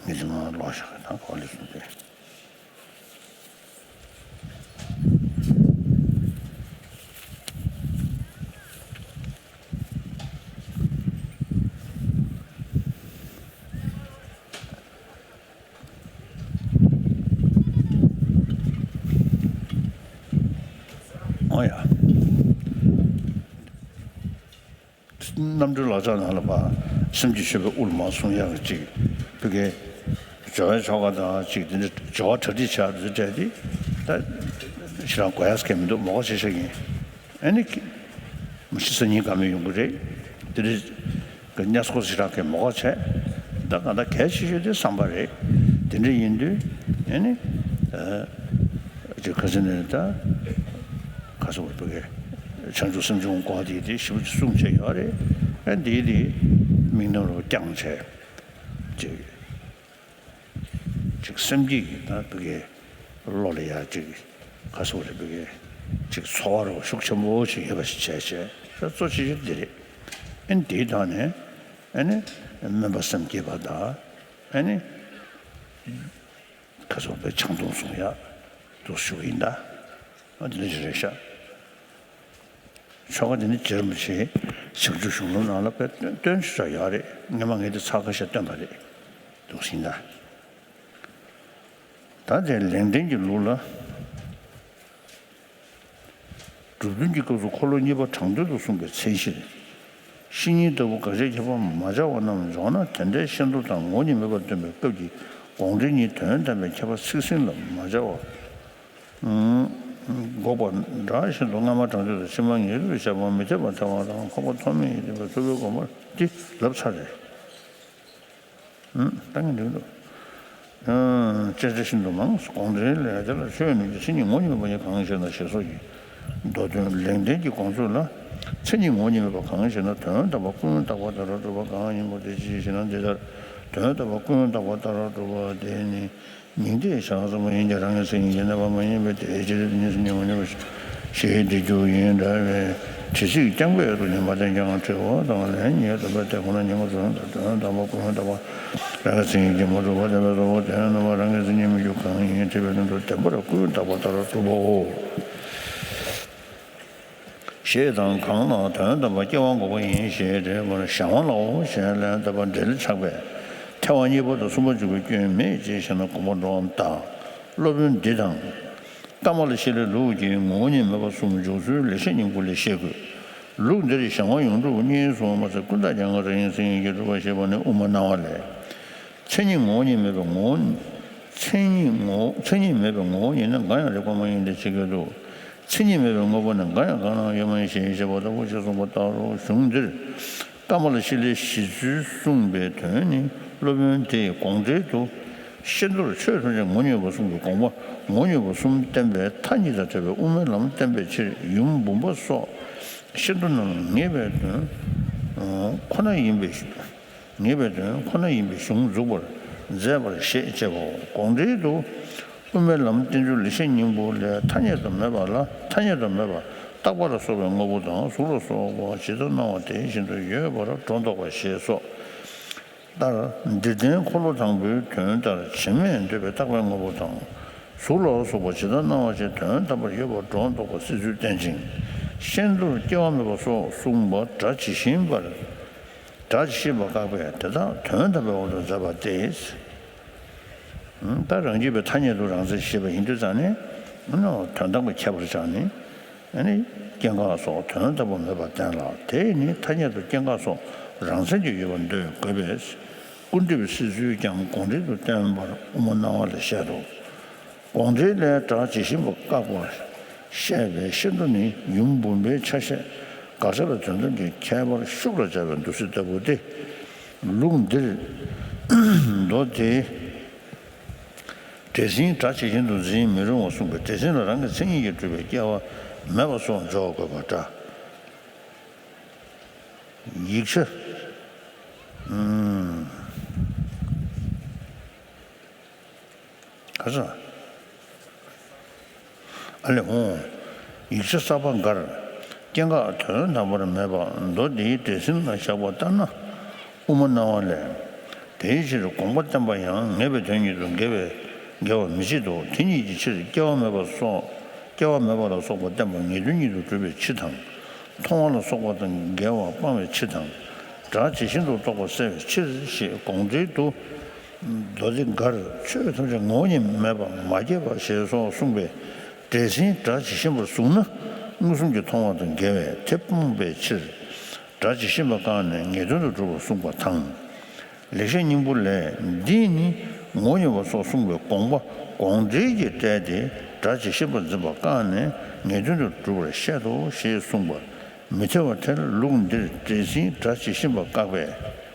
ངེད་ཚོ་མར་ལོག་བཞག་གི་ད་གོ་ལེ་སོང་སྟེ། ཨོ་ཡ། རྣམ་གྲོལ་ལག་ཆ་ནང་ལ་ཕར་སེམས་ཀྱི་མཆོད་པའི་དབུ་མར་གསུང་ཡག་གི་ཅིག་ཕ་གིའི་སྦྱོར་བའི་ཆོ་ག་དང་ཅིག་དེ་འདྲ་སྦྱོར་བ་གྲ་སྒྲིག་བྱ་རུ་སྤྲད་དེ་ད་ཞེ་དྲག་དགོས་ཡག་གང་མི་འདུག་མོ་ཁ་ཆེ་ཤོས་ཡིན། ཨ་ནི་མ་གཞི་སང་ཉིན་དགའ་མོ་ཡོང་གི་རེད། དེ་འདྲ་གི་གནས་སྐོར་ཞེ་དྲག་གི་མོ་ཁ་བྱས། ད་གང་ལྟར་གལ་ཆེ་ཤོས་དེ་བསམ་པ་རེད། དེ་འདྲ་ཡིན་དུས་ཨ་ནི་ཨ་ཅིག་ཁ་སང་ནས་ད་ཁ་སང་བ་ཕ་གིའི་བྱང་ཆུབ་སེམས་སྦྱོང་སྐོར་དེ་དེ་ཞེ་པོ་ཅིག་གསུངས་བྱས་ཡོད་རེད། ཨ་འདིའི་དེ་དམིགས་རྣམ་རུ་བསྐྱངས་བྱས་ཅིག་ཅིག་སེམས་བསྐྱེད་ཀྱི་ད་ཕ་གིའི་བློ་ལ་ཡ་ཅིག་ག་སོགས་རེད་ཕ་གིའི་ཅིག་ཚོར་བ་རུ་ཤུགས་ཆེན་པོ་ཅིག་ཡོད་པ་ཞིག་བྱས་བྱས་ད་གཙོ་ཆེ་ཤོས་འདི་རེད། ཨ་ནི་དེའི་ཐོག་ནས་ཨ་ནི་སྨོན་པ་སེམས་བསྐྱེད་པ་དང་ཨ་ནི་ག་སོགས་པའི་བྱང་སྡོམ་བཟུང་ཡག་དུ་ཞུ་གི་ཡིན་ད། ཨ་འདི་འདྲ་ཞིག་རེད་ཤག་ཆོ་ག་འདི་ནི་རྗེ་རིན་པོ་ཆེའི་བྱང་ཆུབ་གཞུང་ལམ་ནང་ལ་དཔེ་སྟོན་སྟོན་ཆོག་ཆོག་ཡོད་རེད། སྔོན་མ་ངས་འདི་ཚར་ཁ་ཤས་སྟོན་པ་རེད། འདུག་ཟིན་ད། ད་དེ་ལེགས་ལྡན་གྱི་ལུགས་ལ། སྒྲུབ་ཐུན་གྱི་སྐབས་སུ་འཁོར་ལོ་གཉིས་པ་དྲང་དོན་དུ་གསུངས་པའི་མཚན་གཞིར། བཤེས་གཉེན་ལྟ་བུ་དགག་བྱའི་ཁྱད་པར་མ་སྦྱར་བ་རྣམས་འཇོག་ན་དེ་འདྲའི་ཤེས་མདོག་དང་ངོ་བོ་ཉིད་མེད་པར་སྟོན་པའི་སྐབས་ཀྱི་དགོངས་འགྲེལ་གཉིས་དོན་དམ་པའི་ཁྱད་པར་ཚིག་ཟིན་ལ་མ་སྦྱར་བ། འགོག་པ་འདྲ་བཞིན་དུ་སྔ་མ་དྲང་དོན་དང་ཕྱི་མ་ངེས་ལུགས་ཀྱི་ཁྱད་པར་མི་འཐད་པར་ཐལ་བ་དང་འཕགས་པ་ཐོགས་མེད་ཡིན་ཏེ་ཚུལ་ཁྲིམས་སྒོམ་པ་འདི་ལབ་ཚར་རེད། ད་ངས་འགྲིག་འདུག་ཅེས་དེ་བཞིན་དུ་མང་དགོངས་འགྲེལ་ལས་དེ་ལ་ཆོས་ཉིད་ཀྱི་མཚན་ཉིད་ངོ་བོ་ཉིད་མེད་པ་གང་ཞེ་ན་ཞེས་སོགས་ཀྱི་མདོ་དོན་ལེགས་ལྡན་གྱི་དགོངས་ཚུལ་ལ། མཚན་ཉིད་ངོ་བོ་ཉིད་མེད་པ་གང་ཞེ་ན་དོན་དམ་པ་ཀུན་བརྟགས་པ་ལྟར་སྒྲུབ་པ་གང་ཡིན་པ་དེ་ཅི་ཞེ་ན། འདི་ལྟར་དོན་དམ་པ་ཀུན་བརྟགས་པ་ལྟར་སྒྲུབ་པ་དེ་ནི་ཉིད་ལྟའི་བྱ་བ་ཙམ་པ་ཡིན་ཀྱང་རང་གི་མཚན་ཉིད་ཀྱིས་གནས་པ་མ་ཡིན་པས་དེའི་ཕྱིར་དེ་ཉིད་མཚན་ཉིད་ངོ་བོ་ཉིད་མེད་པ་ ཞེས་འདི་རྒྱུ་ཡིན་འདྲ་བའི་དྲི་ཚིག་རྐྱང་པས་དུ་ཉན་པ་དེ་ཀྱང་དྲི་བ་དང་ལན་ཉེ་དུ་བས་དེ་ཁོ་ན་ཉན་པ་ཚོ་དོན་དམ་པ་ཀུན་དག་པ་རང་གི་མཚན་ཉིད་ཀྱིས་མ་གྲུབ་པ་དེ་བས་གཙོ་བོ་དོན་དམ་པ་རང་གི་མཚན་ཉིད་མི་འགྱུར་གང་ཡིན་དྲིས་པའི་དོན་དུ་བདེན་པར་ཀུན་བརྟགས་པ་ལྟར་གྲུབ་པའོ། ཞེས་དང་གང་ལ་དོན་དམ་པ་སྐྱེ་བ་འགོག་པ་ཡིན་ཞེས་འགྲེལ་བར་བྱང་བ་ལའོ་ཞེས་ལན་འདེབས་པ་འགྲེལ་ཆགས་པས་ཐལ་བ་གཉིས་པ་དང་གསུམ་པ་འཇུག་པའི་སྐྱོན་མེད་ཅེས་བཤད་ན་དགོངས་པ་འགྲོ་བའམ་ད་སློབ་དཔོན་འདི་དང་། ཀ་མ་ལ་ཤཱི་ལའི་ལུགས་ཀྱི་ངོ་བོ་ཉིད་མེད་པ་གསུམ་འཇོག་ཚུལ་ལེགས་བཤད་སྙིང་པོ་ལས་བཤད་དགོས། ལུགས་འདིར་གཞན་དབང་ཡོངས་གྲུབ་གཉིས་སུ་མ་ཟད་ཀུན་བརྟགས་ཀྱང་རང་ཉིད་མཚན་ཉིད་ཀྱིས་གྲུབ་པར་བཤད་པ་ནི་དབུ་མ་སྣང་བ་ལས། མཚན་ཉིད་ངོ་བོ་ཉིད་མེད་པའི་ངོ་བོ། མཚན་ཉིད་ངོ་མཚན་ཉིད་མེད་པའི་ངོ་བོ་ཉིད་ནི་འགའ་ཡང་རིག་པ་མ་ཡིན་ཏེ་ཇི་སྐད་དུ། མཚན་ཉིད་མེད་པའི་དངོས་པོ་ནི་འགའ་ཡང་གང་ན་ཡོད་མ་ཡིན་ཞེས་བཤད་པ་ལྟ་བུ་ཞེས་གསུངས་པ་ལྟར་གཞུང་འདིར་ཀ་མ་ལ་ཤཱི་ལའི་བཞེད་ཚུལ་གསུངས་པའི་དོན་ནི་སློབ་དཔོན་དེས་དགོངས་འགྲེལ་དུ་ཤེས་རྟོགས་ཆོས་ཐམས་ཅད་ངོ་བོ་ཉིད་པར་གསུངས་པའི་དགོངས་པ་ངོ་བོ་ཉིད་པ་གསུམ་བསྟན་པའི་མཐའ་གཉིས་དང་བྲལ་བའི་དབུ་མའི་ལམ་བསྟན་པའི་ཕྱིར་ཡུམ་འབུམ་པ་སོགས་ཤེས་འདོད་རྣམས་ངེས་པའི་དོན་ཁོ་ན་ཡིན་པའི། ངེས་པའི་དོན་ཁོ་ན་ཡིན་པའི་གཞུང་འཛུགས་པར་མཛད་པར་བཞེད་ཅེས་པའོ། དགོངས་འགྲེལ་དུ། དབུ་མའི་ལམ་བསྟན་ཚུལ་ལེགས་བཤད་སྙིང་པོ་ལས་ཐ་སྙད་དུ་མེད་པ་ལ་ཐ་སྙད་དུ་མེད་པ་རྟག་པ་ལ་སོགས་པའི་དངོས་པོ་དང་གཟུགས་ལ་སོགས་པ་ཇི་ལྟར་སྣང་བ་དེ་བཞིན་དུ་ཡོད་པར་སྒྲོ་འདོགས་པ་ཞེས་སོགས་ལྟར་འདིར་བསྟན་འཁོར་ལོ་དང་པོའི་དོན་ལྟར་བྱེ་སྨྲས་འདོད་པའི་རྟག་པའི་དངོས་པོ་དང་གཟུགས་ལ་སོགས་པ་ཇི་ལྟར་སྣང་བ་བཞིན་དོན་དམ་པར་ཡོད་པར་སྒྲོ་འདོགས་པ་སྲིད་ཚུལ་བསྟན་ཅིང་ཤེས་འདོད་སྐྱེ་བ་མེད་པ་སོགས་གསུངས་པ་སྒྲ་ཇི་བཞིན་པར། སྒྲ་ཇི་བཞིན་པ་བཀག་པས་དེ་དག་དོན་དམ་པའི་དབང་དུ་མཛད་པ་སྟེ། ད་རང་རྒྱུད་པའི་ཐ་སྙད་དུ་རང་མཚན་ཞེས་པ་ཡིན་དུས་ཙང་ནས་དོན་དམ་གྱི་ཁྱད་པར་སྦྱར་ནས་ནི་སྐྱེ་འགག་སོགས་དོན་དམ་པར་མེད་པར་བསྟན་ལ་དེས་ནི་ཐ་སྙད་དུ་སྐྱེ་འགག་སོགས་རང་མཚན་གྱིས་ཡོད་པར་འདོད་དགོས་པས་ཀུན་བྲིས་པའི་སྲིད་ཚུལ་ཀྱང་དགོངས་འགྲེལ་དུ་བསྟན་པར་དབུ་མ་སྣང་བ་ལས་བཤད་དོ། དགོངས་འགྲེལ་ལས་སྒྲ་ཇི་བཞིན་པ་བཀག་པར་བཤད་པའི་ཤེས་འདོད་ནི་ཡུམ་འབུམ་པའི་ཆ་ཤས་དགག་བྱ་ལ་དོན་དམ་གྱི་ཁྱད་པར་ཤུགས་ལ་སྦྱར་བའི་མདོ་སྲིད་ལྟ་བུ་སྟེ། ལུགས་འདིར་མདོ་སྡེའི་འདྲེས་ཟིན་སྒྲ་ཇི་བཞིན་དུ་འཛིན་མི་རུང་བ་གསུངས་པའི་འདྲེས་ཟིན་ལ་རང་གི་མཚན་ཉིད་ཀྱིས་གྲུབ་པའི་སྐྱེ་བ་མེད་པ་སོགས་འཇོག་དགོས་པ་འདྲ། ཡིག་ཆ། ཨུམ། ག་ས། ཨ་ལེ་ཧོ། ཡིག་ཆ་གསར་པ་འགར། སྐྱེ་འགག་དོན་དམ་པར་མེད་པ་མདོ་སྡེའི་འདྲེས་ཟིན་ལ་བཞག་པ་ལྟར་ན། དབུ་མ་སྣང་བ་ལས། དེའི་ཕྱིར་དགོངས་པ་བསྟན་པ་ཡང་ངེས་པའི་དོན་ཉིད་དུ་འགལ་བས་འགལ་བ་མི་བྱེད་དོ། དེ་ཉིད་ཀྱི་ཕྱིར་སྐྱེ་བ་མེད་པ་སོགས་སྐྱེ་བ་མེད་པ་ལ་སོགས་པ་བསྟན་པ་ངེས་དོན་ཉིད་དུ་གྲུབ་པའི་ཕྱིར་དང་། མཐོང་བ་ལ་སོགས་པ་དང་འགལ་བ་སྤང་བའི་ཕྱིར་དང་། སྒྲ་ཇི་བཞིན་དུ་རྟོགས་པ་བསལ་བའི་ཕྱིར་ཞེས་དགོངས་འགྲེལ་དུ། མདོ་སྡེ་འགར་ཆོས་ཐམས་ཅད་ངོ་བོ་ཉིད་མེད་པ་མ་སྐྱེས་པ་ཞེས་སོགས་གསུངས་པའི་འདྲེས་ཟིན་སྒྲ་ཇི་བཞིན་པར་བཟུང་ན་མངོན་སུམ་གྱི་མཐོང་བ་དང་འགལ་བས་དེ་སྤོང་བའི་ཕྱིར། སྒྲ་ཇི་བཞིན་པ་བཀག་ནས་ངེས་དོན་དུ་གྲུབ་པར་གསུངས་པ་དང་། ལེགས་བཤད་སྙིང་པོ་ལས་འདིས་ནི་ངོ་བོ་ཉིད་པ་སོགས་གསུངས་པའི་དགོངས་པ་དགོངས་འགྲེལ་གྱིས་བཀྲལ་ཏེ་སྒྲ་ཇི་བཞིན་པར་འཛིན་པ་བཀག་ནས་ངེས་དོན་དུ་གྲུབ་པར་བཤད་དོ་ཞེས་གསུངས་པ་མི་འཐད་པར་ཐལ། ལུགས་འདིར་འདྲེས་ཟིན་སྒྲ་ཇི་བཞིན་པ་བཀག་པས།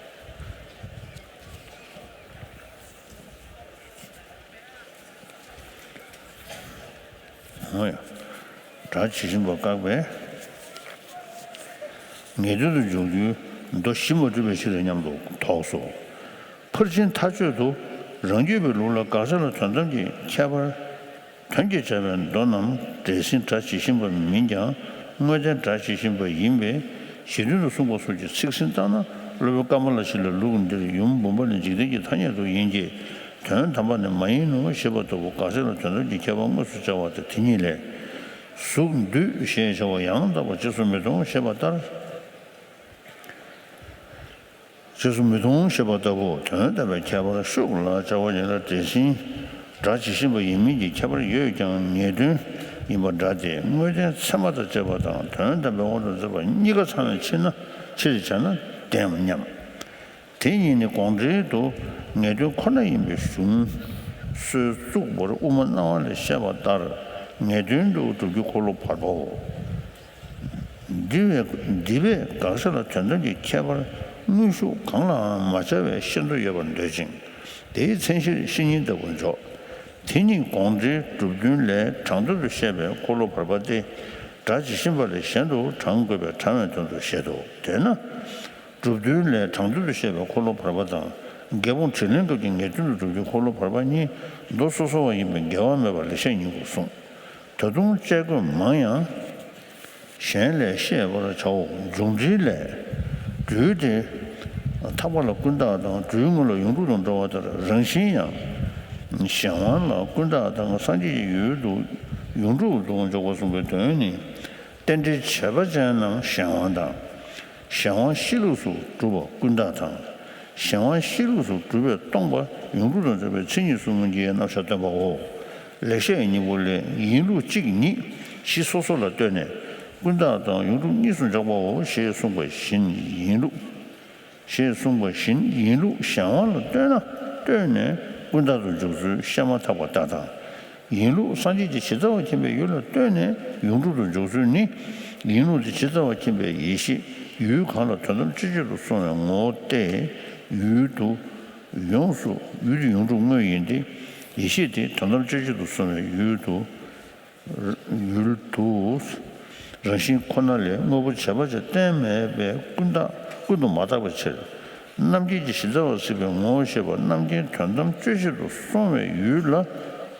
འོ་ཡ། སྒྲ་ཇི་བཞིན་པ་བཀག་པས། ངེས་དོན་དུ་འཇོག་རྒྱུའི་མདོ་གཞི་མ་གྲུབ་པའི་ཕྱིར་སྙམ་དུ་དོགས་སོ། ཕར་ཕྱིན་མཐའ་དཔྱོད་དུ་རང་རྒྱུད་པའི་ལུགས་ལ་དགག་བྱ་ལ་དོན་དམ་གྱི་ཁྱད་པར་དོན་གྱིས་བྱས་པའི་མདོ་རྣམས་འདྲེས་ཟིན་སྒྲ་ཇི་བཞིན་པ་མིན་ཀྱང་དངོས་བསྟན་སྒྲ་ཇི་བཞིན་པ་ཡིན་པས་གཞི་མཐུན་དུ་གསུངས་པ་སོགས་ཀྱི་ཚིག་ཟིན་བཏང་ན་སློབ་དཔོན་ཀ་མ་ལ་ཤཱི་ལའི་ལུགས་འདིར་ཡུམ་འབུམ་པ་ནི་འཇིག་རྟེན་གྱི་ཐ་སྙད་དུ་ཡིན་གྱི། དོན་དམ་པ་ནི་མ་ཡིན་ནོ་ཞེས་པ་ལྟ་བུ་དགག་བྱ་ལ་དོན་དམ་གྱི་ཁྱད་པར་དངོས་སུ་བྱ་བ་སྟེ་དེ་ཉིད་ལས། གཟུགས་འདུས་ཞེས་བྱ་བ་ཡང་དག་པར་རྗེས་སུ་མི་མཐོང་ཞེས་པ་ལྟར། རྗེས་སུ་མི་མཐོང་ཞེས་པ་ལྟ་བུ་དོན་དམ་པའི་ཁྱད་པར་ཤུགས་ལ་སྦྱར་བ་ཉིད་ལ་འདྲེས་ཟིན་སྒྲ་ཇི་བཞིན་པ་ཡིན་མིན་གྱི་ཁྱད་པར་ཡོད་ཀྱང་ངེས་དོན་ཡིན་པ་འདྲ་སྟེ་དངོས་བསྟན་ཚད་མ་དང་བཅས་པ་དང་དོན་དམ་པའི་དབང་དུ་མཛད་པ་གཉིས་ཀ་ཚང་བའི་ཕྱིར་ན་ཕྱིར་བྱས་ན་བདེན་སྙམ། དེ་ཉིད་ནི་དགོངས་འགྲེལ་དུ་ངེས་དོན་ཁོ་ན་ཡིན་པའི་གཞུང་སྲོལ་བཙུགས་པར་དབུ་མ་སྣང་བ་ལས་བཤད་པ་ལྟར་ངེས་དོན་དུ་སྒྲུབ་རྒྱུ་འཁོར་ལོ་བར་པའོ། འདི་བས་འདི་བས་དགག་བྱ་ལ་དོན་དམ་གྱི་ཁྱད་པར་དངོས་ཤུགས་གང་ལའང་མ་སྦྱར་བའི་ཤེས་འདོད་ཡོད་པར་འདོད་ཅིང་དེའི་མཚན་གཞིར་བཤེས་གཉེན་ལྟ་བུར་འཇོག་དེ་ཉིད་དགོངས་འགྲེལ་གྲུབ་དོན་ལས་དྲང་དོན་དུ་བཤད་པའི་འཁོར་ལོ་བར་པ་སྟེ་སྒྲ་ཇི་བཞིན་པ་ལས་གཞན་དུ་དྲང་དགོས་པས་དྲང་བའི་དོན་དུ་བཤད་དོ། དེས་ན། གྲུབ་དོན་ལས་དྲང་དོན་དུ་བཤད་པའི་འཁོར་ལོ་བར་པ་དང་དགེ་སློང་དྲིན་ལན་སྐབས་ཀྱི་ངེས་དོན་དུ་སྒྲུབ་རྒྱུའི་འཁོར་ལོ་བར་པ་གཉིས་མདོ་སོ་སོ་བ་ཡིན་པས་འགལ་བ་མེད་པར་ལེགས་བཤད་སྙིང་པོར་གསུངས། ད་དུང་དཔྱད་དགོས་མང་ཡང་ གཞན་ལས་ཤེས་པར་བྱའོ། འབྱུང་འདྲིས་ལས། སྦྲུལ་དེ། ཐག་པ་ལ་ཀུན་བརྟགས་དང་སྦྲུལ་དངོས་ལ་ཡོངས་གྲུབ་དང་འགྲོ་བ་ལྟར་རང་བཞིན་ཡང་། གཞན་དབང་ལ་ཀུན་བརྟགས་དང་སངས་རྒྱས་ཀྱི་ཡུལ་དུ་ཡོངས་གྲུབ་ཏུ་འཇོག་པ་གསུངས་པའི་དོན་ནི། རྟེན་འབྲེལ་བྱེད་པ་ཅན་རྣམས་གཞན་དབང་དང་། གཞན་དབང་གཤིས་ལུགས་སུ་གྲུབ་པ་ཀུན་བརྟགས་དང་། གཞན་དབང་གཤིས་ལུགས་སུ་གྲུབ་པས་སྟོང་པ་ཡོངས་གྲུབ་ཏུ་འཇོག་པའི་མཚན་ཉིད་གསུམ་གྱི་རྣམ་གཞག་སྟོན་པའོ། ལེགས་བཤད་སྙིང་པོ་ལས། ཡིན་ལུགས་གཅིག་ཉིད་གཞི་སོ་སོ་ལ་ལྟོས་ནས་ཀུན་བརྟགས་དང་ཡོངས་གྲུབ་གཉིས་སུ་འཇོག་པའོ་ཞེས་གསུངས་པ་བཞིན་ཡིན་ལུགས། ཞེས་གསུངས་པ་བཞིན་ཡིན་ལུགས་གཞན་དབང་ལ་ལྟོས་ན་ལྟོས་ནས་ཀུན་བརྟགས་སུ་འཇོག་ཚུལ་བཤད་མ་ཐག་པ་ལྟར་དང་། ཡིན་ལུགས་སངས་རྒྱས་ཀྱི་ཇི་ལྟ་བ་མཁྱེན་པའི་ཡུལ་ལ་ལྟོས་ནས་ཡོངས་གྲུབ་ཏུ་འཇོག་ཚུལ་ནི། ཡིན་ལུགས་དེ་ཇི་ལྟ་བ་མཁྱེན་པའི་ཡེ་ཤེས་ཡུལ་གང་ལ་དོན་དམ་དཔྱོད་བྱེད་དུ་སོང་བའི་ངོ་བོ་སྟེ། ཡུལ་དུ། ཡོངས་སུ། ཡུལ་དེ་ཡོངས་གྲུབ་དངོས་ཡིན་ཏེ། ཡེ་ཤེས་དེ་དོན་དམ་དཔྱོད་བྱེད་དུ་སོང་བའི་ཡུལ་དུ། ཡུལ་དུ། རང་བཞིན་ཁོ་ན་ལས་དངོས་པོ་བྱས་པ་ཅིག་གཏན་མེད་པས་ཀུན་བརྟགས་ཀུན་ཏུ་མ་བརྟགས་པའི་ཕྱིར། རྣམ་མཁྱེན་གྱི་གཞི་རྩ་བར་གཟིགས་པའི་ངོ་བོ་ཤེས་པ་རྣམ་མཁྱེན་དོན་དམ་དཔྱོད་བྱེད་དུ་སོང་བའི་ཡུལ་ལ་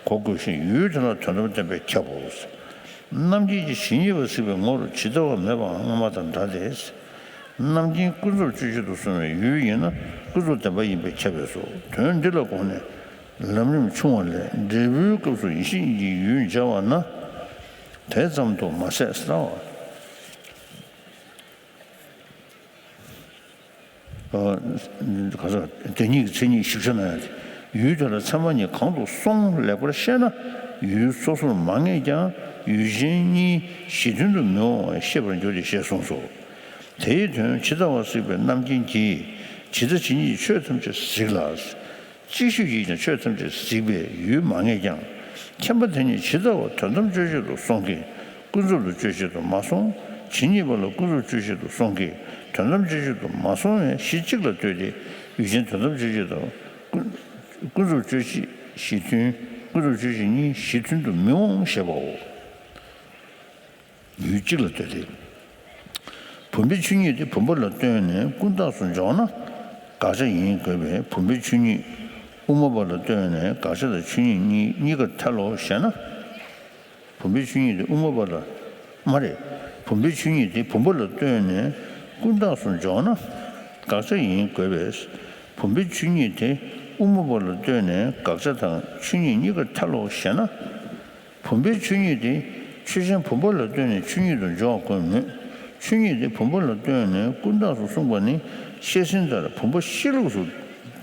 གོ་དགོས་ཤིང་ཡུལ་དེ་ལ་དོན་དམ་བརྟེན་པས་ཁྱབ་བོ། རྣམ་མཁྱེན་གྱི་ཇི་སྙེད་པར་གཟིགས་པའི་ངོར་ཇི་ལྟ་བ་མེད་པའང་སྔ་མ་དང་འདྲ་སྟེ། རྣམ་མཁྱེན་ཀུན་རྫོབ་དཔྱོད་བྱེད་དུ་སོང་བའི་ཡུལ་ཡིན་ན་ཀུན་རྫོབ་བདེན་པ་ཡིན་པས་ཁྱབ་པས་སོ། དོན་འདི་ལ་དགོངས་ནས། ལམ་རིམ་ཆུང་བ་ལས་འབྲས་བུའི་སྐབས་སུ་ཡེ་ཤེས་ཀྱི་ཡུལ་སྦྱར་བ་ན། དེ་ཙམ་དུ་མ་ཟད་ཟེར་བ། ཨ། ག་ས་དེ་ཉིད་ཀྱི་མཚན་ཉིད་ཞིབ་ཆ་ན་ཡང་། ཡུལ་དེ་ལ་ཚད་མ་གཉིས་གང་དུ་སོང་ལེགས་པར་ཤེས་ན་ཡུལ་སོ་སོར་མ་ངེས་ཀྱང་ཡུལ་ཅན་གཉིས་གཞི་མཐུན་དུ་མི་འོང་བ་ཤེས་པར་འགྱུར་ཏེ་ཞེས་གསུངས་སོ། དེའི་དོན་ཇི་ལྟ་བར་གཟིགས་པའི་རྣམ་མཁྱེན་གྱིས་ཇི་ལྟ་ཇི་སྙེད་ཀྱི་ཆོས་ཐམས་ཅད་གཟིགས་ལ། ཅིག་ཤོས་ཀྱིས་ཀྱང་ཆོས་ཐམས་ཅད་གཟིགས་པས་ཡུལ་མ་ངེས་ཀྱང་། མཁྱེན་པ་དེ་ཉིད་ཇི་ལྟ་བར་དོན་དམ་དཔྱོད་བྱེད་དུ་སོང་གི། ཀུན་རྫོབ་ཏུ་དཔྱོད་བྱེད་དུ་མ་སོང་། ཇི་སྙེད་པ་ལ་ཀུན་རྫོབ་དཔྱོད་བྱེད་དུ་སོང་གི། དོན་དམ་དཔྱོད་བྱེད་དུ་མ་སོང་བས་གཞི་གཅིག་ལ་ལྟོས་ཏེ་ཡུལ་ཅན་དོན་དམ་དཔྱོད་བྱེད་དུ། ཀུན་ཀུན་རྫོབ་དཔྱོད་བྱེད་གཞི་མཐུན། ཀུན་རྫོབ་དཔྱོད་བྱེད་གཉིས་གཞི་མཐུན་དུ་མི་འོང་ཞེས་པའོ། ཡུལ་གཅིག་ལ་ལྟོས་ཏེ། བུམ་པའི་ཆོས་ཉིད་དེ་བུམ་པ་ལ་ལྟོས་ནས་ཀུན་བརྟགས་སུ་འཇོག་ན། དགག་བྱ་ཡིན་དགོས་པས་བུམ་པའི་ཆོས་ཉིད་དབུ་མ་པ་ལ་ལྟོས་ནས་དགག་བྱ་དང་ཆོས་ཉིད་གཉིས་གཉིས་ཀར་ཐལ་ལོ་ཞེ་ན། བུམ་པའི་ཆོས་ཉིད་དེ་དབུ་མ་པ་ལ། མ་རེད། བུམ་པའི་ཆོས་ཉིད་དེ་བུམ་པ་ལ་ལྟོས་ནས་ཀུན་བརྟགས་སུ་འཇོག་ན། དགག་བྱ་ཡིན་དགོས་པས། བུམ་པའི་ཆོས་ཉིད་དེ་དབུ་མ་པ་ལ་ལྟོས་ནས་དགག་བྱ་དང་ཆོས་ཉིད་གཉིས་ཀར་ཐལ་ལོ་ཞེ་ན། བུམ་པའི་ཆོས་ཉིད་དེ་ཆོས་ཅན་བུམ་པ་ལ་ལྟོས་ནས་ཆོས་ཉིད་དུ་འཇོག་དགོས་མོད། ཆོས་ཉིད་དེ་བུམ་པ་ལ་ལྟོས་ནས་ཀུན་བརྟགས་སུ་གསུངས་པ་ནི་བཤད་ཟིན་ལྟར་བུམ་པ་གཤིས་ལུགས་སུ་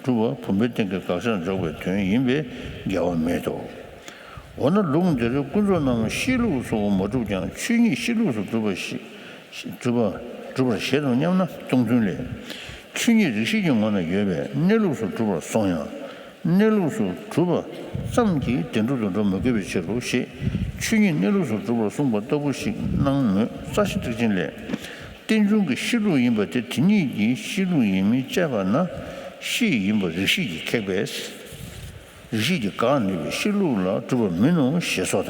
གྲུབ་པ་བུམ་པའི་སྟེང་གི་དགག་བྱར་འཇོག་པའི་དོན་ཡིན་པས་འགལ་བ་མེད་དོ། འོ་ན་ལུགས་འདིར་ཀུན་རྫོབ་རྣམས་གཤིས་ལུགས་སུ་མ་གྲུབ་ཀྱང་ཆོས་ཉིད་གཤིས་ལུགས་སུ་གྲུབ་པ་ཞིག་གྲུབ་པ་གྲུབ་པར་བཞེད་དམ་སྙམ་ན་སྟོང་ཐུན་ལས། ཆོས་ཉིད་རིགས་ཤེས་ཀྱི་ངོ་ན་ཡོད་པས་གནས་ལུགས་སུ་གྲུབ་པར་སོང་ཡང་། གནས་ལུགས་སུ་གྲུབ་པ་ཙམ་གྱིས་བདེན་གྲུབ་ཏུ་འགྲོ་མི་དགོས་པའི་ཕྱིར་རོ་ཞེས་ཆོས་ཉིད་གནས་ལུགས་སུ་གྲུབ་པར་གསུངས་པ་ལྟ་བུ་ཞིག་སྣང་མོད། རྩ་ཤེ་ཐེག་ཆེན་ལས། རྟེན་འབྱུང་གི་གཤིས་ལུགས་ཡིན་པ་དེ་དེ་ཉིད་ཀྱི་གཤིས་ལུགས་ཡིན་མིན་དཔྱད་པ་ན་གཤིས་ཡིན་པ་རིགས་ཤེས་ཀྱིས་ཁེགས་པས། རིགས་ཤེས་ཀྱིས་དགག་ནུས་པའི་གཤིས་ལུགས་ལ་གྲུབ་པ་མིན་ནོ་ཞེས་སོགས་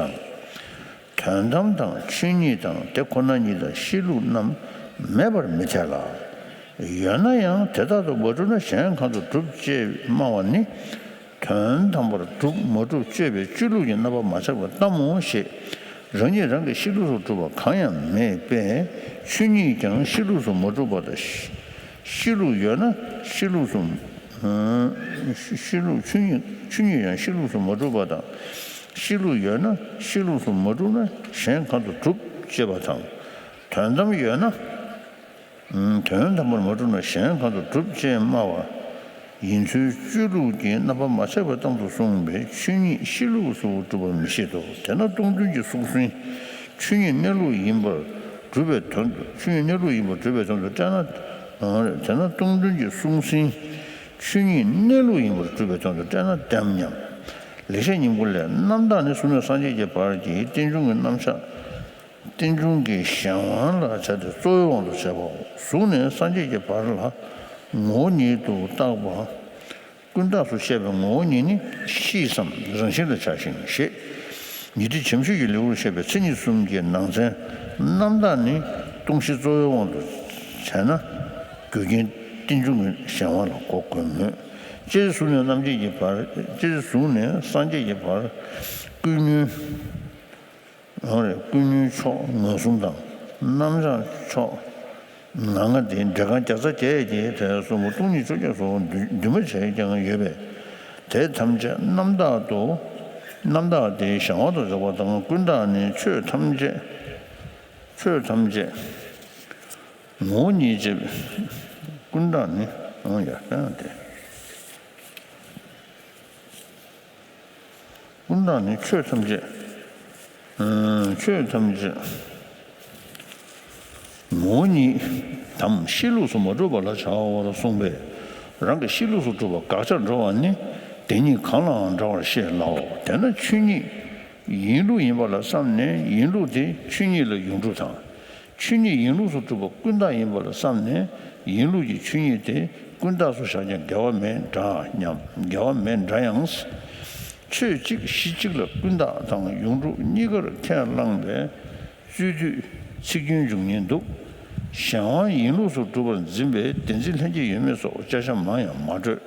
དང་། དོན་དམ་དང་ཆོས་ཉིད་དང་དེ་ཁོ་ན་ཉིད་དང་གཤིས་ལུགས་རྣམས་མེད་པར་མི་འཐད་ལ། ཡོད་ན་ཡང་དེ་དག་ཏུ་མ་གྲུབ་ན་གཞན་གང་དུ་གྲུབ་ཅེས་སྨྲ་བ་ནི། དོན་དམ་པར་གྲུབ་མ་གྲུབ་དཔྱོད་པའི་དཔྱོད་ལུགས་ཀྱི་རྣམ་པ་མ་ཆགས་པ་ལྟ་མོ་ཞེས་རང་ཉིད་རང་གི་གཤིས་ལུགས་སུ་གྲུབ་པ་གང་ཡང་མེད་པས་ཆོས་ཉིད་ཀྱང་གཤིས་ལུགས་སུ་མ་གྲུབ་པ་དང་། གཤིས་ལུགས་ཡོད་ན་གཤིས་ལུགས་སུ། གཤིས་ལུགས་ཆོས་ཉིད་ཆོས་ཉིད་ཡང་གཤིས་ལུགས་སུ་མ་གྲུབ་པ་དང་། གཤིས་ལུགས་ཡོད་ན་གཤིས་ལུགས་སུ་མ་གྲུབ་ན་གཞན་གང་དུ་གྲུབ་ཅེས་པ་དང་། དོན་དམ་ཡོད་ན། དོན་དམ་པར་མ་གྲུབ་ན་གཞན་གང་དུ་གྲུབ་ཅེས་སྨྲ་བ་ཡིན་ཚུལ་དཔྱོད་ལུགས་ཀྱི་རྣམ་པ་མ་ཆགས་པའི་གཏམ་དུ་གསུངས་པས་ཆོས་ཉིད་གཤིས་ལུགས་སུ་གྲུབ་པ་མི་བཞེད་དོ། དེས་ན་སྟོང་ཐུན་གྱི་གསུང་ཟིན་ཆོས་ཉིད་གནས་ལུགས་ཡིན་པར་གྲུབ་པའི་དོན་དུ་ཆོས་ཉིད་གནས་ལུགས་ཡིན་པར་གྲུབ་པའི་དོན་དུ་བཀྲལ་ན། དེས་ན་སྟོང་ཐུན་གྱི་གསུང་ཟིན་ཆོས་ཉིད་གནས་ལུགས་ཡིན་པར་གྲུབ་པའི་དོན་དུ་བཀྲལ་ན་བདེན་སྙམ། ལེགས་བཤད་སྙིང་པོ་ལས། རྣམ་དག་ནི་གཟུགས་ནས་སངས་རྒྱས་ཀྱི་བར་གྱི་རྟེན་འབྱུང་གི་རྣམ་གཞག་རྟེན་འབྱུང་གི་གཞན་དབང་ལ་བྱ་སྟེ་གཙོ་བོའི་དབང་དུ་བྱས་པའོ། གཟུགས་ནས་སངས་རྒྱས་ཀྱི་བར་ལ་ངོ་བོ་ཉིད་དུ་བཏགས་པ། ཀུན་བརྟགས་སུ་བཤད་པའི་ངོ་བོ་ཉིད་ནི་གཤིས་སམ་རང་བཞིན་ལ་བྱ་ཞིང་ཞེས། ཉི་ཟླ་འཇམ་ཞུགས་ཀྱི་ལེའུར་བཤད་པའི་མཚན་ཉིད་གསུམ་གྱི་ནང་ཚན་རྣམ་དག་ནི་སྟོང་གཞི་གཙོ་བོའི་དབང་དུ་བྱས་ན། རྒྱུ་རྐྱེན་རྟེན་འབྱུང་གི་གཞན་དབང་ལ་གོ་དགོས་མོད། སྤྱིར་གཟུགས་ནས་རྣམ་མཁྱེན་གྱི་བར། སྤྱིར་གཟུགས་ནས་སངས་རྒྱས་ཀྱི་བར། ཀུན་ཉོན། ཡང་རེ་ཀུན་ཉོན་ཕྱོགས་ངོས་བཟུང་དང་ རྣམ་གཞག་ཕྱོགས། ང་ང་དེ་འདྲེ་ཁང་བརྒྱ་རྩ་བརྒྱད་ཀྱི་དེ་གསུམ་པོ་སྟོང་ཉིད་བཅོ་བརྒྱད་སོགས་འདུས་འདུས་མ་བྱས་ཀྱང་ཡོད་པས། དེ་ཐམས་ཅད་རྣམ་དག་ཏུ། རྣམ་དག་དེ་གཞན་དབང་དུ་འཇོག་པ་དང་། ཀུན་བརྟགས་ནི་ཆོས་ཐམས་ཅད། ཆོས་ཐམས་ཅད་ངོ་བོ་ཉིད་ཅེས། ཀུན་བརྟགས་ནི། ཨང་ཡ་ཡང་དེ། ཀུན་བརྟགས་ནི་ཆོས་ཐམས་ཅད། ཨ། ཆོས་ཐམས་ཅད་ངོ་བོ་ཉིད་དམ་གཤིས་ལུགས་སུ་མ་གྲུབ་པ་ལ་བྱ་བར་གསུངས་པས། རང་གི་གཤིས་ལུགས་སུ་གྲུབ་པ་དགག་བྱར་འགྲོ་བ་ནི་དེ་ཉིད་གང་ལའང་འདྲ་བར་ཤེས་སླའོ། དེས་ན་ཆོས་ཉིད་ཡིན་ལུགས་ཡིན་པ་ལ་བསམས་ནས་ཡིན་ལུགས་དེ་ཆོས་ཉིད་ལ་ཡོངས་གྲུབ་དང་། ཆོས་ཉིད་ཡིན་ལུགས་སུ་གྲུབ་པ་ཀུན་བརྟགས་ཡིན་པ་ལ་བསམས་ནས་ཡིན་ལུགས་ཀྱི་ཆོས་ཉིད་དེ་ཀུན་བརྟགས་སུ་བཞག་ཀྱང་འགལ་བ་མེད་འདྲ་སྙམ། འགལ་བ་མེད་འདྲ་ཡང་། ཆོས་གཅིག་གཞི་གཅིག་ལ་ཀུན་བརྟགས་དང་ཡོངས་གྲུབ་གཉིས་ཀར་ཁས་བླངས་པའི་རྩོད་དུས་ཚིག་སྐྱོན་འབྱུང་ཉེན་འདུག། གཞན་དབང་ཡིན་ལུགས་སུ་གྲུབ་པར་འཛིན་པའི་བདེན་འཛིན་ལྷན་སྐྱེས་ཡོད་མེད་སོགས་དཔྱད་བྱ་མང་ཡང་མ་སྤྲོས།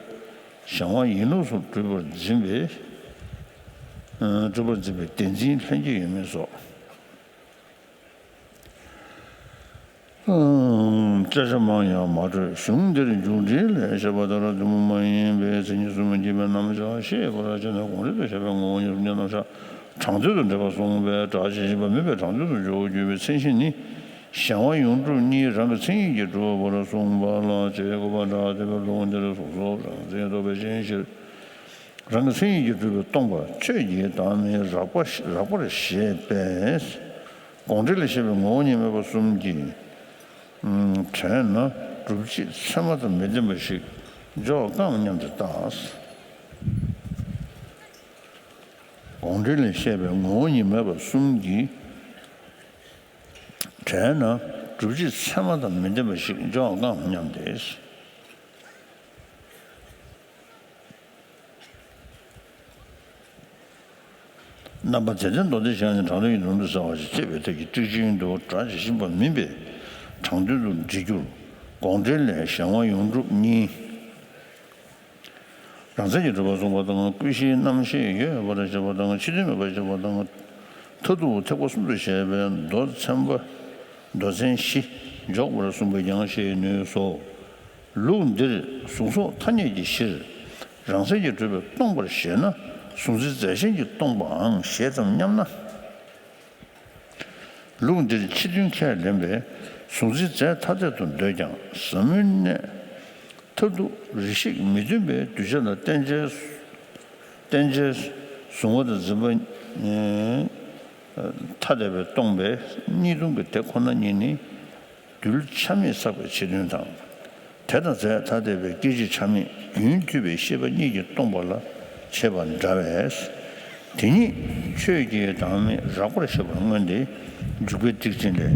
གཞན་དབང་ཡིན་ལུགས་སུ་གྲུབ་པར་འཛིན་པའི། ཨ། གྲུབ་པར་འཛིན་པའི་བདེན་འཛིན་ལྷན་སྐྱེས་ཡོད་མེད་སོགས། ཨ། དཔྱད་བྱ་མང་ཡང་མ་སྤྲོས། གཞུང་འདིར་མཇུག་འགྲེལ་ལས་བཤད་པ་ལྟར་བདེན་པ་མ་ཡིན་པའི་མཚན་ཉིད་གསུམ་གྱི་རྣམ་གཞག་ཤེས་པར་བྱས་ནས་གོང་འགྲེལ་དུ་བཤད་པའི་ངོ་བོ་ཉིད་སྟོང་ཉིད་རྣམ་གཞག་དྲང་དོན་དུ་འགྲེལ་པ་གསུངས་པས། སྒྲ་ཇི་བཞིན་པ་མིན་པའི་དྲང་དོན་དུ་འཇོག་དགོས་པའི་མཚན་གཞི་ནི། གཞན་དབང་ཡོངས་གྲུབ་གཉིས་རང་གི་མཚན་ཉིད་ཀྱིས་གྲུབ་པར་གསུངས་པ་ལ་བྱེད་དགོས་པ་འདྲ། དེ་བས་ལུང་འདིར་གཟུགས་སོགས་རང་མཚན་རྟོག་པའི་རྐྱེན་གཞིར་རང་གི་མཚན་ཉིད་ཀྱིས་གྲུབ་པའི་སྟོང་པ་ཆོས་ཀྱི་བདག་མེད་རགས་པ་རགས་པར་བཞེད་པས། དགོངས་འགྲེལ་ལས་བཤད་པའི་ངོ་བོ་ཉིད་མེད་པ་གསུམ་གྱི་གྲས་ན་སྒྲུབ་བྱེད་ཚད་མ་དང་མི་ལྡན་པ་ཞིག་འཇོག་དཀའ་སྙམ་དུ་བལྟ། དགོངས་འགྲེལ་ལས་བཤད་པའི་ངོ་བོ་ཉིད་མེད་པ་གསུམ་གྱི་གྲས་ན་སྒྲུབ་བྱེད་ཚད་མ་དང་མི་ལྡན་པ་ཞིག་འཇོག་དཀའ་སྙམ་སྟེ། རྣམ་པ་དེ་ལྟར་མདོ་སྡེ་གཞན་ནི་དྲང་དོན་གྱི་ལུང་དུ་གསལ་བ་ཞེས་བཤད་པའི་ཐད་ཀྱི་ཊཱིཀ་ཅན་དུ་སྒྲ་ཇི་བཞིན་པ་མིན་པའི་དྲང་དོན་དུ་འགྲེལ་རྒྱུར། དགོངས་འགྲེལ་ལས་གཞན་དབང་ཡོངས་གྲུབ་གཉིས། རང་མཚན་གྱིས་གྲུབ་པར་གསུངས་པ་དང་། ཀུན་གཞིའི་རྣམ་ཤེས་ཡོད་པར་བྱེད་པ་དང་། ཕྱི་དོན་མེད་པར་བྱེད་པ་དང་། མཐར་ཐུག་ཐེག་པ་གསུམ་དུ་བཤད་པའི་མདོ་ཚན་པ། མདོ་ཚན་བཞི་འཇོག་པར་གསུངས་པས་ཀྱང་ཤེས་ནུས་སོ། ལུགས་འདིར་གཟུགས་སོགས་ཐ་སྙད་ཀྱི་གཞིར་རང་མཚན་གྱིས་གྲུབ་པའི་སྟོང་པར་བཞེད་ན། གཟུགས་འཛིན་རྫས་གཞན་གྱིས་སྟོང་པའང་བཞེད་དམ་སྙམ་ན། ལུགས་འདིར་ཕྱི་དོན་ཁས་ལེན་པས་གཟུགས་འཛིན་རྫས་ཐ་དད་དུ་འདོད་ཀྱང་ཟབ་མོའི་གནད། མཐར་ཐུག་རེ་ཞིག་མི་མཐུན་པའི་གདུལ་བྱ་ལ་བརྟེན་བྱའི། བརྟེན་བྱའི་གཟུང་བ་དང་འཛིན་པ་ཐ་དད་པས་སྟོང་པའི་གཉིས་སྟོང་གི་དེ་ཁོ་ན་ཉིད་ནི་རྡུལ་ཆ་མེད་བསགས་པའི་ཕྱི་དོན་དང་། དེ་དང་རྫས་ཐ་དད་པའི་སྐད་ཅིག་ཆ་མེད་རྒྱུན་མཐུད་པའི་ཤེས་པ་གཉིས་ཀྱིས་སྟོང་པ་ལ་བྱེད་པ་འདྲ་བས། དེ་ཉིད་ཆོས་ཀྱི་བདག་མེད་རགས་པར་བཤད་པར་མངོན་ཏེ། འཇུག་པའི་ཊཱིཀ་ཅན་ལས།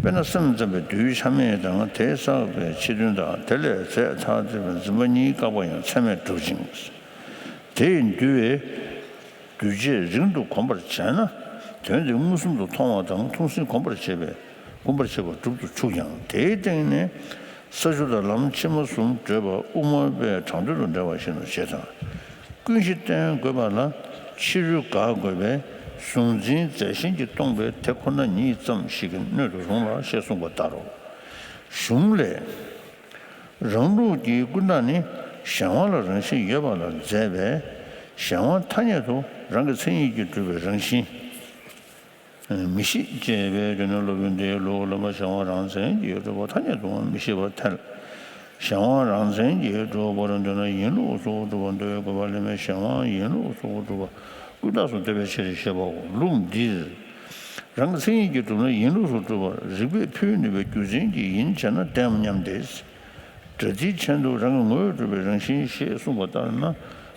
དཔེར་ན་སེམས་ཙམ་པའི་རྡུལ་ཆ་མེད་དང་དེ་བསགས་པའི་ཕྱི་དོན་དང་། དེ་ལས་རྫས་ཐ་དད་པའི་འཛིན་པ་གཉིས་བཀག་པ་ཡང་ཚད་མས་གྲུབ་ཅིང་། དེ་ཡི་འདུལ་བའི་གདུལ་བྱས་རིང་དུ་གོམས་པར་བྱས་ན། དོན་དེ་མངོན་སུམ་དུ་མཐོང་བ་དང་མཐོང་ཟིན་གོམས་པར་བྱས་པས་གོམས་པར་བྱས་པ་སྒྲུབ་ཏུ་ཆུག་ཀྱང་། དེའི་སྟེང་ནས་ས་བཅུ་དང་ལམ་ཕྱི་མ་གསུམ་བགྲོད་པ་དབུ་མ་པའི་དྲང་དོན་དུ་འགྲེལ་བ་བཞིན་ནོ་ཞེས་དང་། ཀུན་གཞི་བསྟན་དགོས་པ་ལ་ཕྱི་རོལ་དགག་དགོས་པས་གཟུགས་འཛིན་རྫས་གཞན་གྱིས་སྟོང་པའི་དེ་ཁོ་ན་ཉིད་ཙམ་ཞིག་གི་སྣོད་དུ་རུང་ལ་ཞེས་གསུངས་པ་ལྟར་རོ། གཞུང་ལས། རང་ལུགས་ཀྱི་ཀུན་བརྟགས་ནི་གཞན་དབང་ལ་རང་བཞིན་ཡོད་པ་ལ་མཛད་པས། གཞན་དབང་ཐ་སྙད་དུ་རང་གི་མཚན་ཉིད་ཀྱིས་གྲུབ་པའི་རང་བཞིན་མི་ཤེས་ཅེས་པའི་དོན་ནི་སློབ་དཔོན་འདིའི་ལུགས་ལ་གཞན་དབང་རང་མཚན་གྱིས་གྲུབ་པ་ཐ་སྙད་དུའང་མི་ཤེས་པར་ཐལ། གཞན་དབང་རང་མཚན་གྱིས་གྲུབ་པར་འདོད་ན་ཡིན་ལུགས་སུ་གྲུབ་པ་འདོད་དགོས་པ་ལས་མེད། གཞན་དབང་ཡིན་ལུགས་སུ་གྲུབ་པ་ཀུན་བརྟགས་སུ་འདོད་པའི་ཕྱིར་ཞེས་པའོ། ལུགས་འདིར། རང་གི་མཚན་ཉིད་ཀྱིས་གྲུབ་ན་ཡིན་ལུགས་སུ་གྲུབ་པར་རིགས་པས་ཕུལ་ནུས་པའི་རྒྱུ་མཚན་གྱིས་ཡིན་བྱས་ན་བདེན་སྙམ་སྟེ། སྒྲ་རྟིང་མཆན་དུ་རང་གི་ངོ་བོས་གྲུབ་པའི་རང་བཞིན་ཞེས་གསུངས་པ་ལྟར་ན།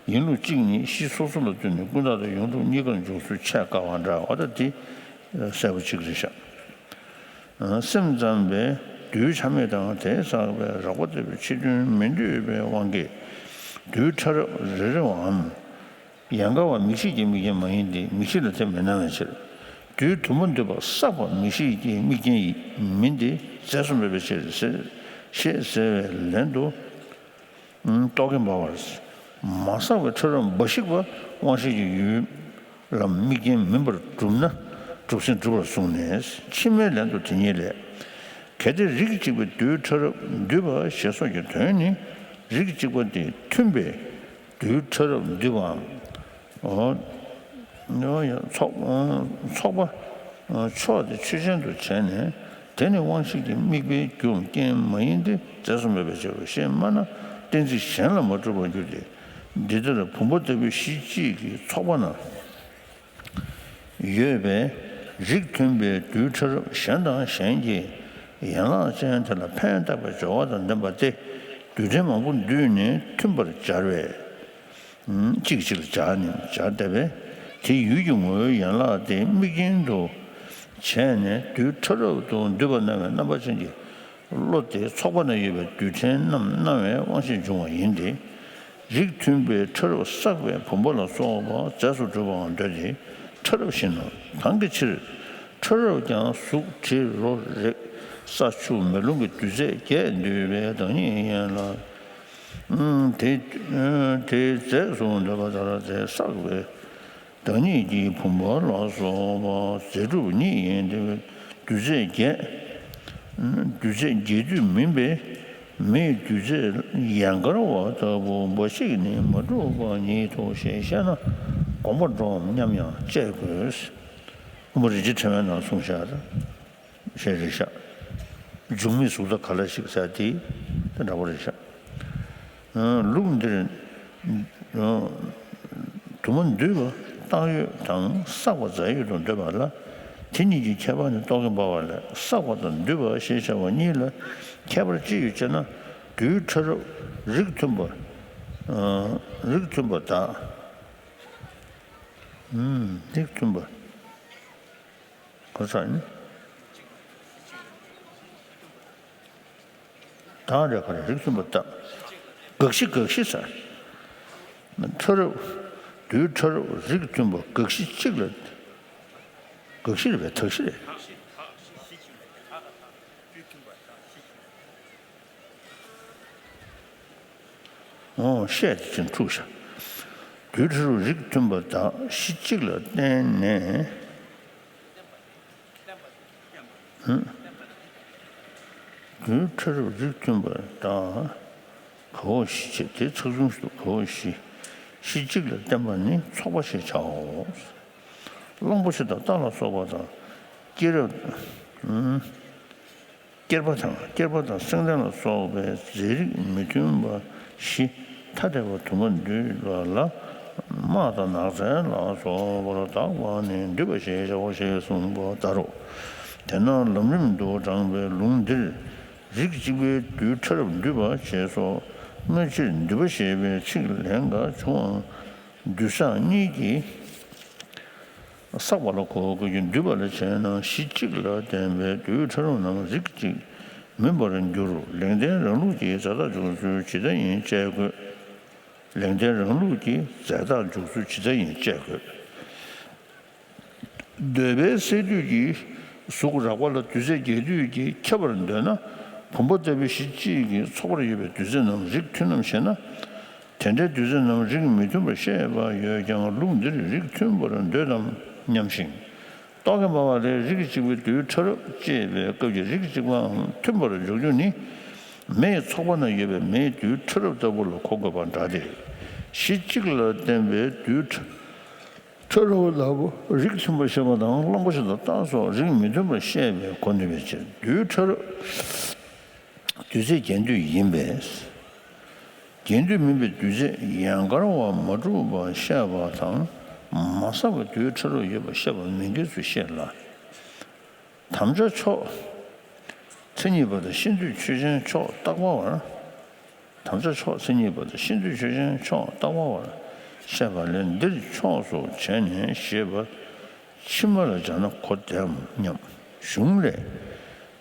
ཡིན་ལུགས་གཅིག་ཉིད་གཞི་སོ་སོ་ལ་བརྟེན་ནས་ཀུན་བརྟགས་དང་ཡོངས་གྲུབ་གཉིས་ཀར་འཇོག་ཚུལ་ཕྱེ་དཀའ་བ་འདྲ་བ་དང་དེ་གསལ་པོ་གཅིག་རེད་ཤག། སེམས་ཙམ་པས་རྡུལ་ཆ་མེད་དང་དེ་བསགས་པའི་རགས་པ་ལྟ་བུའི་ཕྱི་དོན་མི་འདོད་པའི་དབང་གིས་རྡུལ་ཕྲ་རབ་རེ་རེའམ། ཡལ་ག་བ་མིག་ཤེས་ཀྱི་དམིགས་རྐྱེན་མ་ཡིན་ཏེ་མིག་ཤེས་ལ་དེ་མི་སྣང་བའི་ཕྱིར། རྡུལ་དུ་མ་འདུས་པ་བསགས་པ་མིག་ཤེས་ཀྱི་དམིགས་རྐྱེན་མིན་ཏེ་རྫས་སུ་འབད་པའི་ཕྱིར་ཟེར། ཞེས་ཟེར་བའི་ལན་དུ། རྟོག་གེ་འབར་བར། མ་བསགས་པའི་ཁྲ་རབ་འབའ་ཞིག་པ་དབང་ཤེས་ཀྱི་ཡུལ་ལ་དམིགས་རྐྱེན་མིན་པར་གྲུབ་ན། གྲུབ་ཟིན་གྲུབ་པར་གསུངས་ནས། ཕྱི་མའི་ལན་དུ་དེ་ཉིད་ལས། གལ་ཏེ་རིགས་གཅིག་པའི་རྡུལ་ཕྲ་རབ་འདུས་པ་ཞེས་སོགས་ཀྱི་དོན་ནི། རིགས་གཅིག་པ་དེ་མཐུན་པའི་རྡུལ་ཕྲ་རབ་འདུས་པའམ། འོ། འོ་ཡང་ཚོགས། ཚོགས་པ། ཕྱོགས་དེ་ཆོས་ཅན་དུ་བྱས་ནས། དེ་ནི་དབང་ཤེས་ཀྱི་དམིགས་པའི་རྒྱུ་རྐྱེན་མ་ཡིན་ཏེ། རྫས་སུ་མེད་པའི་ཕྱིར་རོ་ཞེས་སྨྲ་ན། གཏན་ཚིགས་གཞན་ལ་མ་གྲུབ་པར་འགྱུར་ཏེ། འདི་ལྟར་བུམ་པ་ལྟ་བུའི་གཞི་གཅིག་གི་ཚོགས་པ་ན། ཡོད་པའི་རིགས་མཐུན་པའི་རྡུལ་ཕྲ་རབ་གཞན་དང་གཞན་གྱི་ཡན་ལག་ཅན་དེ་ལ་ཕན་བཏགས་པའི་སྦྱོར་བ་དང་ལྡན་པ་སྟེ། རྡུལ་ཕྲན་མང་པོ་འདུས་ནས་མཐུན་པར་སྦྱར་བས། གཅིག་གིས་གཅིག་ལ་སྦྱར་ནས་སྦྱར་བསྡད་པས། དེའི་ཡུལ་གྱི་ངོ་བོའི་ཡན་ལག་དེ་དམིགས་རྐྱེན་དུ་བྱས་ནས་རྡུལ་ཕྲ་རབ་ཏུ་འདུས་པ་སྣང་བའི་རྣམ་པ་ཅན་གྱི་བློ་དེ་ཚོགས་པ་ན་ཡོད་པའི་རྡུལ་ཕྲན་རྣམས་སྣང་བའི་དབང་ཤེས་འབྱུང་བ་ཡིན་ཏེ། རིགས་མཐུན་པའི་ཕྲ་རབ་བསགས་པའི་བུམ་པ་ལ་སོགས་པ་རྫས་སུ་གྲུབ་པའང་འདོད་དེ་ཕྲ་རབ་བཞིན་ནོ། གང་གི་ཕྱིར། ཕྲ་རབ་ཀྱང་གཟུགས་དྲི་རོ་རེག་ས་ཆུ་མེ་རླུང་གི་རྡུལ་རྫས་བརྒྱད་འདུས་པའི་བདག་ཉིད་ཡིན་ལ། དེ་དེའི་རྫས་སུ་འདོད་པ་ལྟར་རྫས་བསགས་པའི་བདག་ཉིད་ཀྱི་བུམ་པ་ལ་སོགས་པ་རྫས་གྲུབ་ཉིད་ཡིན་ཏེ། རྡུལ་རྫས་བརྒྱད། རྡུལ་རྫས་བརྒྱད་འདུས་མིན་པས། མེའི་རྡུལ་རྫས་ཡན་གར་བ་ལྟ་བུ་འབའ་ཞིག་ནི་མ་གྲུབ་པ་ཉིད་དོ་ཞེས་བཤད་ན་དགོངས་པ་འགྲོའམ་སྙམ་ཡང་དཔྱད་དགོས། དབུ་མ་རིན་ཆེན་ཕྲེང་བའི་ནང་གསུངས་བཞག་ཞེས་རེད་ཤག་འབྱུང་མེད་གཟུགས་དང་ག་ལ་ཞིག་ཟེར་དེ་དེ་འདྲ་པོ་རེད་ཤག་ལུགས་འདིར། དུ་མ་འདུས་པ་བཏགས་ཡོད་དང་བསགས་པ་རྫས་ཡོད་དུ་འདོད་པ་ལ། དེ་གཉིས་ཀྱི་ཁྱད་པར་ནི་རྟོག་གེ་འབར་བ་ལས་བསགས་པ་དང་འདུས་པ་ཞེས་བྱ་བ་གཉིས་ལ་ཁྱད་པར་ཅི་ཡོད་ཅེ་ན། རྡུལ་ཕྲ་རབ་རིགས་མཐུན་པ། རིགས་མཐུན་པ་དག་རིགས་མཐུན་པ། ག་ས་ནི། དང་རེ་ག་རེ་རིགས་མཐུན་པ་དག་དགག་གཞི་དགག་གཞི་ཟེར། ཕྲ་རབ། རྡུལ་ཕྲ་རབ་རིགས་མཐུན་པ་དགག་གཞི་གཅིག་ལ། དགག་གཞི་རེད་པས་དག་གཞི་རེད། འོ་བཤད་དེ་ཅིང་འཁྲུགས་ཤག་རྡུལ་ཕྲ་རབ་རིགས་མཐུན་པ་དག་གཞི་གཅིག་ལ་བརྟེན་ནས། རྡུལ་ཕྲ་རབ་རིགས་མཐུན་པ་དག་ག་བ་བཞི་བྱས་ཏེ་ཚགས་ཚུད་དུ་ག་བ་བཞི། གཞི་གཅིག་ལ་བརྟེན་པ་ནི་ཚོགས་པ་ཞེས་བྱའོ། གླང་པོ་ཆེ་དང་རྟ་ལ་སོགས་པ་དང་། སྐྱེས་རབས། སྐྱེས་པ་དང་སྐྱེས་པ་དང་སེང་ལྡེང་ལ་སོགས་པའི་རྫས་རིགས་མི་མཐུན་པ་བཞི་ཐ་དད་པ་དུ་མ་འདུས་པ་ལ། དམག་དང་ནགས་ཚལ་ལ་སོགས་པར་གདགས་པ་ནི་འདུས་པ་ཞེས་བྱའོ་ཞེས་གསུངས་པ་ལྟར་རོ། དེས་ན་ལམ་རིམ་དུ་དྲངས་པའི་ལུང་འདིར། རིགས་གཅིག་པའི་རྡུལ་ཕྲ་རབ་འདུས་པ་ཞེས་སོགས་སྔ་ཕྱིར་འདུས་པ་ཞེས་པའི་ཚིག་ལན་འགའ་བྱུང་བའང་འདུས་བསགས་གཉིས་ཀྱིས་བསགས་པ་ལ་གོ་དགོས་ཀྱི། འདུས་པ་ལ་བྱས་ན་གཞི་གཅིག་ལ་བརྟེན་པའི་རྡུལ་ཕྲ་རབ་རྣམས་རིགས་གཅིག་མིན་པར་འགྱུར། ལེགས་ལྡན་རང་ལུགས་ཀྱི་རྫས་བཏགས་འཇོག་ཚུལ་ཇི་ལྟ་ཡིན་དཔྱད་དགོས། ལེགས་ལྡན་རང་ལུགས་ཀྱི་རྫས་བཏགས་འཇོག་ཚུལ་ཇི་ལྟ་ཡིན་དཔྱད་དགོས། འདོད་པའི་སས་བསྡུས་ཀྱི་གཟུགས་རགས་པ་ལ་རྡུལ་རྫས་བརྒྱད་འདུས་ཀྱིས་ཁྱབ་པར་འདོད་ན། བུམ་པ་ལྟ་བུའི་གཞི་གཅིག་གི་ཚོགས་པར་ཡོད་པའི་རྡུལ་རྫས་རྣམས་རིགས་མཐུན་ནམ་ཞེ་ན། དེ་འདྲའི་རྡུལ་རྫས་རྣམས་རིགས་མི་མཐུན་པར་བཤད་པ་ཡོད་ཀྱང་ལུགས་འདིར་རིགས་མཐུན་པར་འདོད་དམ་སྙམ་ཞིང་། རྟོག་གེ་འབར་བ་ལས་རིགས་གཅིག་པའི་རྡུལ་ཕྲ་རབ་ཅེས་པའི་སྐབས་ཀྱི་རིགས་གཅིག་པའམ་མཐུན་པར་འཇོག་རྒྱུ་ནི། མེའི་ཚོགས་པ་ན་ཡོད་པའི་མེའི་རྡུལ་ཕྲ་རབ་ལྟ་བུ་ལ་གོ་དགོས་པ་འདྲ་སྟེ། གཞི་གཅིག་ལ་བརྟེན་པའི་རྡུལ་ཕྲ་ཕྲ་རབ་ལ་རིགས་མཐུན་པར་བཤད་པ་དང་། གླང་པོ་ཆེ་དང་རྟ་སོགས་རིགས་མི་མཐུན་པར་བཤད་པའི་གོ་ནུས་པའི་ཕྱིར། རྡུལ་ཕྲ་རབ་རྡུལ་རྫས་བརྒྱད་འདུས་ཡིན་པས། བརྒྱད་འདུས་མིན་པའི་རྡུལ་རྫས་ཡན་གར་བ་མ་གྲུབ་པ་བཤད་པ་དང་། མ་བསགས་པའི་རྡུལ་ཕྲ་རབ་ཡོད་པ་བཤད་པ་མི་འགལ་ཚུལ་བཤད་ལ། དམ་བཅའ་མཆོག་མཚན་ཉིད་པ་དང་ཤེས་འདོད་ཆོས་ཅན་མཆོག་བཏགས་པ་བར། དམ་བཅའ་མཆོག་མཚན་ཉིད་པ་དང་ཤེས་འདོད་ཆོས་ཅན་མཆོག་བཏགས་པ་བར་བཤད་པ་ལས། འདིར་ཕྱོགས་སུ་བྱས་ནས་ཞེས་པ་ཕྱི་མ་ལ་སྦྱར་ན་གོ་བདེའམ་སྙམ། གཞུང་ལས།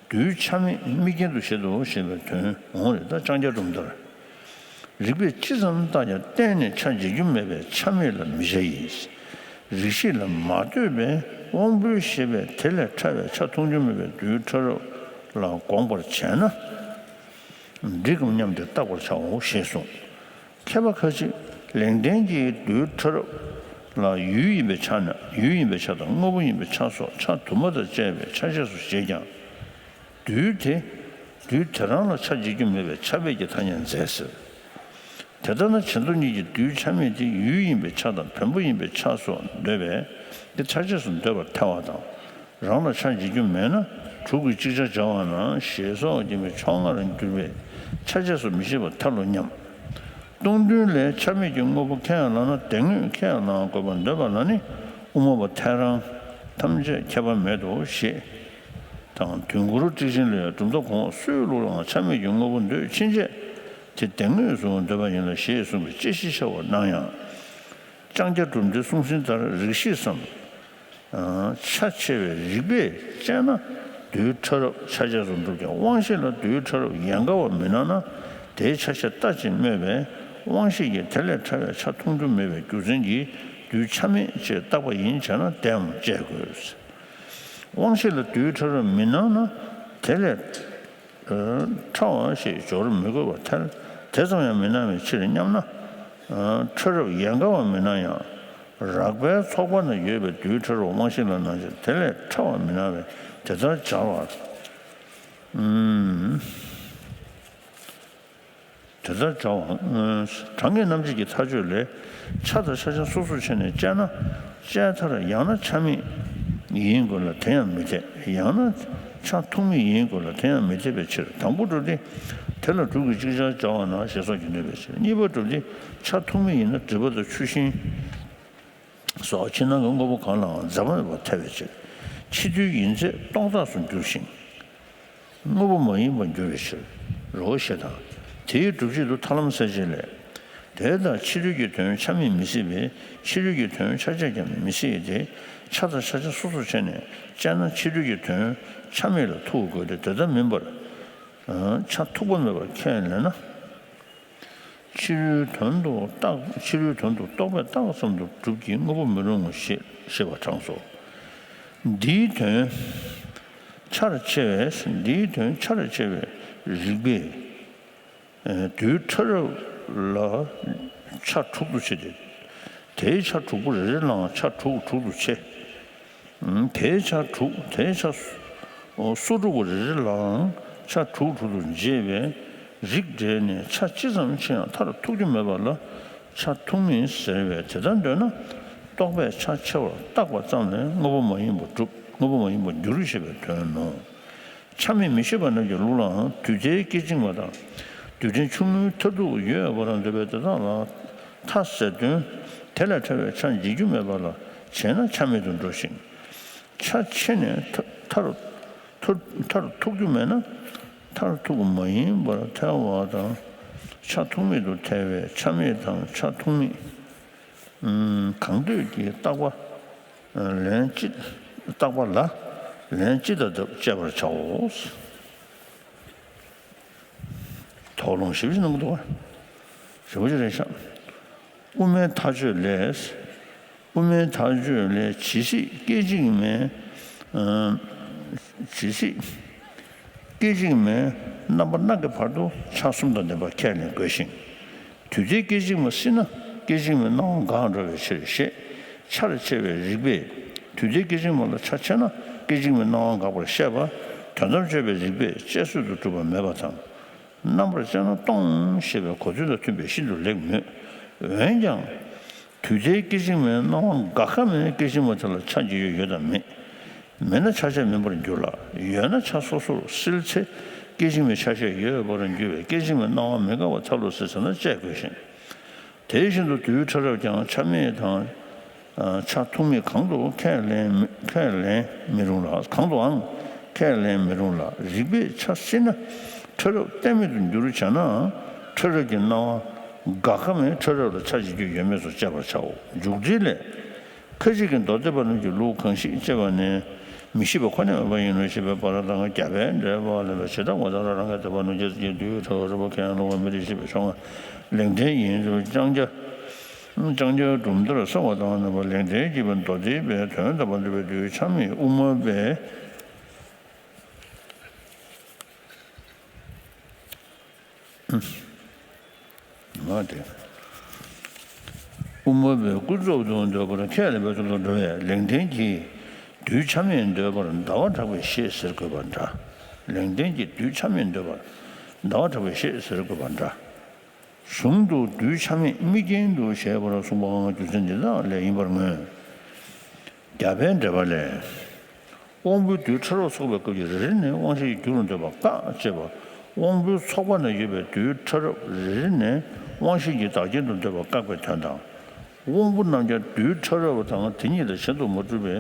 རྡུལ་ཆ་མེད་དམིགས་རྐྱེན་དུ་བཤད་དོ་ཞེས་པའི་དོན་འོང་རེད། ད་ལྕང་སྐྱ་གྲོང་རྡལ། རིགས་པས་ཅི་ཙམ་བརྟགས་ཀྱང་གཏན་ནས་ཆ་འབྱེད་རྒྱུ་མེད་པས་ཆ་མེད་ལ་མི་བྱ་ཡིས། རིགས་ཤེས་ལ་མ་ལྟོས་པའི་དབང་པོའི་ཤེས་པས་དེ་ལས་ཕྲ་བའི་ཆ་མཐོང་རྒྱུ་མེད་པའི་རྡུལ་ཕྲ་རབ་ལ་དགོངས་པར་བྱས་ན། འགྲིག་གམ་སྙམ་སྟེ་བརྟག་པར་བྱའོ་ཞེས་གསུངས། མཁས་པ་ཁ་ཅིག་ལེགས་ལྡན་གྱི་རྡུལ་ཕྲ་རབ་ ལ་ཡུལ་ཡིན་པའི་ཆ་ན་ཡུལ་ཡིན་པའི་ཆ་དང་དངོས་པོ་ཡིན་པའི་ཆ་སོགས་ཆ་དུ་མ་དང་བཅས་པའི་ཆ་བྱས་སུ་བཞེད་ཀྱང་། རྡུལ་དེ། རྡུལ་དེ་རང་ལ་ཆ་འཇིག་རྒྱུ་མེད་པས་ཆ་བེད་ཀྱི་ཐ་སྙད་མཛད་ཟེར། དེ་ལྟར་ན་བྱེ་མདོ་གཉིས་ཀྱི་རྡུལ་ཆ་མེད་དེ་ཡུལ་ཡིན་པའི་ཆ་དང་བེམ་པོ་ཡིན་པའི་ཆ་སོགས་འདོད་པས་དེ་ཆ་བྱས་སུ་འདོད་པར་ཐལ་བ་དང་། རང་ལ་ཆ་འཇིག་རྒྱུ་མེད་ན་དྲུག་གིས་ཅིག་ཆར་སྦྱར་བ་ན་ཞེས་སོགས་ཀྱིས་མི་ཕྱོགས་སྔ་རུ་འགྱུར་བས་ཆ་བྱས་སུ་མི་བཞེད་པར་ཐལ་ལོ་སྙམ། སྟོང་ཐུན་ལས་ཆ་མེད་ཀྱི་དངོས་པོ་ཁས་ཡང་བླངས་ན་དེ་དངོས་ཁས་ཡང་བླང་དགོས་པར་འདོད་པ་ལ་ནི་དབུ་མ་པ་ཐལ་རང་ཐམས་ཅད་ཁྱད་པར་མེད་དོ་ཞེས་དང་། དུས་འཁོར་ཊཱིཀ་ཆེན་ལས་གྲུབ་མཐའ་གོང་འོག་སུའི་ལུགས་ལའང་ཆ་མེད་ཀྱི་དངོས་པོ་འདོད་ཕྱིན་ཆད་དེ་དེ་དངོས་སུ་འདོད་པ་ཡིན་ལ་ཞེས་གསུངས་པའི་དཔྱད་གཞི་ཤར་བར་སྣང་ཡང་། ལྕང་སྐྱ་གྲུབ་མཐའི་གསུང་ཟིན་ལྟར་རིགས་ཤེས་སམ། ཆ་ཕྱེ་བའི་རིགས་པས་དཔྱད་ན་རྡུལ་ཕྲ་རབ་ཆ་བྱས་སུ་འགྲུབ་ཀྱང་དབང་ཤེས་ལ་རྡུལ་ཕྲ་རབ་ཡན་གར་བ་མི་སྣང་ན་དེའི་ཆ་ཤས་ལྟ་ཅེས་སྨོས་པས་དབང་ཤེས་ཀྱིས་དེ་ལས་ཕྲ་བའི་ཆ་མཐོང་རྒྱུ་མེད་པའི་རྒྱུ་མཚན་གྱིས་རྡུལ་ཆ་མེད་ཅེས་བཏགས་པ་ཡིན་བྱས་ན་དེའང་དཔྱད་དགོས། དབང་ཤེས་ལ་རྡུལ་ཕྲ་རབ་མི་སྣང་ན་དེ་ལས་ཕྲ་བ་ཞེས་སྦྱོར་མི་དགོས་པར་ཐལ། དེ་ཙམ་ཡང་མི་སྣང་བའི་ཕྱིར་སྙམ་ན། ཕྲ་རབ་ཡན་གར་བ་མི་སྣང་ཡང་། རགས་པའི་ཚོགས་པ་ན་ཡོད་པའི་རྡུལ་ཕྲ་རབ་དབང་ཤེས་ལ་སྣང་ཕྱིར་དེ་ལས་ཕྲ་བ་མི་སྣང་བས་དེ་ལྟར་སྦྱར་བ། ཨུམ། དེ་ལྟར་སྦྱར་བའམ། གྲངས་ངེས་རྣམ་འབྱེད་ཀྱི་མཐའ་དཔྱོད་ལས། ཆ་དང་ཆ་ཅན་སོ་སོར་ཕྱེ་ནས་དཔྱད་ན། དཔྱད་མཐར་ཡང་ན་ཆ་མེད་ཡིན་དགོས་ལ་དེ་ཡང་མི་འཐད། ཡང་ན་ཆ་ཐུག་མེད་ཡིན་དགོས་ལ་དེ་ཡང་མི་འཐད་པའི་ཕྱིར་དང་པོ་སྒྲུབ་སྟེ། དེ་ལ་དྲུག་གིས་ཅིག་ཆར་སྦྱར་བ་ན་ཞེས་སོགས་ཀྱིས་གནོད་པའི་ཕྱིར། གཉིས་པ་སྒྲུབ་སྟེ་ཆ་ཐུག་མེད་ཡིན་ན་སྒྲིབ་པ་དང་ཆུ་ཤིང་སོགས་ཕྱི་ནང་གི་དངོས་པོ་གང་ལའང་འཛེམ་པ་མེད་པར་ཐལ་བའི་ཕྱིར། ཕྱི་དུས་ཡིན་ཚད་སྟོང་རྟགས་སུ་འགྱུར་ཞིང་། དངོས་པོ་མ་ཡིན་པར་འགྱུར་བའི་ཕྱིར་རོ་ཞེས་དང་། དེའི་སྒྲུབ་བྱེད་དུ་ཐར་ལམ་གསལ་བྱེད་ལས། དེ་ལྟར་ཕྱི་དུས་ཀྱི་དོན་ཆ་མེད་མི་སྲིད་པས་ཕྱི་དུས་ཀྱི་དོན་ཆ་བྱས་ཀྱང་མི་སྲིད་དེ། ཆ་དང་ཆ་ཅན་སོ་སོར་ཕྱེ་ནས་དཔྱད་ན་ཕྱི་དུས་ཀྱི་དོན་ཆ་མེད་ལ་ཐུག་དགོས་ཏེ་དེ་ལྟར་མིན་པར། ཆ་ཐུག་པ་མེད་པར་ཁས་ལེན་ན། ཕྱི་རོལ་དོན་དུ་རྟག་ཕྱི་རོལ་དོན་དུ་རྟོག་པས་བཏགས་ཙམ་དུ་གྲུབ་ཀྱི་དངོས་པོ་མི་རུང་ངོ་ཞེས་ཞེས་པ་དྲངས་སོ། འདིའི་དོན། ཆར་ཕྱེ་བས་འདིའི་དོན་ཆར་ཕྱེ་བའི་རིགས་པས། རྡུལ་ཕྲ་རབ་ལ་ཆ་དྲུག་ཏུ་ཕྱེ་སྟེ། དེའི་ཆ་དྲུག་པོ་རེ་རེ་ལའང་ཆ་དྲུག་དྲུག་ཏུ་ཕྱེ། དེའི་ཆ་དྲུག་དེའི་ཆ་སོ་དྲུག་པོ་རེ་རེ་ལའང་ཆ་དྲུག་དྲུག་ཏུ་འབྱེད་པས་རིགས་འགྲེས་ནས་ཆ་ཅི་ཙམ་ཕྱེ་ཡང་མཐར་ཐུག་རྒྱུ་མེད་པ་ལ་ཆ་ཐུག་མིན་ཟེར་བས་དེ་ལྟར་འདོད་ན་རྟོག་པས་ཆ་ཕྱེ་བར་བཏགས་པ་ཙམ་ལས་དངོས་པོ་མ་ཡིན་པར་གྲུབ་དངོས་པོ་མ་ཡིན་པར་འགྱུར་ཞེས་པའི་དོན་ནོ། ཆ་མེད་མི་ཤེས་པ་རྣམས་ཀྱི་ལུགས་ལའང་དུས་མཐའི་སྐད་ཅིག་མ་དང་། རྡུལ་ཕྲན་ཆུང་ངུའི་མཐར་ཐུག་ཡོད་པར་འདོད་པའི་དེ་དག་ལ་མཐའ་ཟེར་དོན། དེ་ལས་ཕྲ་བའི་ཆ་འཇིག་རྒྱུ་མེད་པ་ལ་བྱས་ན་ཆ་མེད་དུ་འགྲོ་ཞིང་། ཆ་ཕྱེ་ནས་མཐར་མཐར་མཐར་ཐུག་རྒྱུ་མེད་ན་མཐར་ཐུག་མ་ཡིན་པར་ཐལ་བ་དང་། ཆ་ཐུག་མེད་དུ་ཐལ་བས་ཆ་མེད་དང་ཆ་ཐུག་མེད། གང་འདོད་ཀྱི་བཏགས་པ་ལན་ཅི་བཏགས་པ་ལ་ལན་ཅི་ལྟར་བཏབ་དཔྱད་པར་བྱའོ། དོགས་སློང་ཞེ་པོ་ཅིག་གནང་གི་འདུག་བ། ཞེ་པོ་ཅིག་རེད་ཤག་དབུ་མའི་མཐའ་དཔྱོད་ལས། དབུ་མའི་མཐའ་དཔྱོད་ལས་ཇི་སྲིད་སྐད་ཅིག་མའི། ཇི་སྲིད་སྐད་ཅིག་མའི་རྣམ་པ་སྣ་གི་བར་དུ་ཆ་གསུམ་དང་ལྡན་པ་ཁས་ལེན་དགོས་ཤིང་། དུས་མཐའི་སྐད་ཅིག་མ་སྲིད་ན་སྐད་ཅིག་མའི་སྣང་བ་འགག་འགྲོ་བའི་ཕྱིར་ཞེས་ཆར་ཕྱེ་བའི་རིགས་པས་དུས་མཐའི་སྐད་ཅིག་མ་ལ་ཆ་ཕྱེ་ན་སྐད་ཅིག་མའི་སྣང་བ་འགག་པར་བཤད་པ། དོན་དམ་དཔྱོད་པའི་རིགས་པས་དཔྱད་བཟོད་དུ་གྲུབ་པ་མེད་པ་དང་། རྣམ་པར་དཔྱད་ན་སྟོང་ཞེས་པའི་གོ་དོན་དང་མཐུན་པས་ཤིན་ཏུ་ལེགས་མོད། འོན་ཀྱང་། དུས་མཐའི་སྐད་ཅིག་མའི་སྣང་བ་འགག་ག་མེད་ན་སྐད་ཅིག་མ་དེ་ལ་ཆ་འཇིག་ཡུལ་ཡོད་དམ་མེད། མེད་ན་ཆ་ཤས་མིན་པར་འགྱུར་ལ། ཡོད་ན་ཆ་སོ་སོར་སིལ་ཚེ་སྐད་ཅིག་མའི་ཆ་ཤས་ཡོད་པར་འགྱུར་བས་སྐད་ཅིག་མའི་སྣང་བ་མི་འགག་པར་ཐལ་ལོ་ཟེར་ཟེར་ན་དཔྱད་དགོས་ཤིང་། དེ་བཞིན་དུ་རྡུལ་ཕྲ་རབ་ཀྱང་ཆ་མེད་དང་། ཆ་ཐུག་མེད་གང་དུ་ཁས་ལེན་ཁས་ལེན་མི་རུང་ལ། གང་དུའང་ཁས་ལེན་མི་རུང་ལ། རིགས་པས་ཆ་སྲིད་ན་ཕྲ་རབ་གཏན་མེད་དུ་འགྱུར་བྱ་ནའང་ཕྲ་རབ་ཀྱི་སྣང་བ་འགག་ག་མེད་ཕྲ་རབ་ལ་ཆ་འཇིག་རྒྱུ་ཡོད་མེད་སོགས་དཔྱད་པར་བྱའོ། མཇུག་སྒྲིལ་ལས། ཁ་ཅིག་གིས་མདོ་སྡེ་པ་རྣམས་ཀྱི་ལུགས་གང་ཞིག་ཅེས་པ་ནས་མི་ཤེས་པ་ཁོ་ནས་མེད་པ་ཡིན་ནོ་ཞེས་པའི་བར་དང་རྒྱ་བལ་འགྲེལ་པ་ལ་བྱེ་བྲག་ངོ་མཚར་རང་གི་སྡེ་པ་རྣམས་ཀྱི་རྡུལ་ཕྲ་བ་རིགས་པ་ཁས་ལེན་ལོག་པ་མི་རིགས་ཞེས་པའི་ཕྱོགས་ལས་འགྲེལ་ཡིན་རུང་ལྕང་སྐྱ། ལྕང་སྐྱ་གྲུབ་མཐར་གསལ་བ་དང་རྣམ་པ་ལས་འགྲེལ་གྱིས་པའི་མདོ་སྡེ་པའི་དོན་དམ་པར་འདོད་པའི་རྡུལ་ཆ་མེད་དབུ་མ་པའི། མ་དེ། དབུ་མ་པའི་ཀུན་རྫོབ་ཏུ་འདོད་པར་ཁས་ལེན་པའི་ཚུལ་དུ་འགྲོ་བས། ལེགས་ལྡན་གྱིས་རྡུལ་ཆ་མེད་འདོད་པར་ཟླ་བ་གྲགས་པའི་ཞེས་ཟེར་དགོས་པ་འདྲ། ལེགས་ལྡན་གྱིས་རྡུལ་ཆ་མེད་འདོད་པར་ཟླ་བ་གྲགས་པའི་ཞེས་ཟེར་དགོས་པ་འདྲ། གཞུང་དུ་རྡུལ་ཆ་མེད་དམིགས་རྐྱེན་དུ་ཞེས་པར་གསུངས་པའང་རྒྱུ་མཚན་འདི་དག་ལས་ཡིན་པར་མངོན། རྒྱ་བལ་འགྲེལ་པ་ལས། དབང་པོའི་རྡུལ་ཕྲ་རབ་ཚོགས་པའི་སྐབས་ཀྱི་རེ་རེ་ནས་དབང་ཤེས་ཀྱི་རྒྱུ་རུ་འདོད་པ་བཀག་ཅེས་པ། དབང་པོའི་ཚོགས་པ་ན་ཡོད་པའི་རྡུལ་ཕྲ་རབ་རེ་རེ་ནས་དབང་ཤེས་ཀྱི་བདག་རྐྱེན་དུ་འདོད་པ་བཀག་པའི་དོན་དང་། དབང་པོ་རྣམས་ཀྱང་རྡུལ་ཕྲ་རབ་དང་དེ་ཉིད་ལས་གཞན་དུ་མ་གྲུབ་པའི་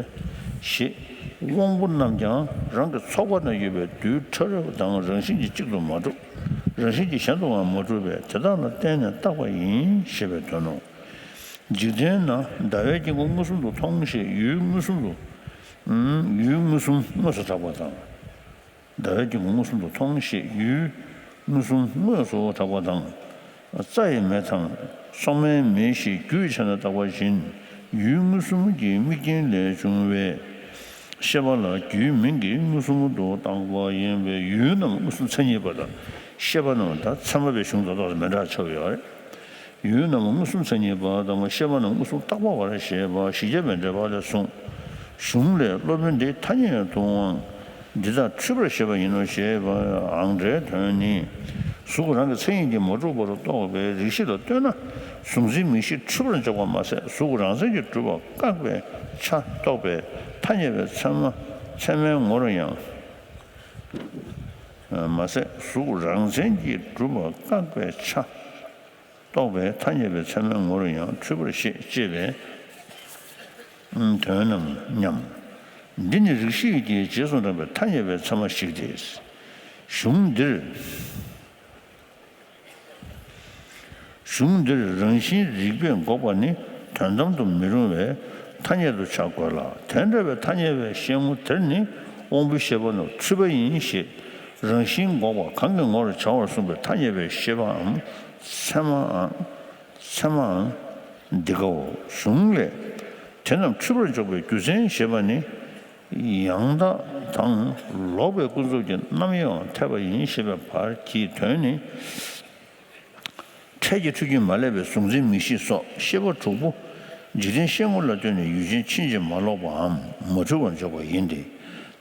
ཞེས། དབང་པོ་རྣམས་ཀྱང་རང་གི་ཚོགས་པ་ན་ཡོད་པའི་རྡུལ་ཕྲ་རབ་དང་རང་བཞིན་གྱིས་གཅིག་ཏུ་མ་གྲུབ། རང་བཞིན་གྱིས་གཞན་དུའང་མ་གྲུབ་པས་དེ་དག་ལ་བརྟེན་ནས་བཏགས་པ་ཡིན་ཞེས་པའི་དོན་ནོ། འཇིག་རྟེན་ན་ཟླ་བའི་དཀྱིལ་འཁོར་མངོན་སུམ་དུ་མཐོང་ཞེས་ཡུལ་མངོན་སུམ་དུ། ཡུལ་མངོན་སུམ་དངོས་སུ་གྲགས་པ་དང་། ཟླ་བའི་དཀྱིལ་འཁོར་མངོན་སུམ་དུ་མཐོང་ཞེས་ཡུལ་མངོན་སུམ་དངོས་སུ་གྲགས་པ་དང་། རྩྭ་ཡི་མེ་དང་སོག་མའི་མེ་ཞེས་རྒྱུའི་ཆ་ནས་བཏགས་པ་བཞིན་ཡུལ་མངོན་སུམ་གྱི་དམིགས་རྐྱེན་ལས་བྱུང་བའི་ཤེས་པ་ལ་རྒྱུའི་མིང་གིས་མངོན་སུམ་དུ་བཏགས་པ་ཡིན་པས་ཡུལ་རྣམས་མངོན་སུམ་མཚན་ཉིད་པ་དང་ཤེས་པ་རྣམས་ད་ཚད་མ་པའི་གཞུང་དང་ཏོག་ཙམ་མི་འདྲ་ཆགས་ཡོད་རེད། ཡུལ་རྣམས་མངོན་སུམ་མཚན་ཉིད་པ་དང་ཤེས་པ་རྣམས་མངོན་སུམ་བཏགས་པ་བར་ཞེས་པ་ཞི་རྒྱས་པའི་འགྲེལ་པ་ལས་གསུངས། གཞུང་ལས་སློབ་དཔོན་འདི་ཐ་སྙད་དུའང་འདི་དག་འཁྲུལ་པར་བཞེད་པ་ཡིན་ནོ་ཞེས་པའང་འགྲེལ་དོན་ནི། གཟུགས་རང་གི་མཚན་ཉིད་ཀྱིས་མ་གྲུབ་པར་རྟོགས་པའི་རིགས་ཤེས་ལ་ལྟོས་ན་གཟུགས་འཛིན་མིག་ཤེས་འཁྲུལ་པར་འཇོག་པ་མ་ཟད་གཟུགས་རང་མཚན་གྱིས་གྲུབ་པ་བཀག་པའི་ཆ་རྟོགས་པའི་ཐ་སྙད་པའི་ཚད་མ་ཚད་མའི་ངོར་ཡང་མ་ཟད་གཟུགས་རང་མཚན་གྱིས་གྲུབ་པ་བཀག་པའི་ཆ། རྟོགས་པའི་ཐ་སྙད་པའི་ཚད་མའི་ངོར་ཡང་འཁྲུལ་པར་བཤད་ཅེས་པའི་དོན་ནམ་སྙམ། འདི་ནི་རིགས་ཤེས་ཀྱིས་རྗེས་སུ་འབྲངས་པའི་ཐ་སྙད་པའི་ཚད་མ་ཞིག་སྟེ། གཞུང་འདིར། གཞུང་འདིར་རང་བཞིན་རིགས་པས་འགོག་པ་ནི་དོན་དམ་དུ་མི་རུང་བའི་ཐ་སྙད་དུ་བྱ་དགོས་ལ། དེ་འདྲ་བའི་ཐ་སྙད་པའི་ཤེས་ངོ་དེར་ནི་དབང་པོའི་ཤེས་པ་རྣམས་འཁྲུལ་པ་ཡིན་ཞེས་རང་བཞིན་འགོག་པ་གང་གི་ངོར་བྱ་བར་གསུངས་པའི་ཐ་སྙད་པའི་ཤེས་པའམ་ཚད་མའམ། ཚད་མའམ། འདི་ཀའོ། གཞུང་ལས། དེ་རྣམས་འཁྲུལ་པར་འཇོག་པའི་རྒྱུ་མཚན་ཞེས་པ་ནི། ཡང་དག་དང་ལོག་པའི་ཀུན་རྫོབ་ཀྱི་རྣམ་དབྱེའང་འཐད་པ་ཡིན་ཞེས་པའི་བར་གྱི་དོན་ནི། འཕྲལ་གྱི་འཁྲུལ་རྐྱེན་མ་བསླད་པའི་གཟུགས་འཛིན་མིག་ཤེས་སོགས་ཤེས་པ་དྲུག་པོ། འཇིག་རྟེན་ཤེས་ངོ་ལ་ལྟོས་ནས་ཡུལ་ཅན་ཕྱིན་ཅི་མ་ལོག་པའམ་མ་འཁྲུལ་བར་འཇོག་པ་ཡིན་ཏེ།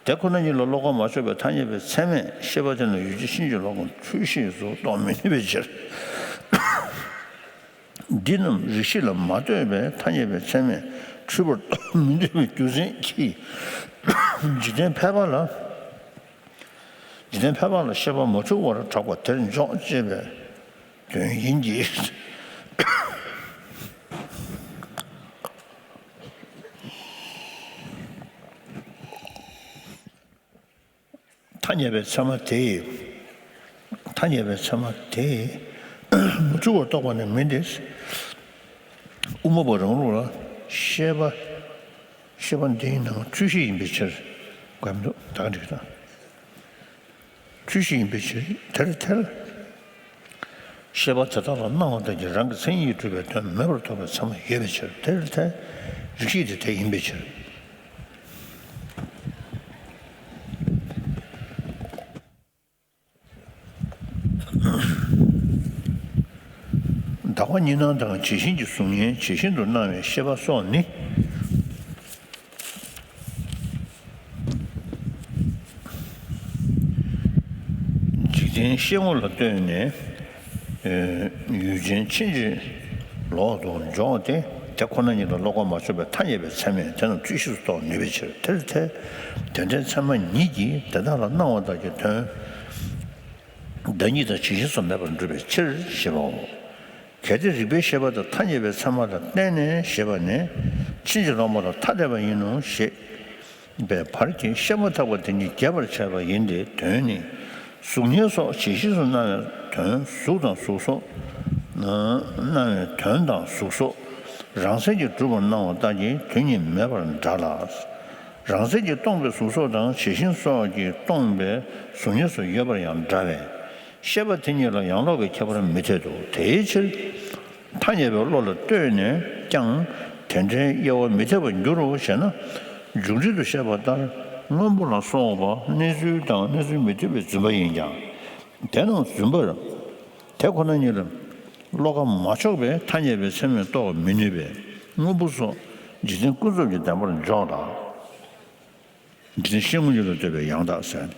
དེ་ཁོ་ན་ཉིད་ལ་བློ་ཁོག་མ་ཆོད་པའི་ཐ་སྙད་པའི་ཚད་མས་ཤེས་པ་དེ་རྣམས་ཡུལ་ཅན་ཕྱིན་ཅི་ལོག་གམ་འཁྲུལ་ཤེས་སུ་རྟོགས་མི་ནུས་པའི་ཕྱིར། འདི་རྣམས་རིགས་ཤེས་ལ་མ་ལྟོས་པའི་ཐ་སྙད་པའི་ཚད་མས་འཁྲུལ་པར་རྟོགས་མི་ནུས་པའི་རྒྱུ་མཚན་གྱིས། འཇིག་རྟེན་ཕལ་པ་ལ། འཇིག་རྟེན་ཕལ་པ་ལ་ཤེས་པ་མ་འཁྲུལ་བར་གྲགས་པ་དེར་འཇོག་ཅེས་པའི་དོན་ཡིན་གྱི། ཐ་སྙད་པའི་ཚད་མ་དེ། ཐ་སྙད་པའི་ཚད་མ་དེ། མ་འཁྲུལ་བར་རྟོགས་པ་ནི་མིན་ཏེ། དབུ་མ་པ་རང་ལུགས་ལ་ཤེས་པ། ཤེས་པ་འདི་ནི་འཁྲུལ་ཤེས་ཡིན་པའི་ཕྱིར། གོ་མི་འདུག་ད་ག་འགྲིག་དང་། འཁྲུལ་ཤེས་ཡིན་པའི་ཕྱིར་དེར་ཐལ། ཤེས་པ་དེ་དག་ལ་སྣང་བ་དག་གིས་རང་གི་མཚན་ཉིད་གྲུབ་པའི་དོན་མེད་པར་རྟོགས་པའི་ཚད་མ་ཡོད་པའི་ཕྱིར་དེར་ཐལ། རིགས་ཤེས་དེ་དེ་ཡིན་པའི་ཕྱིར། དག་པ་གཉིས་སྣང་དང་ཇི་བཞིན་གྱི་གཟུགས་བརྙན་ཇི་བཞིན་དུ་སྣང་བའི་ཤེས་པ་སོགས་ནི། འཇིག་རྟེན་ཤེས་ངོ་ལ་ལྟོས་ནས། ཡུལ་ཅན་ཕྱིན་ཅི་ལོག་ཏུ་འཇོག་སྟེ། དེ་ཁོ་ན་ཉིད་ལ་བློ་ཁོག་མ་ཆོད་པའི་ཐ་སྙད་པའི་ཚད་མས་དེ་རྣམས་འཁྲུལ་ཤེས་སུ་རྟོགས་ནུས་པའི་ཕྱིར་དེར་ཐལ། དེ་འདྲའི་ཚད་མ་ཉིད་ཀྱིས་དེ་དག་ལ་སྣང་བ་དག་གི་དོན་བདག་ཉིད་དང་ཇི་བཞིན་སོགས་མེད་པར་འགྲུབ་པའི་ཕྱིར་ཞེས་པའོ། གལ་ཏེ་རིགས་པས་ཤེས་པ་དང་ཐ་སྙད་པའི་ཚད་མ་ལ་བརྟེན་ནས་ཞེས་པ་ནི་ཕྱིན་ཅི་ལོག་མ་ལ་ཐ་དད་པ་ཡིན་ནོ་ཞེས་པའི་བར་གྱི་ཤེས་པ་ཐེག་པ་དེ་ཉིད་རྒྱས་པར་བྱས་པ་ཡིན་ཏེ། དོན་ནི་གཟུགས་བརྙན་སོགས་ཇི་བཞིན་སུ་སྣང་བའི་དོན་གཟུགས་དང་གཟུགས་སོགས་སྣང་བའི་དོན་དང་གཟུགས་སོགས་རང་མཚན་གྱིས་གྲུབ་པར་སྣང་བ་ལྟར་གྱི་དོན་གཉིས་མེད་པར་འདྲ་ལ། རང་མཚན་གྱིས་སྟོང་པའི་གཟུགས་སོགས་དང་ཇི་བཞིན་སོགས་ཀྱིས་སྟོང་པའི་གཟུགས་བརྙན་སོགས་ཡོད་པར་ཡང་འདྲ་བས། ཤེས་པ་དེ་གཉིས་ལ་ཡང་ལོག་གི་ཁྱད་པར་མི་འཐད་དོ། དེའི་ཕྱིར། ཐ་སྙད་པའི་བློ་ལ་ལྟོས་ནས་ཀྱང་དེ་འདྲའི་དབྱེ་བ་མི་འཐད་པར་འགྱུར་རོ་ཞེ་ན། མཇུག་འབྲས་སུ་བཤད་པ་ལྟར་སྔོན་པོ་ལ་སོགས་པ་གནས་ཚུལ་དང་གནས་ཚུལ་མི་མཐུན་པའི་རྫུན་པ་ཡིན་ཀྱང་། དེ་རྣམས་རྫུན་པར་དེ་ཁོ་ན་ཉིད་ལ་ བློ་ཁ་མ་ཕྱོགས་པས་ཐ་སྙད་པའི་ཚད་མས་རྟོགས་མི་ནུས་པས། དངོས་པོ་སོགས་འཇིག་རྟེན་ཀུན་རྫོབ་ཀྱི་བདེན་པར་འཇོག་ལ། འཇིག་རྟེན་ཤེས་ངོ་ཉིད་ལ་ལྟོས་པའི་ཡང་དག་ཟེར།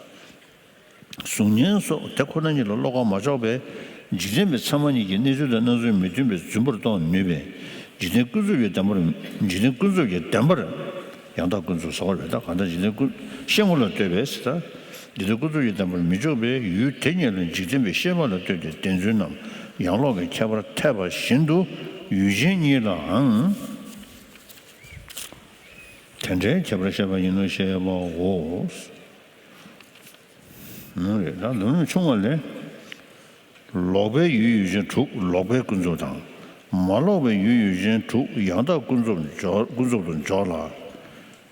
གཟུགས་བརྙན་སོགས་དེ་ཁོ་ན་ཉིད་ལ་བློ་ཁ་མ་ཕྱོགས་པས། འཇིག་རྟེན་པའི་ཚད་མ་གཉིས་ཀྱི་གནས་ཚུལ་དང་སྣང་ཚུལ་མི་མཐུན་པའི་རྫུན་པར་རྟོགས་ནུས་པས། འཇིག་རྟེན་ཀུན་རྫོབ་ཀྱི་བདེན་པར། འཇིག་རྟེན་ཀུན་རྫོབ་ཀྱི་བདེན་པར། ཡང་དག་ཀུན་རྫོབ་ཟེར་བ་རེད། ད་གང་ལྟར་འཇིག་རྟེན་ཀུན་ཤེས་ངོ་ལ་ལྟོས་པས་ཟེར། ད་འཇིག་རྟེན་ཀུན་རྫོབ་ཀྱི་བདེན་པར་མི་འཇོག་པའི་ཡུལ་དེ་ཉིད་ལ་འཇིག་རྟེན་པའི་ཤེས་པ་ལ་ལྟོས་ཏེ་བདེན་རྫུན་ནམ་ཡང་ལོག་གི་ཁྱད་པར་འཐད་པ་བཞིན་དུ་ཡུལ་ཅན་གཉིས་ལའང་དེ་འདྲའི་ཁྱད་པར་བཤད་པ་ཡིན་ནོ་ཞེས་པའོ། ནོ་རེད། ད་ལམ་རིམ་ཆུང་བ་ལས། ལོག་པའི་ཡུལ་ཡུལ་ཅན་དྲུག་ལོག་པའི་ཀུན་རྫོབ་དང་། མ་ལོག་པའི་ཡུལ་ཡུལ་ཅན་དྲུག་ཡང་དག་ཀུན་རྫོབ་འཇོག་ཀུན་རྫོབ་ཏུ་འཇོག་ལ།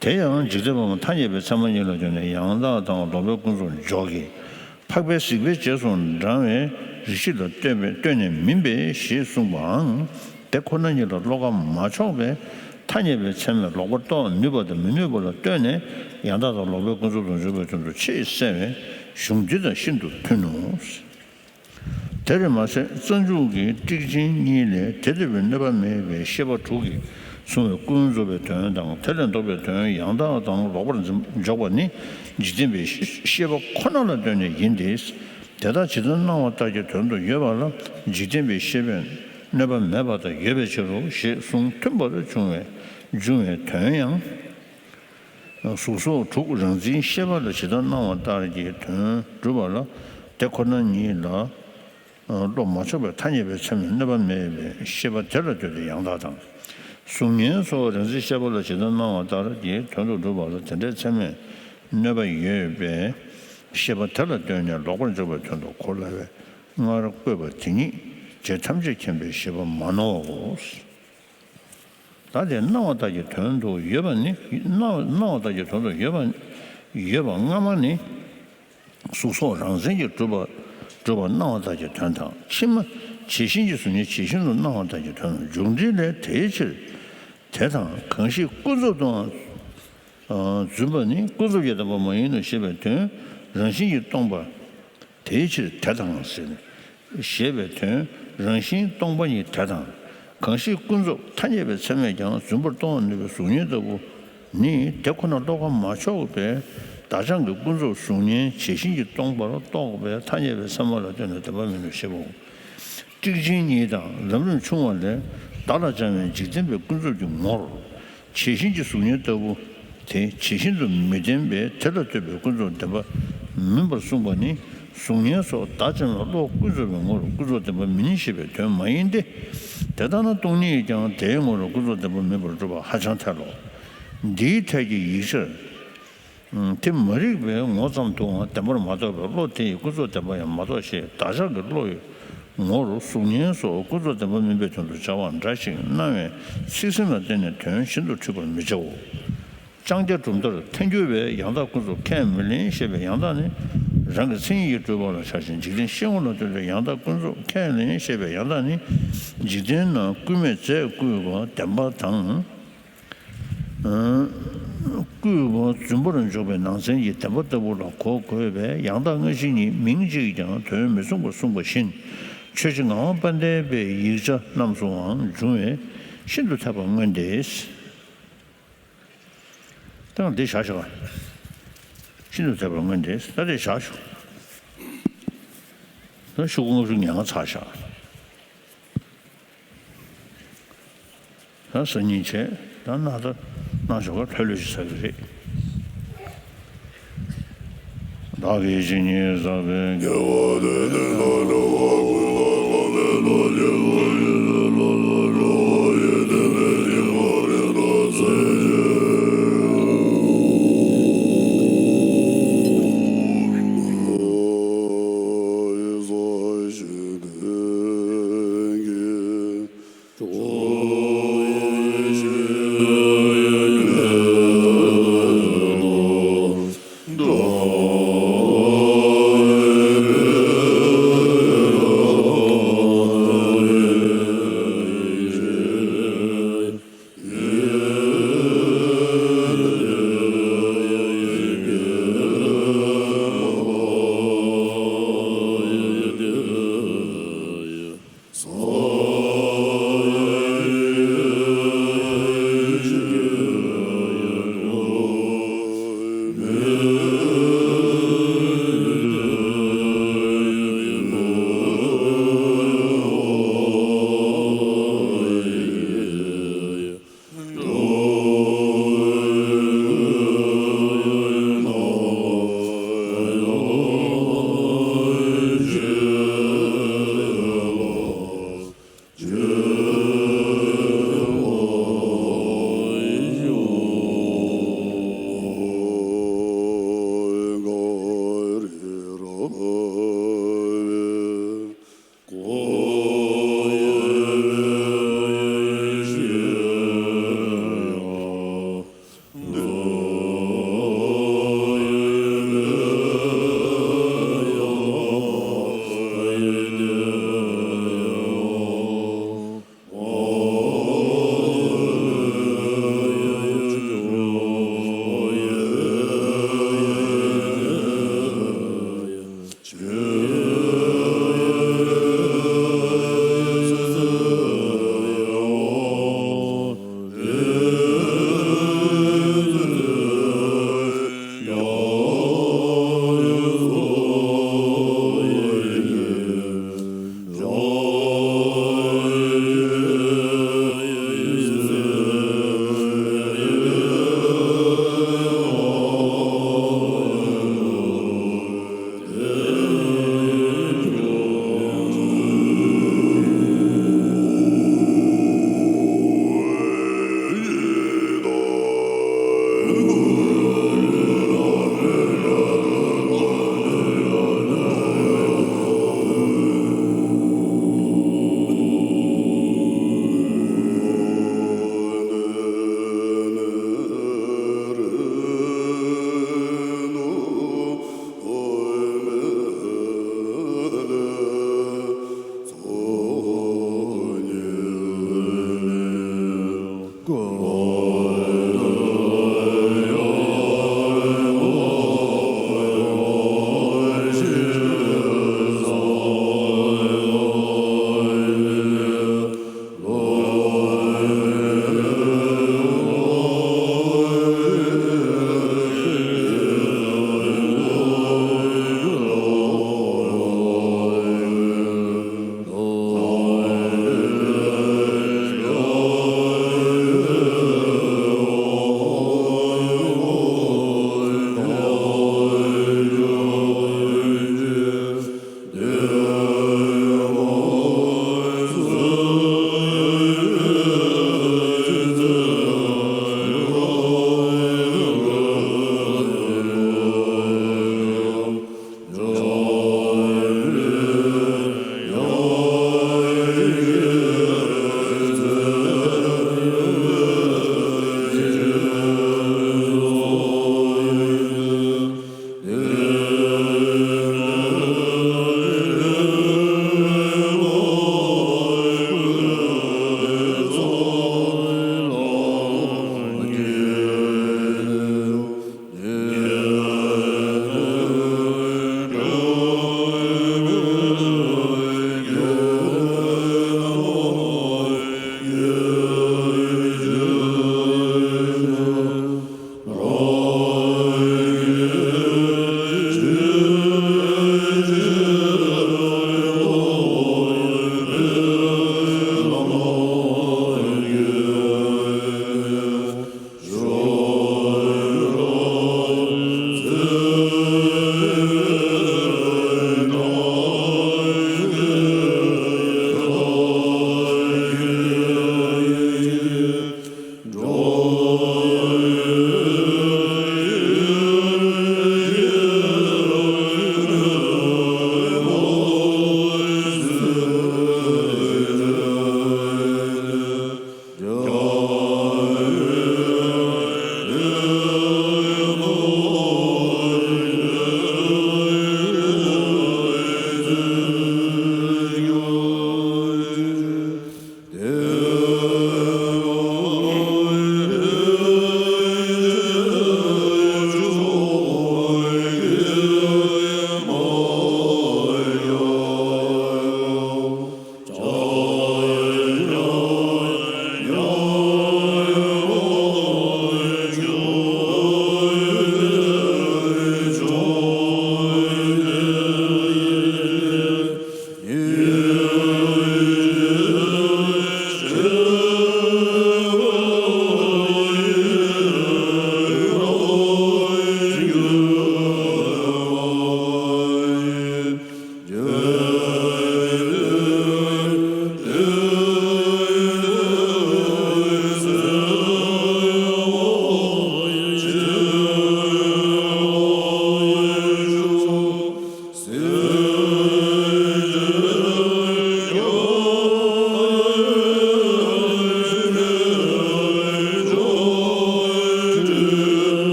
དེ་ཡང་འཇིག་རྟེན་པའམ་ཐ་སྙད་པའི་ཚད་མ་གཉིས་ལ་ལྟོས་ནས་ཡང་དག་དང་ལོག་པའི་ཀུན་རྫོབ་འཇོག་གི། འཕགས་པའི་གཟིགས་པའི་རྗེས་སུ་འབྲང་བའི་རིགས་ཤེས་ལ་ལྟོས་པའི་ལྟོས་ནས་མིན་པས་ཞེས་གསུངས་པའང་དེ་ཁོ་ན་ཉིད་ལ་བློ་ཁ་མ་ཕྱོགས་པས་ཐ་སྙད་པའི་ཚད་མས་ལོག་པར་རྟོགས་ནུས་པ་དང་མི་ནུས་པ་ལ་ལྟོས་ནས་ཡང་དག་དང་ལོག་པའི་ཀུན་རྫོབ་ཏུ་འཇོག་པའི་དོན་དུ་ཆེས་གསལ་བའི་གཞུང་འདི་དང་ཤིན་ཏུ་མཐུན་ནོ། དེར་མ་ཟད་རྩ་འཇུག་གི་ཊཱིཀ་ཆེན་གཉིས་ལས་དེ་ལྟ་བུའི་གནོད་པ་མེད་པའི་ཤེས་པ་དྲུག་གིས་བཟུང་བའི་ཀུན་རྫོབ་པའི་དོན་དང་དེ་ལས་ལྡོག་པའི་དོན་ཡང་དག་དང་ལོག་པར་འཛིན་འཇོག་པ་ནི་འཇིག་རྟེན་པའི་ཤེས་པ་ཁོ་ན་ལ་ལྟོས་ནས་ཡིན་ཏེ། དེ་དག་ཇི་ལྟར་སྣང་བ་ལྟར་གྱི་དོན་དུ་ཡོད་པ་ལ་འཇིག་རྟེན་པའི་ཤེས་པས་གནོད་པ་མེད་པ་དང་ཡོད་པའི་ཕྱིར་རོ་ཞེས་གསུངས། མཐུན་པར་འབྱུང་བའི་འབྱུང་བའི་དོན་ཡང་། གཟུགས་སོགས་དྲུག་རང་འཛིན་ཤེས་པ་ལ་ཇི་ལྟར་སྣང་བ་ལྟར་གྱི་དོན་སྒྲུབ་པ་ལ་དེ་ཁོ་ན་ཉིད་ལ་བློ་མ་ཕྱོགས་པའི་ཐ་སྙད་པའི་ཚད་མས་གནོད་པ་མེད་པའི་ཤེས་པ་དེ་ལ་ལྟོས་ཏེ་ཡང་དག་དང་། གཟུགས་བརྙན་སོགས་རང་འཛིན་ཤེས་པ་ལ་ཇི་ལྟར་སྣང་བ་ལྟར་གྱི་དོན་དུ་སྒྲུབ་པ་ལ་དེ་འདྲའི་ཚད་མས་གནོད་པ་ཡོད་པའི་ཤེས་པ་དེ་ལ་ལྟོས་ནས་ལོག་པར་འཇོག་པའི་དོན་དུ་གོ་སླ་བས་སྔར་བཀོད་པ་དེ་ཉིད་རྗེ་ཐམས་ཅད་མཁྱེན་པའི་ཤེས་པ་མ་ནོར་བའོ། ད་དེ་སྣང་བ་ལྟར་གྱི་དོན་དུ་ཡོད་པ་ནི་སྣང་སྣང་བ་ལྟར་གྱི་དོན་དུ་ཡོད་པ་ཡོད་པ་སྔ་མ་ནི་གཟུགས་སོགས་རང་མཚན་གྱིས་གྲུབ་པ་གྲུབ་པ་སྣང་བ་ལྟར་གྱི་དོན་དང་། ཕྱི་མ་ཇི་བཞིན་གྱི་གཟུགས་བརྙན་ཇི་བཞིན་དུ་སྣང་བ་ལྟར་གྱི་དོན་ལ་འཇུག་འགྲེལ་ལས་དེའི་ཕྱིར་དེ་དང་གང་ཞིག་ཀུན་རྫོབ་ཏུའང་རྫུན་པ་ནི་ཀུན་རྫོབ་ཀྱི་བདེན་པ་མ་ཡིན་ནོ་ཞེས་པའི་དོན་རང་བཞིན་གྱིས་སྟོང་པ། དེའི་ཕྱིར་དེ་དང་ཟེར་ནས་ཞེས་པའི་དོན་རང་བཞིན་སྟོང་པ་ཉིད་དེ་དང་། གང་ཞིག་ཀུན་རྫོབ་ཐ་སྙད་པའི་ཚད་མས་ཀྱང་རྫུན་པར་སྟོང་བར་ནུས་པའི་གཟུགས་བརྙན་ལྟ་བུ་ནི་དེ་ཁོ་ན་བློ་ཁ་མ་ཕྱོགས་པས་བདག་ཅག་གི་ཀུན་རྫོབ་གཟུགས་བརྙན་ཇི་བཞིན་གྱིས་སྟོང་པར་རྟོགས་པའི་ཐ་སྙད་པའི་ཚད་མ་ལ་ལྟོས་ནས་བདེན་པ་མིན་ནོ་ཞེས་པའོ། ཊཱིཀ་ཆེན་གཉིས་དང་ལམ་རིམ་ཆུང་བ་ལས་བདག་ལ་སྦྱར་བའི་འཇིག་རྟེན་པའི་ཀུན་རྫོབ་ཀྱི་ངོར། ཇི་བཞིན་གྱི་གཟུགས་བརྙན་ལྟ་བུ་དེ་ཇི་བཞིན་དུ་མི་བསྟན་པས་དེ་ལ་ལྟོས་པའི་ཀུན་རྫོབ་བདེན་པ་མིན་པར་གསུངས་པ་ནི་གཟུགས་བརྙན་སོགས་བདག་ཅན་ལ་བློ་ཀུན་རྫོབ་པའི་ངོར་ཀུན་རྫོབ་བདེན་པ་མིན་ཞེས་པའི་དོན་མ་ཡིན་ཏེ། དེ་ལྟ་ན་སྟོང་ཉིད་ཀྱང་དེའི་ངོར་ཀུན་རྫོབ་བདེན་པ་མིན་པར་སྒྲུབ་པ་ཧ་ཅང་ཐལ་ལོ། འདིའི་ཐད་ཀྱི་ཡིག་ཆར། དེ་མ་རིག་པའི་ངོ་ཙམ་དུའང་བདེན་པར་མ་རྟོགས་པའི་བློ་དེ་ཡིས་ཀུན་རྫོབ་བདེན་པ་ཡང་མ་རྟོགས་ཞེས་བདག་ཅག་གི་བློ་ཡི་ངོར་གཟུགས་བརྙན་སོགས་ཀུན་རྫོབ་བདེན་པ་མིན་པའི་དོན་དུ་སྦྱར་བ་འདྲ་ཞིག་སྣང་བའི་ཚིག་ཟིན་ལ་བརྟེན་ནས་དོན་གཞན་དུ་འཁྲུལ་པར་མི་བྱའོ། ལྕང་སྐྱ་གྲུབ་མཐར་ཐལ་འགྱུར་བས་ཡང་དག་ཀུན་རྫོབ་ཁས་མི་ལེན་ཞེས་པའི་ཡང་དག་ནི་རང་གི་མཚན་ཉིད་ཀྱིས་གྲུབ་པ་ལ་ཆགས་ཤིང་འཇིག་རྟེན་ཤེས་ངོ་ལ་ལྟོས་ཏེ་ཡང་དག་ཀུན་རྫོབ་ཁས་ལེན་ཞེས་པའི་ཡང་དག་ནི་འཇིག་རྟེན་ན་བསྐུལ་མེད་རྫས་བསྐུལ་བ་བདེན་པ་དང་། བསྐུལ་བ་རྫུན་པར་འཇོག་པའི་ནང་ཚན་གྱི་བདེན་པ་ལྟ་བུ་ལ་གོ་དགོས་པས་ཡང་དག་སྔ་ཕྱི་གཉིས་མིང་གཅིག་ཀྱང་དོན་མི་མཚུངས་པར་གསུངས་པ་བཞིན་ཆོས་རྗེ་ངག་དབང་དཔལ་ལྡན་པའི་ཡིག་ཆ་རྣམས་སུའང་འབྱུང་བས་ཤིན་ཏུ་འཐད་པར་མངོན་ཏེ། ད་འདི་བཞག་ཤོག་ཤིན་ཏུ་འཐད་པར་མངོན་ཏེ་ད་འདི་བཞག་ཤོག་ད་ཤོག་གུ་ལྔ་བཅུ་ང་ལྔ་ཚར་བཞག་ད་སང་ཉིན་བྱས་ད་སྣ་ད་སྣ་ཞོགས་ཀ་ལྷོད་ལྷོད་ཞིག་ཟ་གི་རེད། བདག་གིས་ཇི་སྙེད་བསགས་པའི་དགེ་བ་འདི་ནི་ད་རེས་ཀྱི་བསླབ་པ་ཡི་དམ་པའི་ཐོག་ལ་ཚད་ཅན།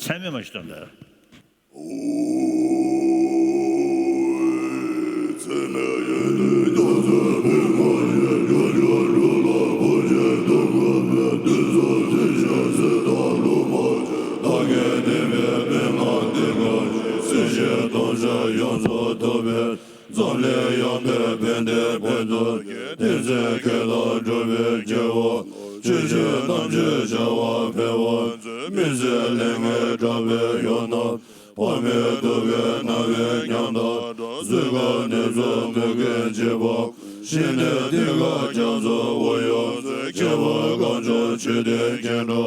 ཚད་མེད་མ་ཞིག་སྟོན་པས། འཛམ་གླིང་ཡངས་པའི་བོད་འདིར་ཕན་ཐོགས་ཀྱི། བསྟན་འཛིན་ཁྱེད་ལ་འགྲོ་བའི་སྐྱེ་བོ། ཆོས་ཀྱི་རྣམ་འཕྲུལ་བྱ་བ་འཕེལ་བར་མཛོད། མི་ཟད་ལས་ངན་དགྲ་བོའི་ཡུལ་རྣམས། བར་མེད་ཐུབ་པའི་རྣ་བའི་རྒྱང་དག་གྲོལ། གཟུགས་ཁམས་ནད་གསུམ་མུ་གེའི་འཇིགས་པ། ཞི་ནས་གཏིང་ཁ་རྒྱ་མཚོ་དབུ་ཡོལ་མཛོད། ཁྱད་པར་གངས་ལྗོངས་ཆོས་ལྡན་སྐྱེ་འགྲོ།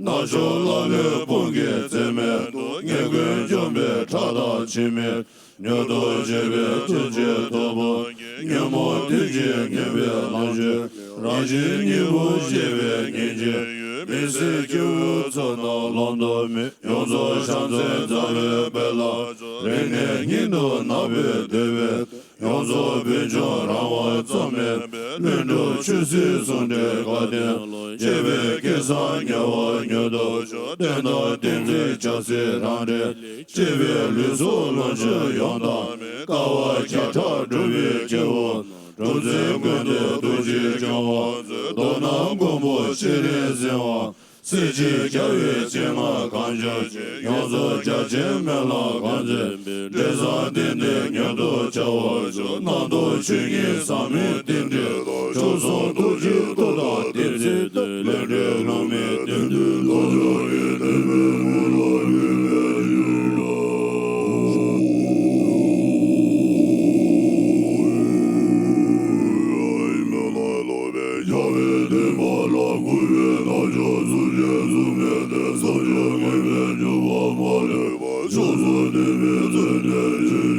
ནག་ཕྱོགས་ཀླ་ཀློའི་དཔུང་གིས་འཛེམ་མེད་དུ། ཉེས་ཀུན་འཇོམས་པའི་ཁྲག་དང་འཆི་མེད། མྱུར་དུ་བྱེད་པའི་ཐུགས་རྗེ་ཐོབ་པར། ཉོན་མོངས་གདོན་གྱིས་ཉེན་པའི་ལམ་ཆེན། རང་བཞིན་གཉིས་པོ་ཤེས་པའི་ཉིན་བྱེད་ཡུལ། མི་སྲིད་སྐྱེ་བོའི་ཚོགས་རྣམས་ལམ་དུ་མེད། ཡོངས་རྫོགས་བྱང་སེམས་རྩ་བའི་དཔལ་ལ། རིང་ནས་ཉིད་དུ་བརྣག་པའི་བདེ་བའི། ཡོངས་རྫོགས་ཕུན་ཚོགས་རང་དབང་རྩོལ་མེད་པའི། ལྷུན་གྲུབ་ཆོས་སྲིད་ཟུང་འབྲེལ་དགའ་ལྡན། སྤྱོད་པའི་སྐལ་བཟང་ཉེ་བར་མྱུར་དུ་ཤོག་བསྟན་དང་བསྟན་འཛིན་བྱ་སྲིད་རང་འདྲེན། གཅེས་པའི་ལུས་སྲོག་ལོངས་སྤྱོད་ཡོངས་དག་སྨིན། དཀའ་བ་བརྒྱ་ཕྲག་བསྒྲུབས་པའི་སྐྱེ་བོ། གྲུབ་འཛིན་ཀུན་ཏུ་ཐུགས་རྗེས་སྐྱོང་བར་མཛོད། མདོར་ན་མགོན་པོ་ཤྲཱི་སེང་བ། སྲིད་ཞིའི་རྒྱལ་བའི་སྤྱན་སྔར་གང་བྱུང་ཞིག་ཡོངས་སུ་རྒྱ་ཆེན་སྨོན་ལམ་གང་མཛད་པའི། འབྲས་བཟང་དེ་ནི་མྱུར་དུ་བྱ་བར་ཤོག་རྣམ་རྟོག་ཆོས་ཉིད་ཟག་མེད་རྟེན་འབྲེལ་ལ། མཆོག་གསུམ་ཐུགས་རྗེའི་མཐུ་དང་བསྟན་འཛིན་དང་། ལས་འབྲས་བསླུ་མེད་བདེན་མཐུ་ལ། བྱ་བའི་དེ་བས་མི་ལ་ཡོད་པའི་ཡུལ་ལ། ཡ་ཝེ་དེ་བ་ལ་གུ་ཝེ་ན་ཇོ་སུ་ཇེ་སུ་མེ་དེ་སོ་ཇོ་གི་ཝེ་ཇོ་བ་མ་ལེ་བ་ཇོ་སུ་དེ་བེ་ཙེ་དེ་ཇེ་